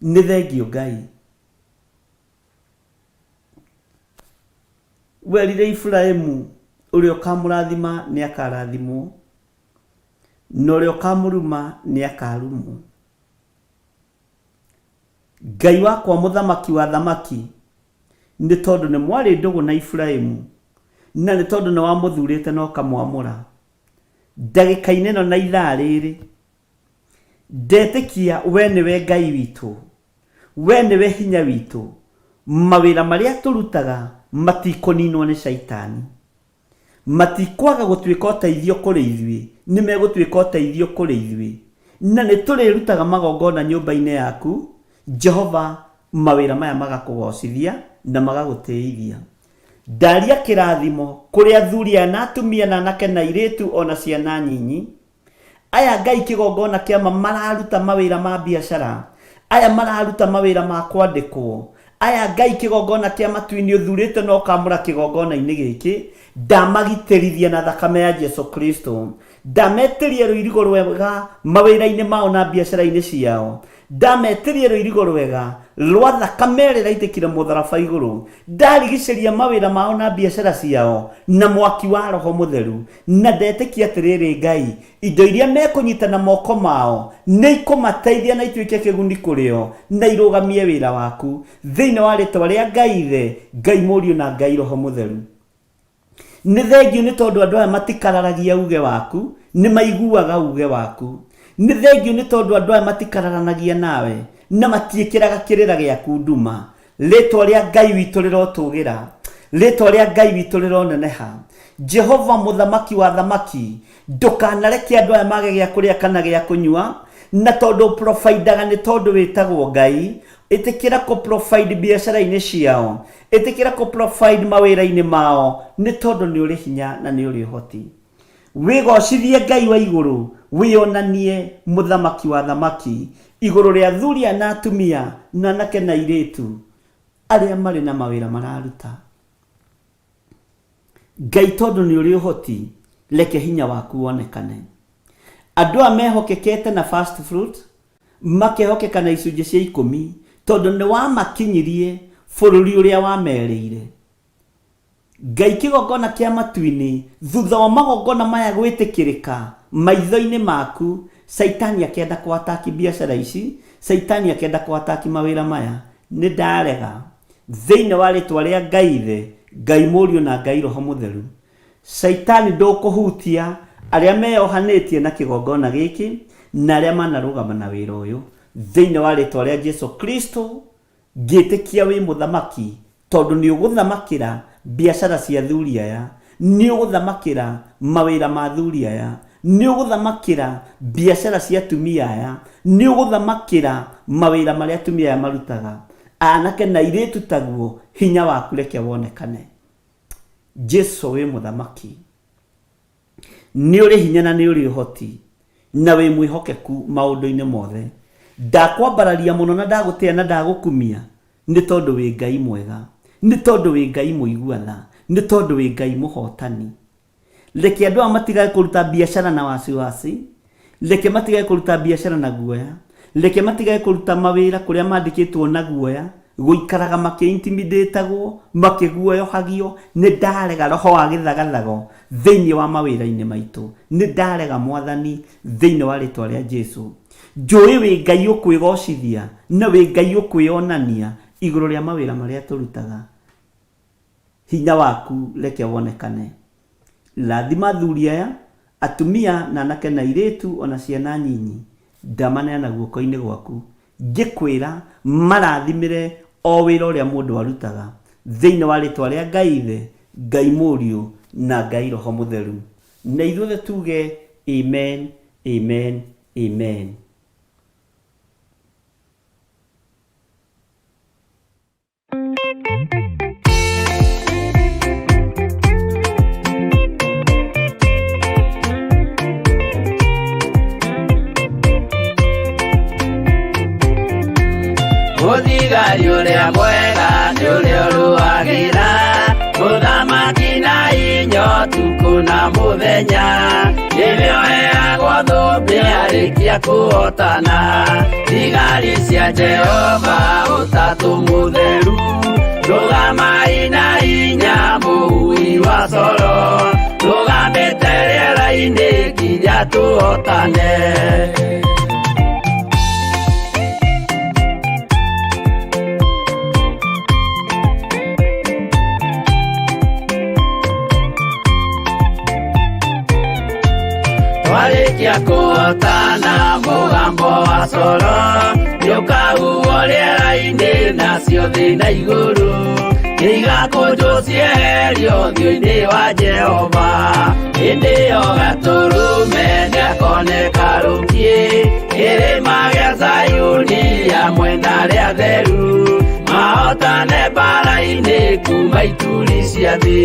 Nĩ thengiũ Ngai. Werire Iburahimu ũrĩa ũkamũrathima nĩ akarathimwo, na ũrĩa ũkamũruma nĩ akarumwo. Ngai wakwa mũthamaki wa athamaki, nĩ tondũ nĩ mwarĩ ndũgũ na Iburahimu, na nĩ tondũ nĩ wamũthurĩte na ũkamwamũra. Ndagĩka-inĩ ĩno na ithaa rĩrĩ, ndetĩkia we nĩwe Ngai witũ, we nĩwe hinya witũ, mawĩra marĩa tũrutaga matikũninwo nĩ Shaitani. Matikwaga gũtuĩka ũteithio kũrĩ ithuĩ, nĩmegũtuĩka ũteithio kũrĩ ithuĩ, na nĩtũrĩrutaga magongona nyũmba-inĩ yaku, Jehova, mawĩra maya magakũgoocithia na magagũtĩithia. Ndaria kĩrathimo kũrĩ athuri aya na atumia na anake na airĩtu o na ciana nyinyi, Aya Ngai kĩgongona kĩa ma mararuta mawĩra ma biacara. Aya mararuta mawĩra ma kwandĩkwo. Aya Ngai kĩgongona kĩa matu-inĩ ũthurĩte na ũkamũra kĩgongona-inĩ gĩkĩ, ndamagitĩrithia na thakame ya Jesu Kristo. Ndametĩria rũirigo rwega mawĩra-inĩ mao na biacara-inĩ ciao. Ndametĩria rũirigo rwega rwa thakame ĩrĩa ĩraitĩkire mũtharaba igũrũ. Ndarigicĩria mawĩra mao na biacara ciao na mwaki wa Roho Mũtheru. Na ndetĩkia atĩrĩrĩ Ngai, indo iria mekũnyita na moko mao nĩ ikũmateithia na ituĩke kĩguni kũrĩ o, na irũgamie wĩra waku. Thĩinĩ wa rĩtwa rĩa Ngai Ithe, Ngai Mũriũ na Ngai Roho Mũtheru. Nĩ thengiũ nĩ tondũ andũ aya matikararagia uge waku, nĩ maiguaga uge waku. Nĩ thengiũ nĩ tondũ andũ aya matikararanagia nawe, na matiĩkĩraga kĩrĩra gĩaku nduma. Rĩtwa rĩa Ngai witũ rĩrotũgĩra, rĩtwa rĩa Ngai witũ rĩroneneha. Jehova mũthamaki wa athamaki, ndũkanareke andũ aya mage gĩa kũrĩa kana gĩa kũnyua, na tondũ ũprovidaga nĩ tondũ wĩtagwo Ngai, ĩtĩkĩra kũ provide biacara-inĩ ciao, ĩtĩkĩra kũ provide mawĩra-inĩ mao, nĩ tondũ nĩ ũrĩ hinya na nĩ ũrĩ ũhoti. Wĩgocithie Ngai wa igũrũ, wĩonanie mũthamaki wa athamaki, igũrũ rĩa athuri aya na atumia, na anake na airĩtu, arĩa marĩ na mawĩra mararuta. Ngai tondũ nĩ ũrĩ ũhoti, reke hinya waku wonekane. Andũ aya mehokekete na first fruit, makehokeka na icunjĩ cia ikũmi, tondũ nĩ wamakinyirie bũrũri ũrĩa wamerĩire. Ngai kĩgongona kĩa matu-inĩ, thutha wa magongona maya gwĩtĩkĩrĩka maitho-inĩ maku, Caitani akĩenda kũ attack biacara ici, Caitani akĩenda kũ attack mawĩra maya, nĩ ndarega thĩinĩ wa rĩtwa rĩa Ngai Ithe, Ngai Mũriũ na Ngai Roho Mũtheru. Caitani ndũkũhutia arĩa meyohanĩtie na kĩgongona gĩkĩ na arĩa manarũgama na wĩra ũyũ thĩinĩ wa rĩtwa rĩa Jesu Kristo, ngĩtĩkia wĩ mũthamaki Tondũ nĩ ũgũthamakĩra biacara cia athuri aya, nĩ ũgũthamakĩra mawĩra ma athuri aya, nĩ ũgũthamakĩra biacara cia atumia aya, nĩ ũgũthamakĩra mawĩra marĩa atumia aya marutaga. Anake na airĩtu taguo, hinya waku reke wonekane. Jesu wĩ mũthamaki. Nĩ ũrĩ hinya na nĩ ũrĩ ũhoti, na wĩ mwĩhokeku maũndũ-inĩ mothe. Ndakwambararia mũno na ndagũtĩa na ndagũkumia, nĩ tondũ wĩ Ngai mwega, nĩ tondũ wĩ Ngai mũigua tha, nĩ tondũ wĩ Ngai mũhotani. Reke andũ aya matigage kũruta biacara na wasiwasi, reke matigage kũruta biacara na guoya, reke matigage kũruta mawĩra kũrĩa mandĩkĩtwo na guoya, gũikaraga makĩintimidatagwo, makĩguoyohagio. Nĩ ndarega roho wa gĩthagathago thĩinĩ wa mawĩra-inĩ maitũ, nĩ ndarega Mwathani thĩinĩ wa rĩtwa rĩa Jesu. Njũĩ wĩ Ngai ũkwĩgocithia na wĩ Ngai ũkwĩonania igũrũ rĩa mawĩra marĩa tũrutaga. Hinya waku reke wonekane. Rathima athuri aya, atumia na anake na airĩtu ona ciana nyinyi, ndamaneana guoko-inĩ gwaku, ngĩkwĩra marathimĩre o wĩra ũrĩa mũndũ arutaga, thĩinĩ wa rĩtwa rĩa Ngai Ithe, Ngai Mũriũ na Ngai Roho Mũtheru. Na ithuothe tuge amen, amen, amen. Mũthigari ũrĩa mwega nĩ ũrĩa ũrũagĩra mũthamaki na inyo ũtukũ na mũthenya, nĩwe ũheagwo thũmbĩ arĩkia kũhotana. Thigari cia Jehova ũtatũ mũtheru, rũgamai na hinya mũhui wa coro, rũgamĩte rĩera-inĩ nginya tũhotane. Twarĩkia kũhotana mũgambo wa coro nĩũkahuhwo rĩera-inĩ, nacio thĩ na igũrũ nĩigakũnjwo cieherio ũthiũ-inĩ wa Jehova. Hĩndĩ ĩyo Gatũrũme nĩakoneka rũkiĩ kĩrĩma gĩa Zayuni hamwe na arĩa atheru, mahotane mbara-inĩ kuma ituri cia thĩ.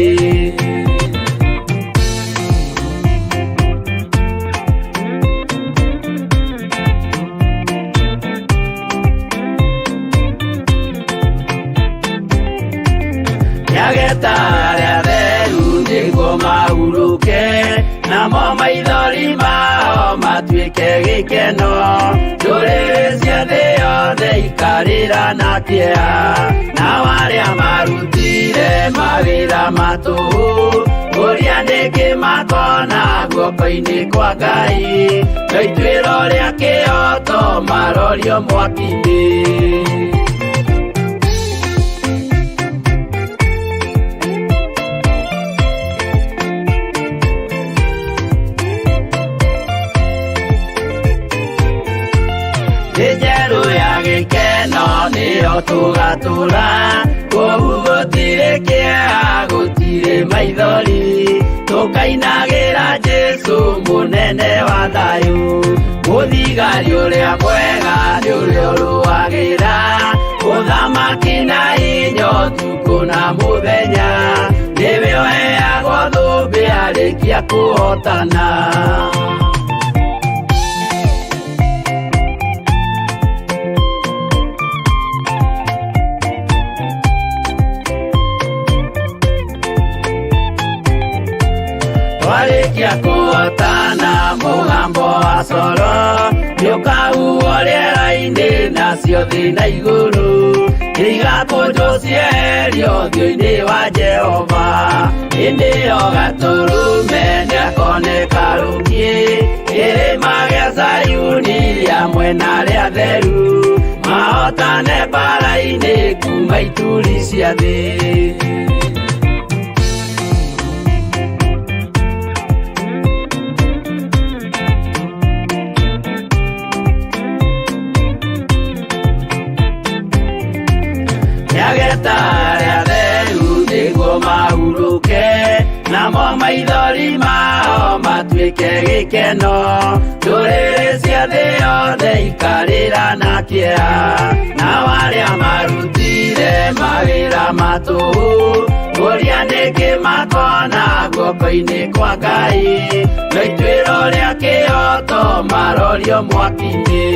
Nĩageta arĩa atheru nĩguo mahurũke, namo maithori mao matuĩke gĩkeno. Ndũrĩrĩ cia thĩ yothe ikarĩra na kĩeha, nao arĩa marutire mawĩra ma tũhũ, ũrĩa nĩkĩ makona guoko-inĩ kwa Ngai, no ituĩro rĩa kĩhooto marorio mwaki-inĩ. Thĩ njerũ ya gĩkeno nĩyo tũgatũra, kũu gũtirĩ kĩeha, gũtirĩ maithori, tũkainagĩra Jesũ mũnene wa thayũ. Mũthigari ũrĩa mwega nĩ ũrĩa ũrũagĩra ũthamaki na hinya ũtukũ na mũthenya, nĩwe ũheagwo thũmbĩ arĩkia kũhotana. Twarĩkia kũhotana mũgambo wa coro nĩũkahuhwo rĩera-inĩ, nacio thĩ na igũrũ nĩigakũnjwo cieherio ũthiũ-inĩ wa Jehova. Hĩndĩ ĩyo Gatũrũme nĩakoneka rũkiĩ kĩrĩma gĩa Zayuni hamwe na arĩa atheru, mahotane mbara-inĩ kuma ituri cia thĩ. Nĩageta arĩa atheru nĩguo mahurũke, namo maithori mao matuĩke gĩkeno. Ndũrĩrĩ cia thĩ yothe ikarĩra na kĩeha, nao arĩa marutire mawĩra ma tũhũ, ũrĩa nĩkĩ makona guoko-inĩ kwa Ngai, no ituĩro rĩa kĩhooto marorio mwaki-inĩ.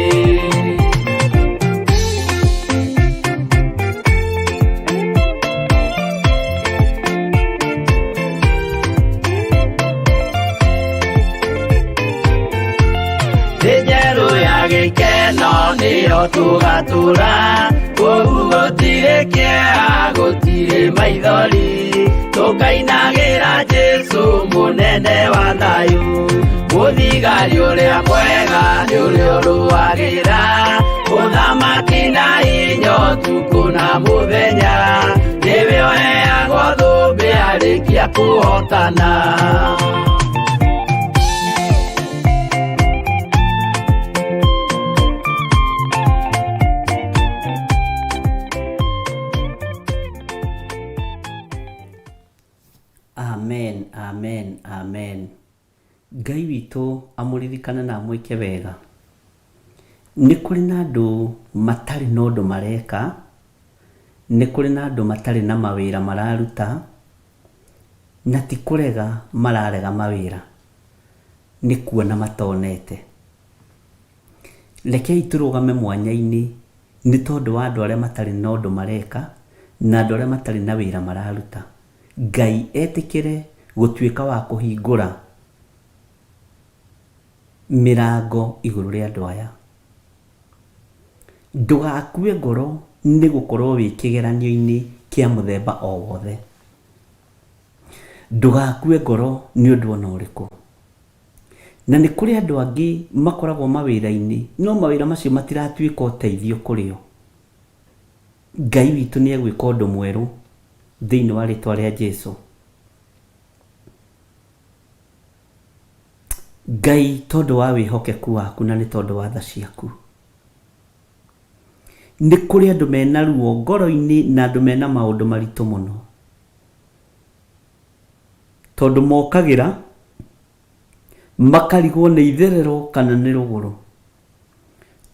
Tũgatũra kũu gũtirĩ kĩeha, gũtirĩ maithori, tũkainagĩra Jesũ mũnene wa thayũ. Mũthigari ũrĩa mwega nĩ ũrĩa ũrũagĩra ũthamaki na hinya ũtukũ na mũthenya, nĩwe ũheagwo thũmbĩ arĩkia kũhotana. Amen, amen, amen. Ngai witũ amũririkane na amwĩke wega. Nĩ kũrĩ na andũ matarĩ na ũndũ mareka, nĩ kũrĩ na andũ matarĩ na mawĩra mararuta, na ti kũrega mararega mawĩra, nĩ kuona matonete. Rekei tũrũgame mwanya-inĩ nĩ tondũ wa andũ arĩa matarĩ na ũndũ mareka, na andũ arĩa matarĩ na wĩra mararuta. Ngai etĩkĩre gũtuĩka wa kũhingũra mĩrango igũrũ rĩa andũ aya. Ndũgakue ngoro nĩ gũkorwo wĩ kĩgeranio-inĩ kĩa mũthemba o wothe. Ndũgakue ngoro nĩ ũndũ ona ũrĩkũ. Na nĩ kũrĩ andũ angĩ makoragwo mawĩra-inĩ no mawĩra macio matiratuĩka ũteithio kũrĩ o. Ngai witũ nĩ egwĩka ũndũ mwerũ thĩinĩ wa rĩtwa rĩa Jesu. Ngai tondũ wa wĩhokeku waku na nĩ tondũ wa tha ciaku. Nĩ kũrĩ andũ mena ruo ngoro-inĩ na andũ mena maũndũ maritũ mũno. Tondũ mokagĩra makarigwo nĩ itherero kana nĩ rũgũrũ.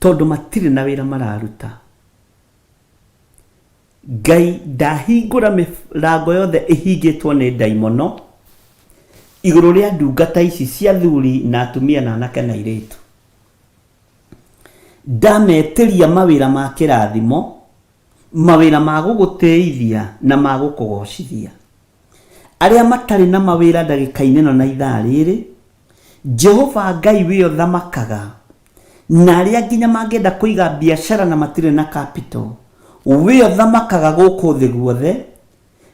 Tondũ matirĩ na wĩra mararuta. Ngai ndahingũra mĩrango yothe ĩhingĩtwo nĩ ndaimono igũrũ rĩa ndungata ici cia athuri na atumia na anake na airĩtu. Ndametĩria mawĩra ma kĩrathimo, mawĩra ma gũgũtĩithia na ma gũkũgocithia. Arĩa matarĩ na mawĩra ndagĩka-inĩ ĩno na ithaa rĩrĩ, Jehova Ngai wĩ ũthamakaga, na arĩa nginya mangĩenda kũiga biacara na matirĩ na capital, wĩ ũthamakaga gũkũ thĩ guothe,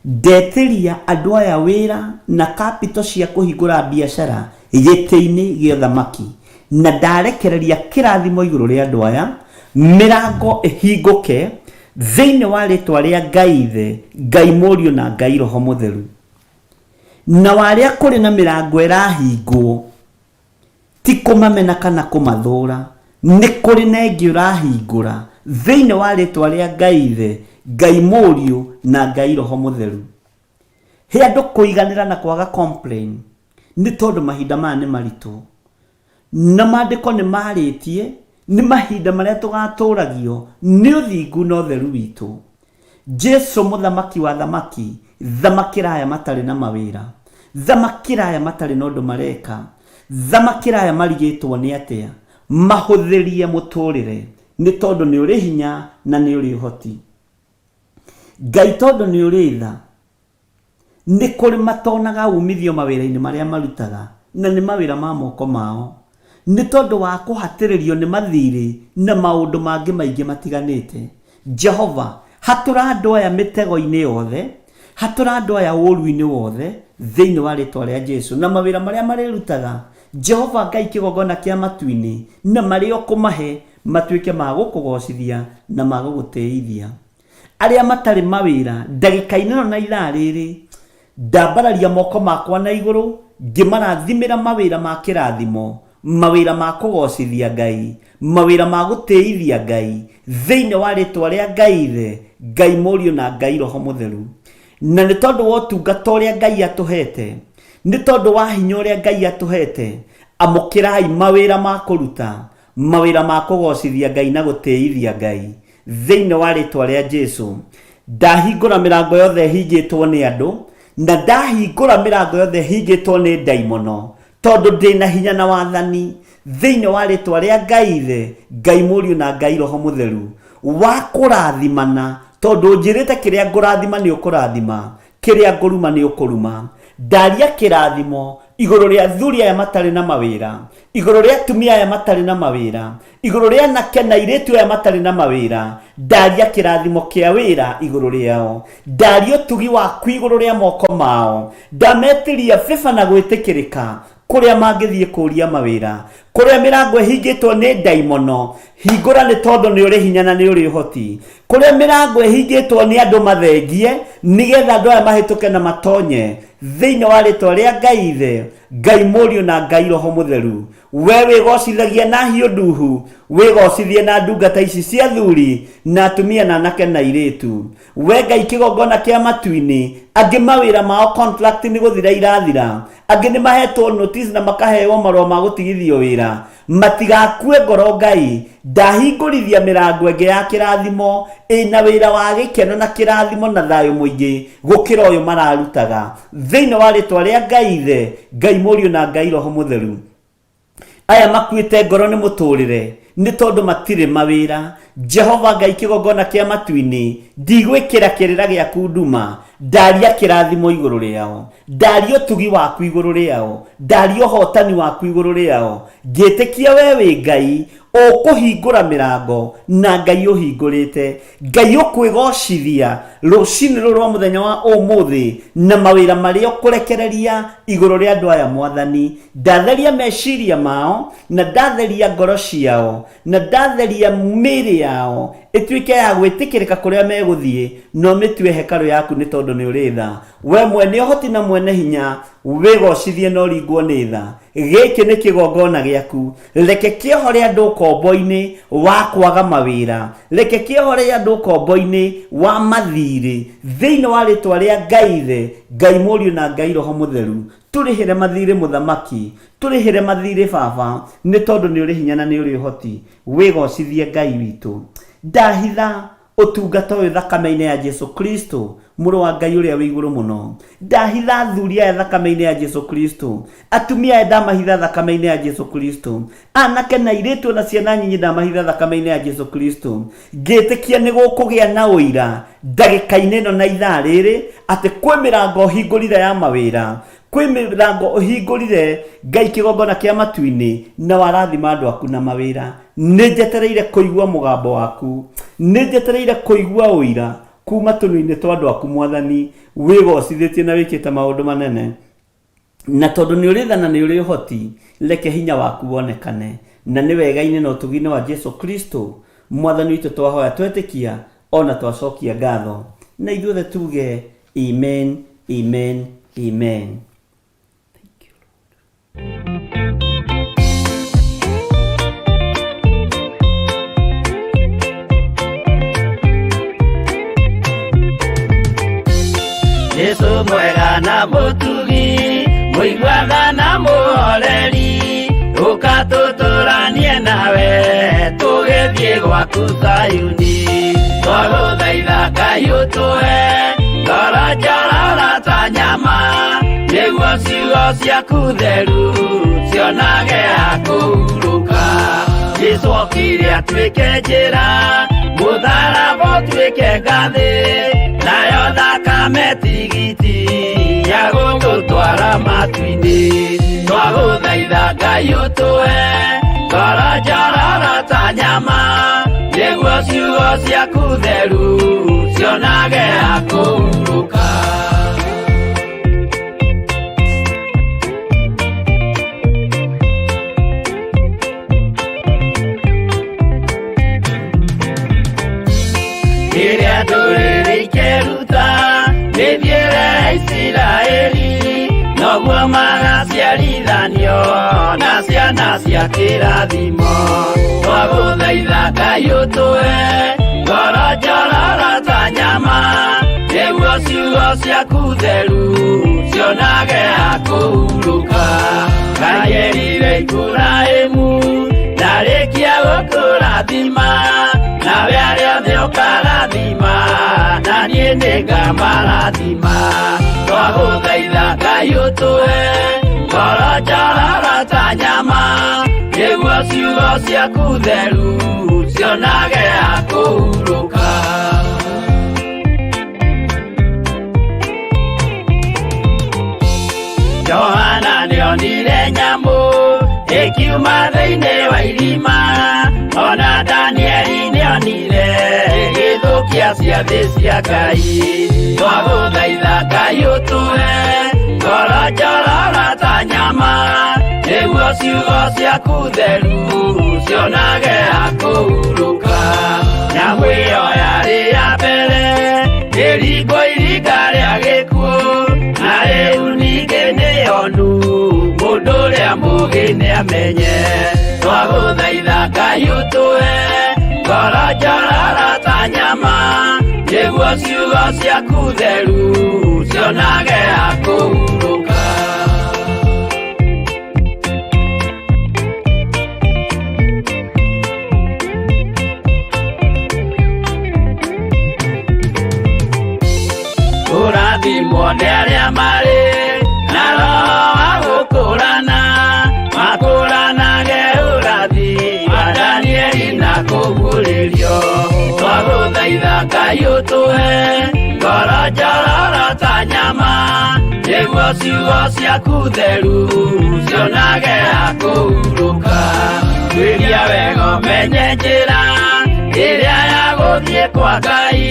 ndetĩria andũ aya wĩra na capital cia kũhingũra biacara gĩtĩ-inĩ gĩa ũthamaki, na ndarekereria kĩrathimo igũrũ rĩa andũ aya, mĩrango ĩhingũke thĩinĩ wa rĩtwa rĩa Ngai Ithe, Ngai Mũriũ na Ngai Roho Mũtheru. Na warĩa kũrĩ na mĩrango ĩrahingwo, ti kũmamena kana kũmathũra, nĩ kũrĩ na ĩngĩ ũrahingũra thĩinĩ wa rĩtwa rĩa Ngai Ithe, Ngai Mũriũ na Ngai Roho Mũtheru. He andũ kũiganĩra na kwaga complain nĩ tondũ mahinda maya nĩ maritũ. Na maandĩko nĩ marĩtie nĩ mahinda marĩa tũgatũragio nĩ ũthingu na ũtheru witũ. Jesu mũthamaki wa thamaki, thamakĩra aya matarĩ na mawĩra. Thamakĩra aya matarĩ na ũndũ mareka. Thamakĩra aya marigĩtwo nĩ atĩa. Mahũthĩrie mũtũrĩre nĩ tondũ nĩ ũrĩ hinya na nĩ ũrĩ ũhoti. Ngai tondũ nĩ ũrĩ tha, nĩ kũrĩ matonaga umithio mawĩra-inĩ marĩa marutaga, na nĩ mawĩra ma moko mao, nĩ tondũ wa kũhatĩrĩrio nĩ mathirĩ na maũndũ mangĩ maingĩ matiganĩte. Jehova, hatũra andũ aya mĩtego-inĩ yothe, hatũra andũ aya ũũru-inĩ wothe, thĩinĩ wa rĩtwa rĩa Jesu. Na mawĩra marĩa marĩrutaga, Jehova Ngai kĩgongona kĩa matu-inĩ, na marĩa ũkũmahe, matuĩke ma gũkũgocithia na ma gũgũtĩithia. Arĩa matarĩ mawĩra ndagĩka-inĩ ĩno na ithaa rĩrĩ, ndambararia moko makwa na igũrũ ngĩmarathimĩra mawĩra ma kĩrathimo, mawĩra ma kũgocithia Ngai, mawĩra ma gũtĩithia Ngai, thĩinĩ wa rĩtwa rĩa Ngai Ithe, Ngai Mũriũ na Ngai Roho Mũtheru. Na nĩ tondũ wa ũtungata ũrĩa Ngai atũhete, nĩ tondũ wa hinya ũrĩa Ngai atũhete, amũkĩrai mawĩra ma kũruta, mawĩra ma kũgocithia Ngai na gũtĩithia Ngai, thĩinĩ wa rĩtwa rĩa Jesu. Ndahingũra mĩrango yothe ĩhingĩtwo nĩ andũ, na ndahingũra mĩrango yothe ĩhingĩtwo nĩ ndaimono, tondũ ndĩna hinya na wathani thĩinĩ wa rĩtwa rĩa Ngai Ithe, Ngai Mũriũ na Ngai Roho Mũtheru, wa kũrathimana, tondũ ũnjĩrĩte kĩrĩa ngũrathima nĩ ũkũrathima, kĩrĩa ngũruma nĩ ũkũruma. Ndaria kĩrathimo, Igũrũ rĩa athuri aya matarĩ na mawĩra, igũrũ rĩa atumia aya matarĩ na mawĩra, igũrũ rĩa anake na airĩtu aya matarĩ na mawĩra, ndaria kĩrathimo kĩa wĩra igũrũ rĩao, ndaria ũtugi waku igũrũ rĩa moko mao, ndametĩria favor na gwĩtĩkĩrĩka kũrĩa mangĩthiĩ kũria mawĩra, kũrĩa mĩrango ĩhingĩtwo nĩ ndaimono, hingũra nĩ tondũ nĩ ũrĩ hinya na nĩ ũrĩ ũhoti, kũrĩa mĩrango ĩhingĩtwo nĩ andũ mathengie nĩgetha andũ aya mahĩtũke na matonye thĩinĩ wa rĩtwa rĩa Ngai Ithe, Ngai Mũriũ na Ngai Roho Mũtheru. We wĩgocithagia na hiũ nduhu, wĩgocithie na ndungata ici cia athuri na atumia na anake na airĩtu. We Ngai kĩgongona kĩa matu-inĩ, angĩ mawĩra mao contract nĩ gũthira irathira, angĩ nĩ mahetwo notice na makaheo marũa ma gũtigithio wĩra, matigakue ngoro Ngai, ndahingũrithia mĩrango ĩngĩ ya kĩrathimo ĩna wĩra wa gĩkeno na kĩrathimo na thayũ mũingĩ gũkĩra ũyũ mararutaga, thĩinĩ wa rĩtwa rĩa Ngai Ithe, Ngai Mũriũ na Ngai Roho Mũtheru. Aya makuĩte ngoro nĩ mũtũrĩre nĩ tondũ matirĩ mawĩra. Jehova Ngai kĩgongona kĩa matu-inĩ, ndigwĩkĩra kĩrĩra gĩaku nduma, ndaria kĩrathimo igũrũ rĩao, ndaria ũtugi waku igũrũ rĩao, ndaria ũhotani waku igũrũ rĩao, ngĩtĩkia we wĩ Ngai ũkũhingũra mĩrango na Ngai ũhingũrĩte, Ngai ũkwĩgocithia rũcinĩ rũrũ rwa mũthenya wa ũmũthĩ na mawĩra marĩa ũkũrekereria igũrũ rĩa andũ aya. Mwathani, ndatheria meciria mao na ndatheria ngoro ciao na ndatheria mĩĩrĩ yao ĩtuĩke ya gwĩtĩkĩrĩka kũrĩa megũthiĩ, na ũmĩtue hekarũ yaku nĩ tondũ nĩ ũrĩ tha. We mwene ũhoti na mwene hinya, wĩgocithie na ũringwo nĩ tha. Gĩkĩ nĩ kĩgongona gĩaku, reke kĩohore andũ ũkombo-inĩ wa kwaga mawĩra, reke kĩohore andũ ũkombo-inĩ wa mathirĩ, thĩinĩ wa rĩtwa rĩa Ngai Ithe, Ngai Mũriũ na Ngai Roho Mũtheru. Tũrĩhĩre mathirĩ Mũthamaki, tũrĩhĩre mathirĩ Baba, nĩ tondũ nĩ ũrĩ hinya na nĩ ũrĩ ũhoti. Wĩgocithie Ngai witũ. Ndahitha ũtungata ũyũ thakame-inĩ ya Jesu Kristo, mũrũ wa Ngai ũrĩa wĩ igũrũ mũno. Ndahitha athuri aya thakame-inĩ ya Jesu Kristo, atumia aya ndamahitha thakame-inĩ ya Jesu Kristo, anake na airĩtu na ciana nyinyi ndamahitha thakame-inĩ ya Jesu Kristo, ngĩtĩkia nĩ gũkũgĩa na ũira ndagĩka-inĩ ĩno na ithaa rĩrĩ atĩ kwĩ mĩrango ũhingũrire ya mawĩra, kwĩ mĩrango ũhingũrire Ngai kĩgongona kĩa matu-inĩ, na warathima andũ aku na mawĩra. Nĩ njetereire kũigua mũgambo waku, nĩ njetereire kũigua ũira kuma tũnua-inĩ twa andũ aku. Mwathani, wĩgocithĩtie na wĩkĩte maũndũ manene, na tondũ nĩ ũrĩ tha na nĩ ũrĩ ũhoti, reke hinya waku wonekane. Na nĩ wega-inĩ na ũtugi-inĩ wa Jesu Kristo Mwathani witũ twahoya, twetĩkia ona twacokia ngatho, na ithuothe tuge amen, amen, amen. Thank you, Lord. Jesu mwega na mũtugi, mũiguaga na mũhoreri, ũka tũtũranie nawe tũgĩthiĩ gwaku Zayuni. Twagũthaitha Ngai ũtũhe ngoro njororo ta nyama, nĩguo ciugo ciaku theru cionage ha kũhurũka. Jesu okire atuĩke njĩra, mũtharaba ũtuĩke ngathĩ, nayo thakame tigiti ya gũtũtwara matu-inĩ. Twagũthaitha Ngai ũtũhe ngoro njororo ta nyama, nĩguo ciugo ciaku theru cionage ha kũhurũka. Rĩrĩa ndũrĩrĩ ikeruta mĩthiĩre ya Isiraeli, noguo magaciarithanio na ciana cia kĩrathimo. Twagũthaitha Ngai ũtũhe ngoro njororo ta nyama, nĩguo ciugo ciaku theru cionage ha kũhurũka. Ngai erire Iburahĩmu, ndarĩkia gũkũrathima, nawe arĩa othe ũkarathima, na niĩ nĩngamarathima. Twagũthaitha Ngai ũtũhe ngoro njororo ta nyama, nĩguo ciugo ciaku theru cionage ha kũhurũka. Johana. nĩonire nyamũ ĩkiuma thĩinĩ wa irima, ona Danieli nĩonire ĩgĩthũkia ciathĩ cia Ngai. Twagũthaitha Ngai ũtũhe ngoro njororo ta nyama, nĩguo ciugo ciaku theru cionage ha kũhurũka. Nyamũ ĩyo yarĩ ya mbere ĩringwo iringa rĩa gĩkuũ, na rĩu ningĩ nĩyonu mũndũ ũrĩa mũũgĩ nĩamenye. Twagũthaitha Ngai ũtũhe ngoro njororo ta nyama, nĩguo ciugo ciaku theru cionage ha kũhurũka. Kũrathimwo nĩ arĩa marĩ na roho wa gũkũrana, makũranage ũrathi wa Danieli na kũguũrĩrio. Twagũthaitha Ngai ũtũhe ngoro njororo ta nyama, nĩguo ciugo ciaku theru cionage ha kũhurũka. Tuĩria wega ũmenye njĩra ĩrĩa ya gũthiĩ kwa Ngai,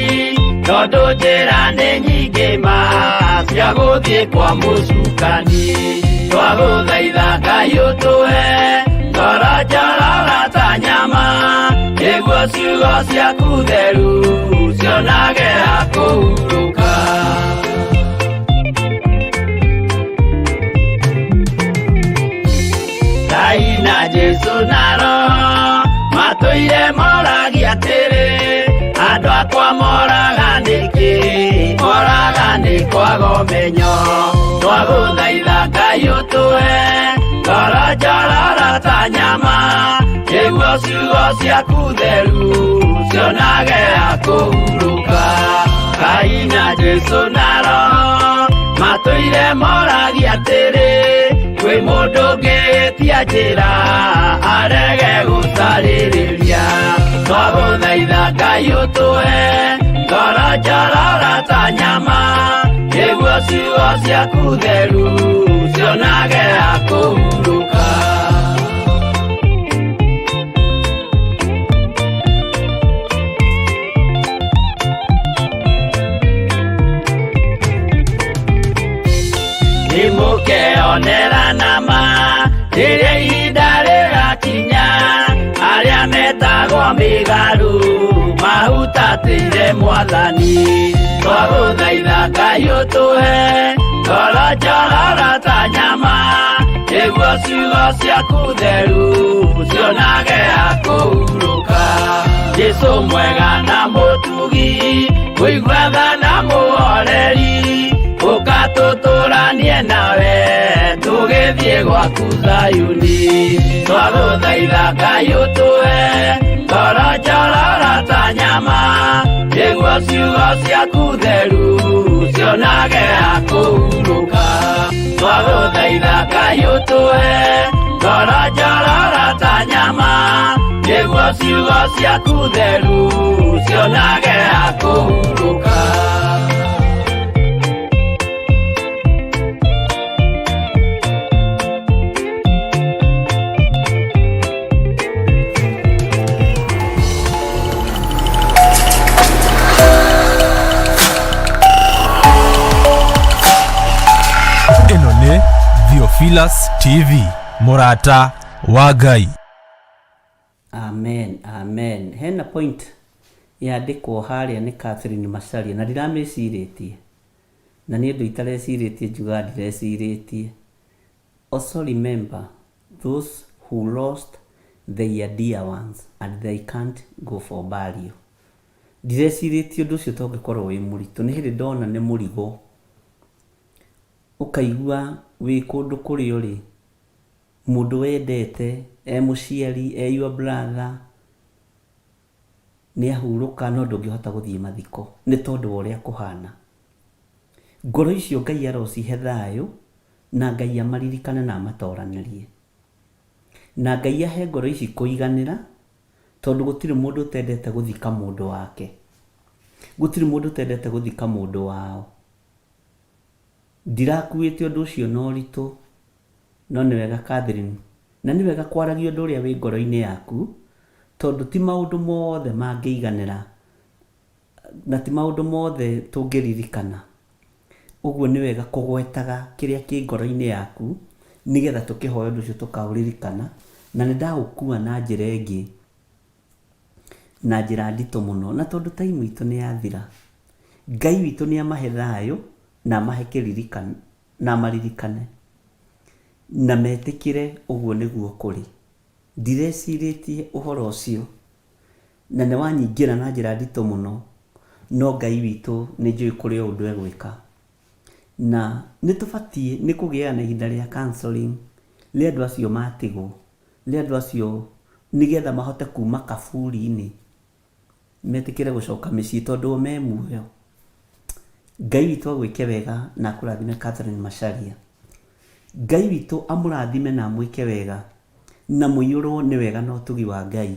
tondũ njĩra nĩ nyingĩ ma cia gũthiĩ kwa mũcukani. Twagũthaitha Ngai ũtũhe ngoro njororo ta nyama, nĩguo ciugo ciaku theru cionage ha kũhurũka. Ngai na Jesũ na Roho matũire moragia atĩrĩ, andũ akwa moraga nĩkĩ? Moraga nĩ kwaga ũmenyo. Twagũthaitha Ngai ũtũhe ngoro njororo ta nyama, nĩguo ciugo ciaku theru cionage ha kũhurũka. Ngai na Jesũ na Roho matũire moragia atĩrĩ, kwĩ mũndũ ũngĩtia njĩra arege gũcarĩrĩria. Twagũthaitha Ngai ũtũhe ngoro njororo ta nyama, nĩguo ciugo ciaku theru cionage ha kũhurũka. Nĩmũkeonera nama rĩrĩa ihinda rĩgakinya, arĩa metagwo mĩgarũ mahutatĩire Mwathani. Twagũthaitha Ngai ũtũhe ngoro njororo ta nyama, nĩguo ciugo ciaku theru cionage ha kũhurũka. Jesũ mwega na mũtugi, mũigua tha na mũhoreri, ũka tũtũranie nawe tũgĩthiĩ gwaku Zayuni. Twagũthaitha Ngai ũtũhe ngoro njororo ta nyama, nĩguo ciugo ciaku theru cionage ha kũhurũka. Twagũthaitha Ngai ũtũhe ngoro njororo ta nyama, nĩguo ciugo ciaku theru cionage ha kũhurũka. Ĩno nĩ Theophilus TV, mũrata wa Ngai. Amen, amen. Hena point yandĩkwo harĩa nĩ Catherine Macharia na ndiramĩcirĩtie, na niĩ ũndũ itarecirĩtie njugaga ndirecirĩtie. Also remember those who lost their dear ones and they can't go for burial. Ndirecirĩtie ũndũ ũcio to ũngĩkorwo wĩ mũritũ, nĩ hĩndĩ ndona nĩ mũrigo, ũkaigua wĩ kũndũ kũrĩa ũrĩ, mũndũ wendete e mũciari, e your brother, nĩ ahurũka no ndũngĩhota gũthiĩ mathiko nĩ tondũ wa ũrĩa kũhana. Ngoro icio Ngai arocihe thayũ na Ngai amaririkane na amatoranĩrie. Na Ngai ahe ngoro ici kũiganĩra, tondũ gũtirĩ mũndũ ũtendete gũthika mũndũ wake. Gũtirĩ mũndũ ũtendete gũthika mũndũ wao. Ndirakuĩte ũndũ ũcio na ũritũ, No nĩ wega Catherine, na nĩ wega kwaragia ũndũ ũrĩa wĩ ngoro-inĩ yaku, tondũ ti maũndũ mothe mangĩiganĩra, na ti maũndũ mothe tũngĩririkana. Ũguo nĩ wega kũgwetaga kĩrĩa kĩ ngoro-inĩ yaku, nĩgetha tũkĩhoya ũndũ ũcio tũkaũririkana. Na nĩ ndaũkua na njĩra ĩngĩ, na njĩra nditũ mũno. Na tondũ time itũ nĩ yathira, Ngai witũ nĩ amahe thayũ na amahe kĩririkano, na amaririkane, na metĩkĩre ũguo nĩguo kũrĩ. Ndirecirĩtie ũhoro ũcio, na nĩ wanyingĩra na njĩra nditũ mũno, no Ngai witũ nĩ njũĩ kũrĩ o ũndũ egwĩka. Na nĩ tũbatiĩ nĩ kũgĩaga na ihinda rĩa counseling rĩa andũ acio matigwo, rĩa andũ acio nĩgetha mahote kuma kaburi-inĩ, metĩkĩre gũcoka mĩciĩ tondũ o me muoyo. Ngai witũ agwĩke wega na akũrathime Catherine Macharia. Ngai witũ amũrathime na amwĩke wega na mũiyũrwo nĩ wega na ũtugi wa Ngai.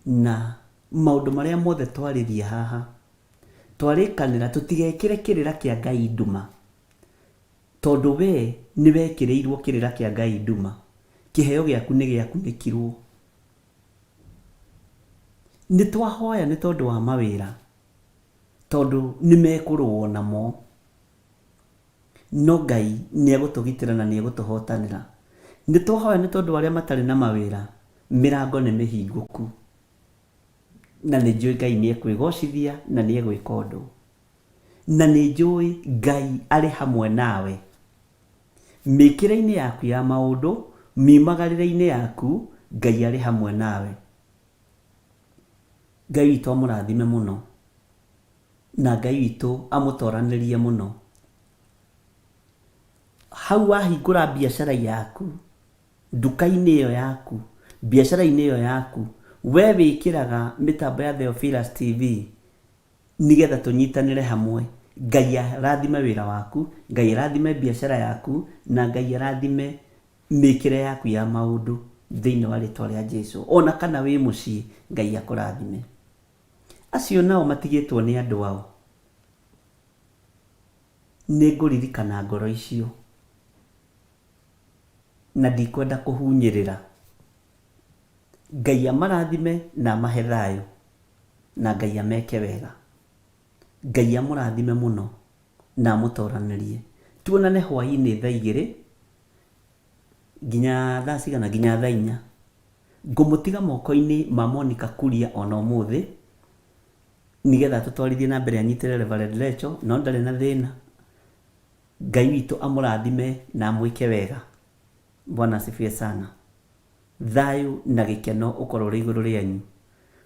Na maũndũ marĩa mothe twarĩria haha, twarĩkanĩra tũtigekĩre kĩrĩra kĩa Ngai nduma. Tondũ we nĩ wekĩrĩirwo kĩrĩra kĩa Ngai nduma. Kĩheo gĩaku nĩ gĩakunĩkirwo. Nĩ twahoya nĩ tondũ wa mawĩra, tondũ nĩ mekũrũo namo. No Ngai nĩ egũtũgitĩra na nĩ egũtũhotanĩra. Nĩ twahoya nĩ tondũ wa arĩa matarĩ na mawĩra, mĩrango nĩ mĩhingũku. Na nĩ njũĩ Ngai nĩ ekwĩgocithia na nĩ egwĩka ũndũ. Na nĩ njũĩ Ngai arĩ hamwe nawe. Mĩkĩre-inĩ yaku ya maũndũ, miumagarĩre-inĩ yaku, Ngai arĩ hamwe nawe. Ngai witũ amũrathime mũno. Na Ngai witũ amũtoranĩrie mũno. Hau wahingũra biacara yaku, nduka-inĩ ĩyo yaku, biacara-inĩ ĩyo yaku, we wĩkĩraga mĩtambo ya Theophilus TV nĩgetha tũnyitanĩre hamwe. Ngai arathime wĩra waku, Ngai arathime biacara yaku, na Ngai arathime mĩkĩre yaku ya maũndũ thĩinĩ wa rĩtwa rĩa Jesu. Ona kana wĩ mũciĩ, Ngai akũrathime. Acio nao matigĩtwo nĩ andũ ao, nĩ ngũririkana ngoro icio, na ndikwenda kũhunyĩrĩra. Ngai amarathime na amahe thayũ, na Ngai ameke wega. Ngai amũrathime mũno na amũtoranĩrie. Tuonane hwainĩ thaa igĩrĩ nginya thaa cigana? Nginya thaa inya. Ngũmũtiga moko-inĩ ma Monica Kuria ona ũmũthĩ, nĩgetha atũtwarithie na mbere anyitĩre Reverend Recho, no ndarĩ na thĩna. Ngai witũ amũrathime na amwĩke wega. Bwana asifiwe sana. Thayũ na gĩkeno ũkorwo ũrĩ igũrũ rĩanyu.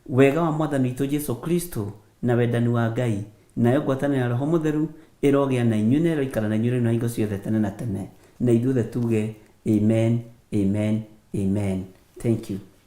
Wega wa Mwathani witũ Jesu Kristo, na wendani wa Ngai, nayo ngwatanĩro ya Roho Mũtheru ĩrogĩa na inyuĩ na ĩroikara na inyuĩ rĩu na hingo ciothe tene na tene. Na ithuothe tuge, Amen, amen, amen. Thank you.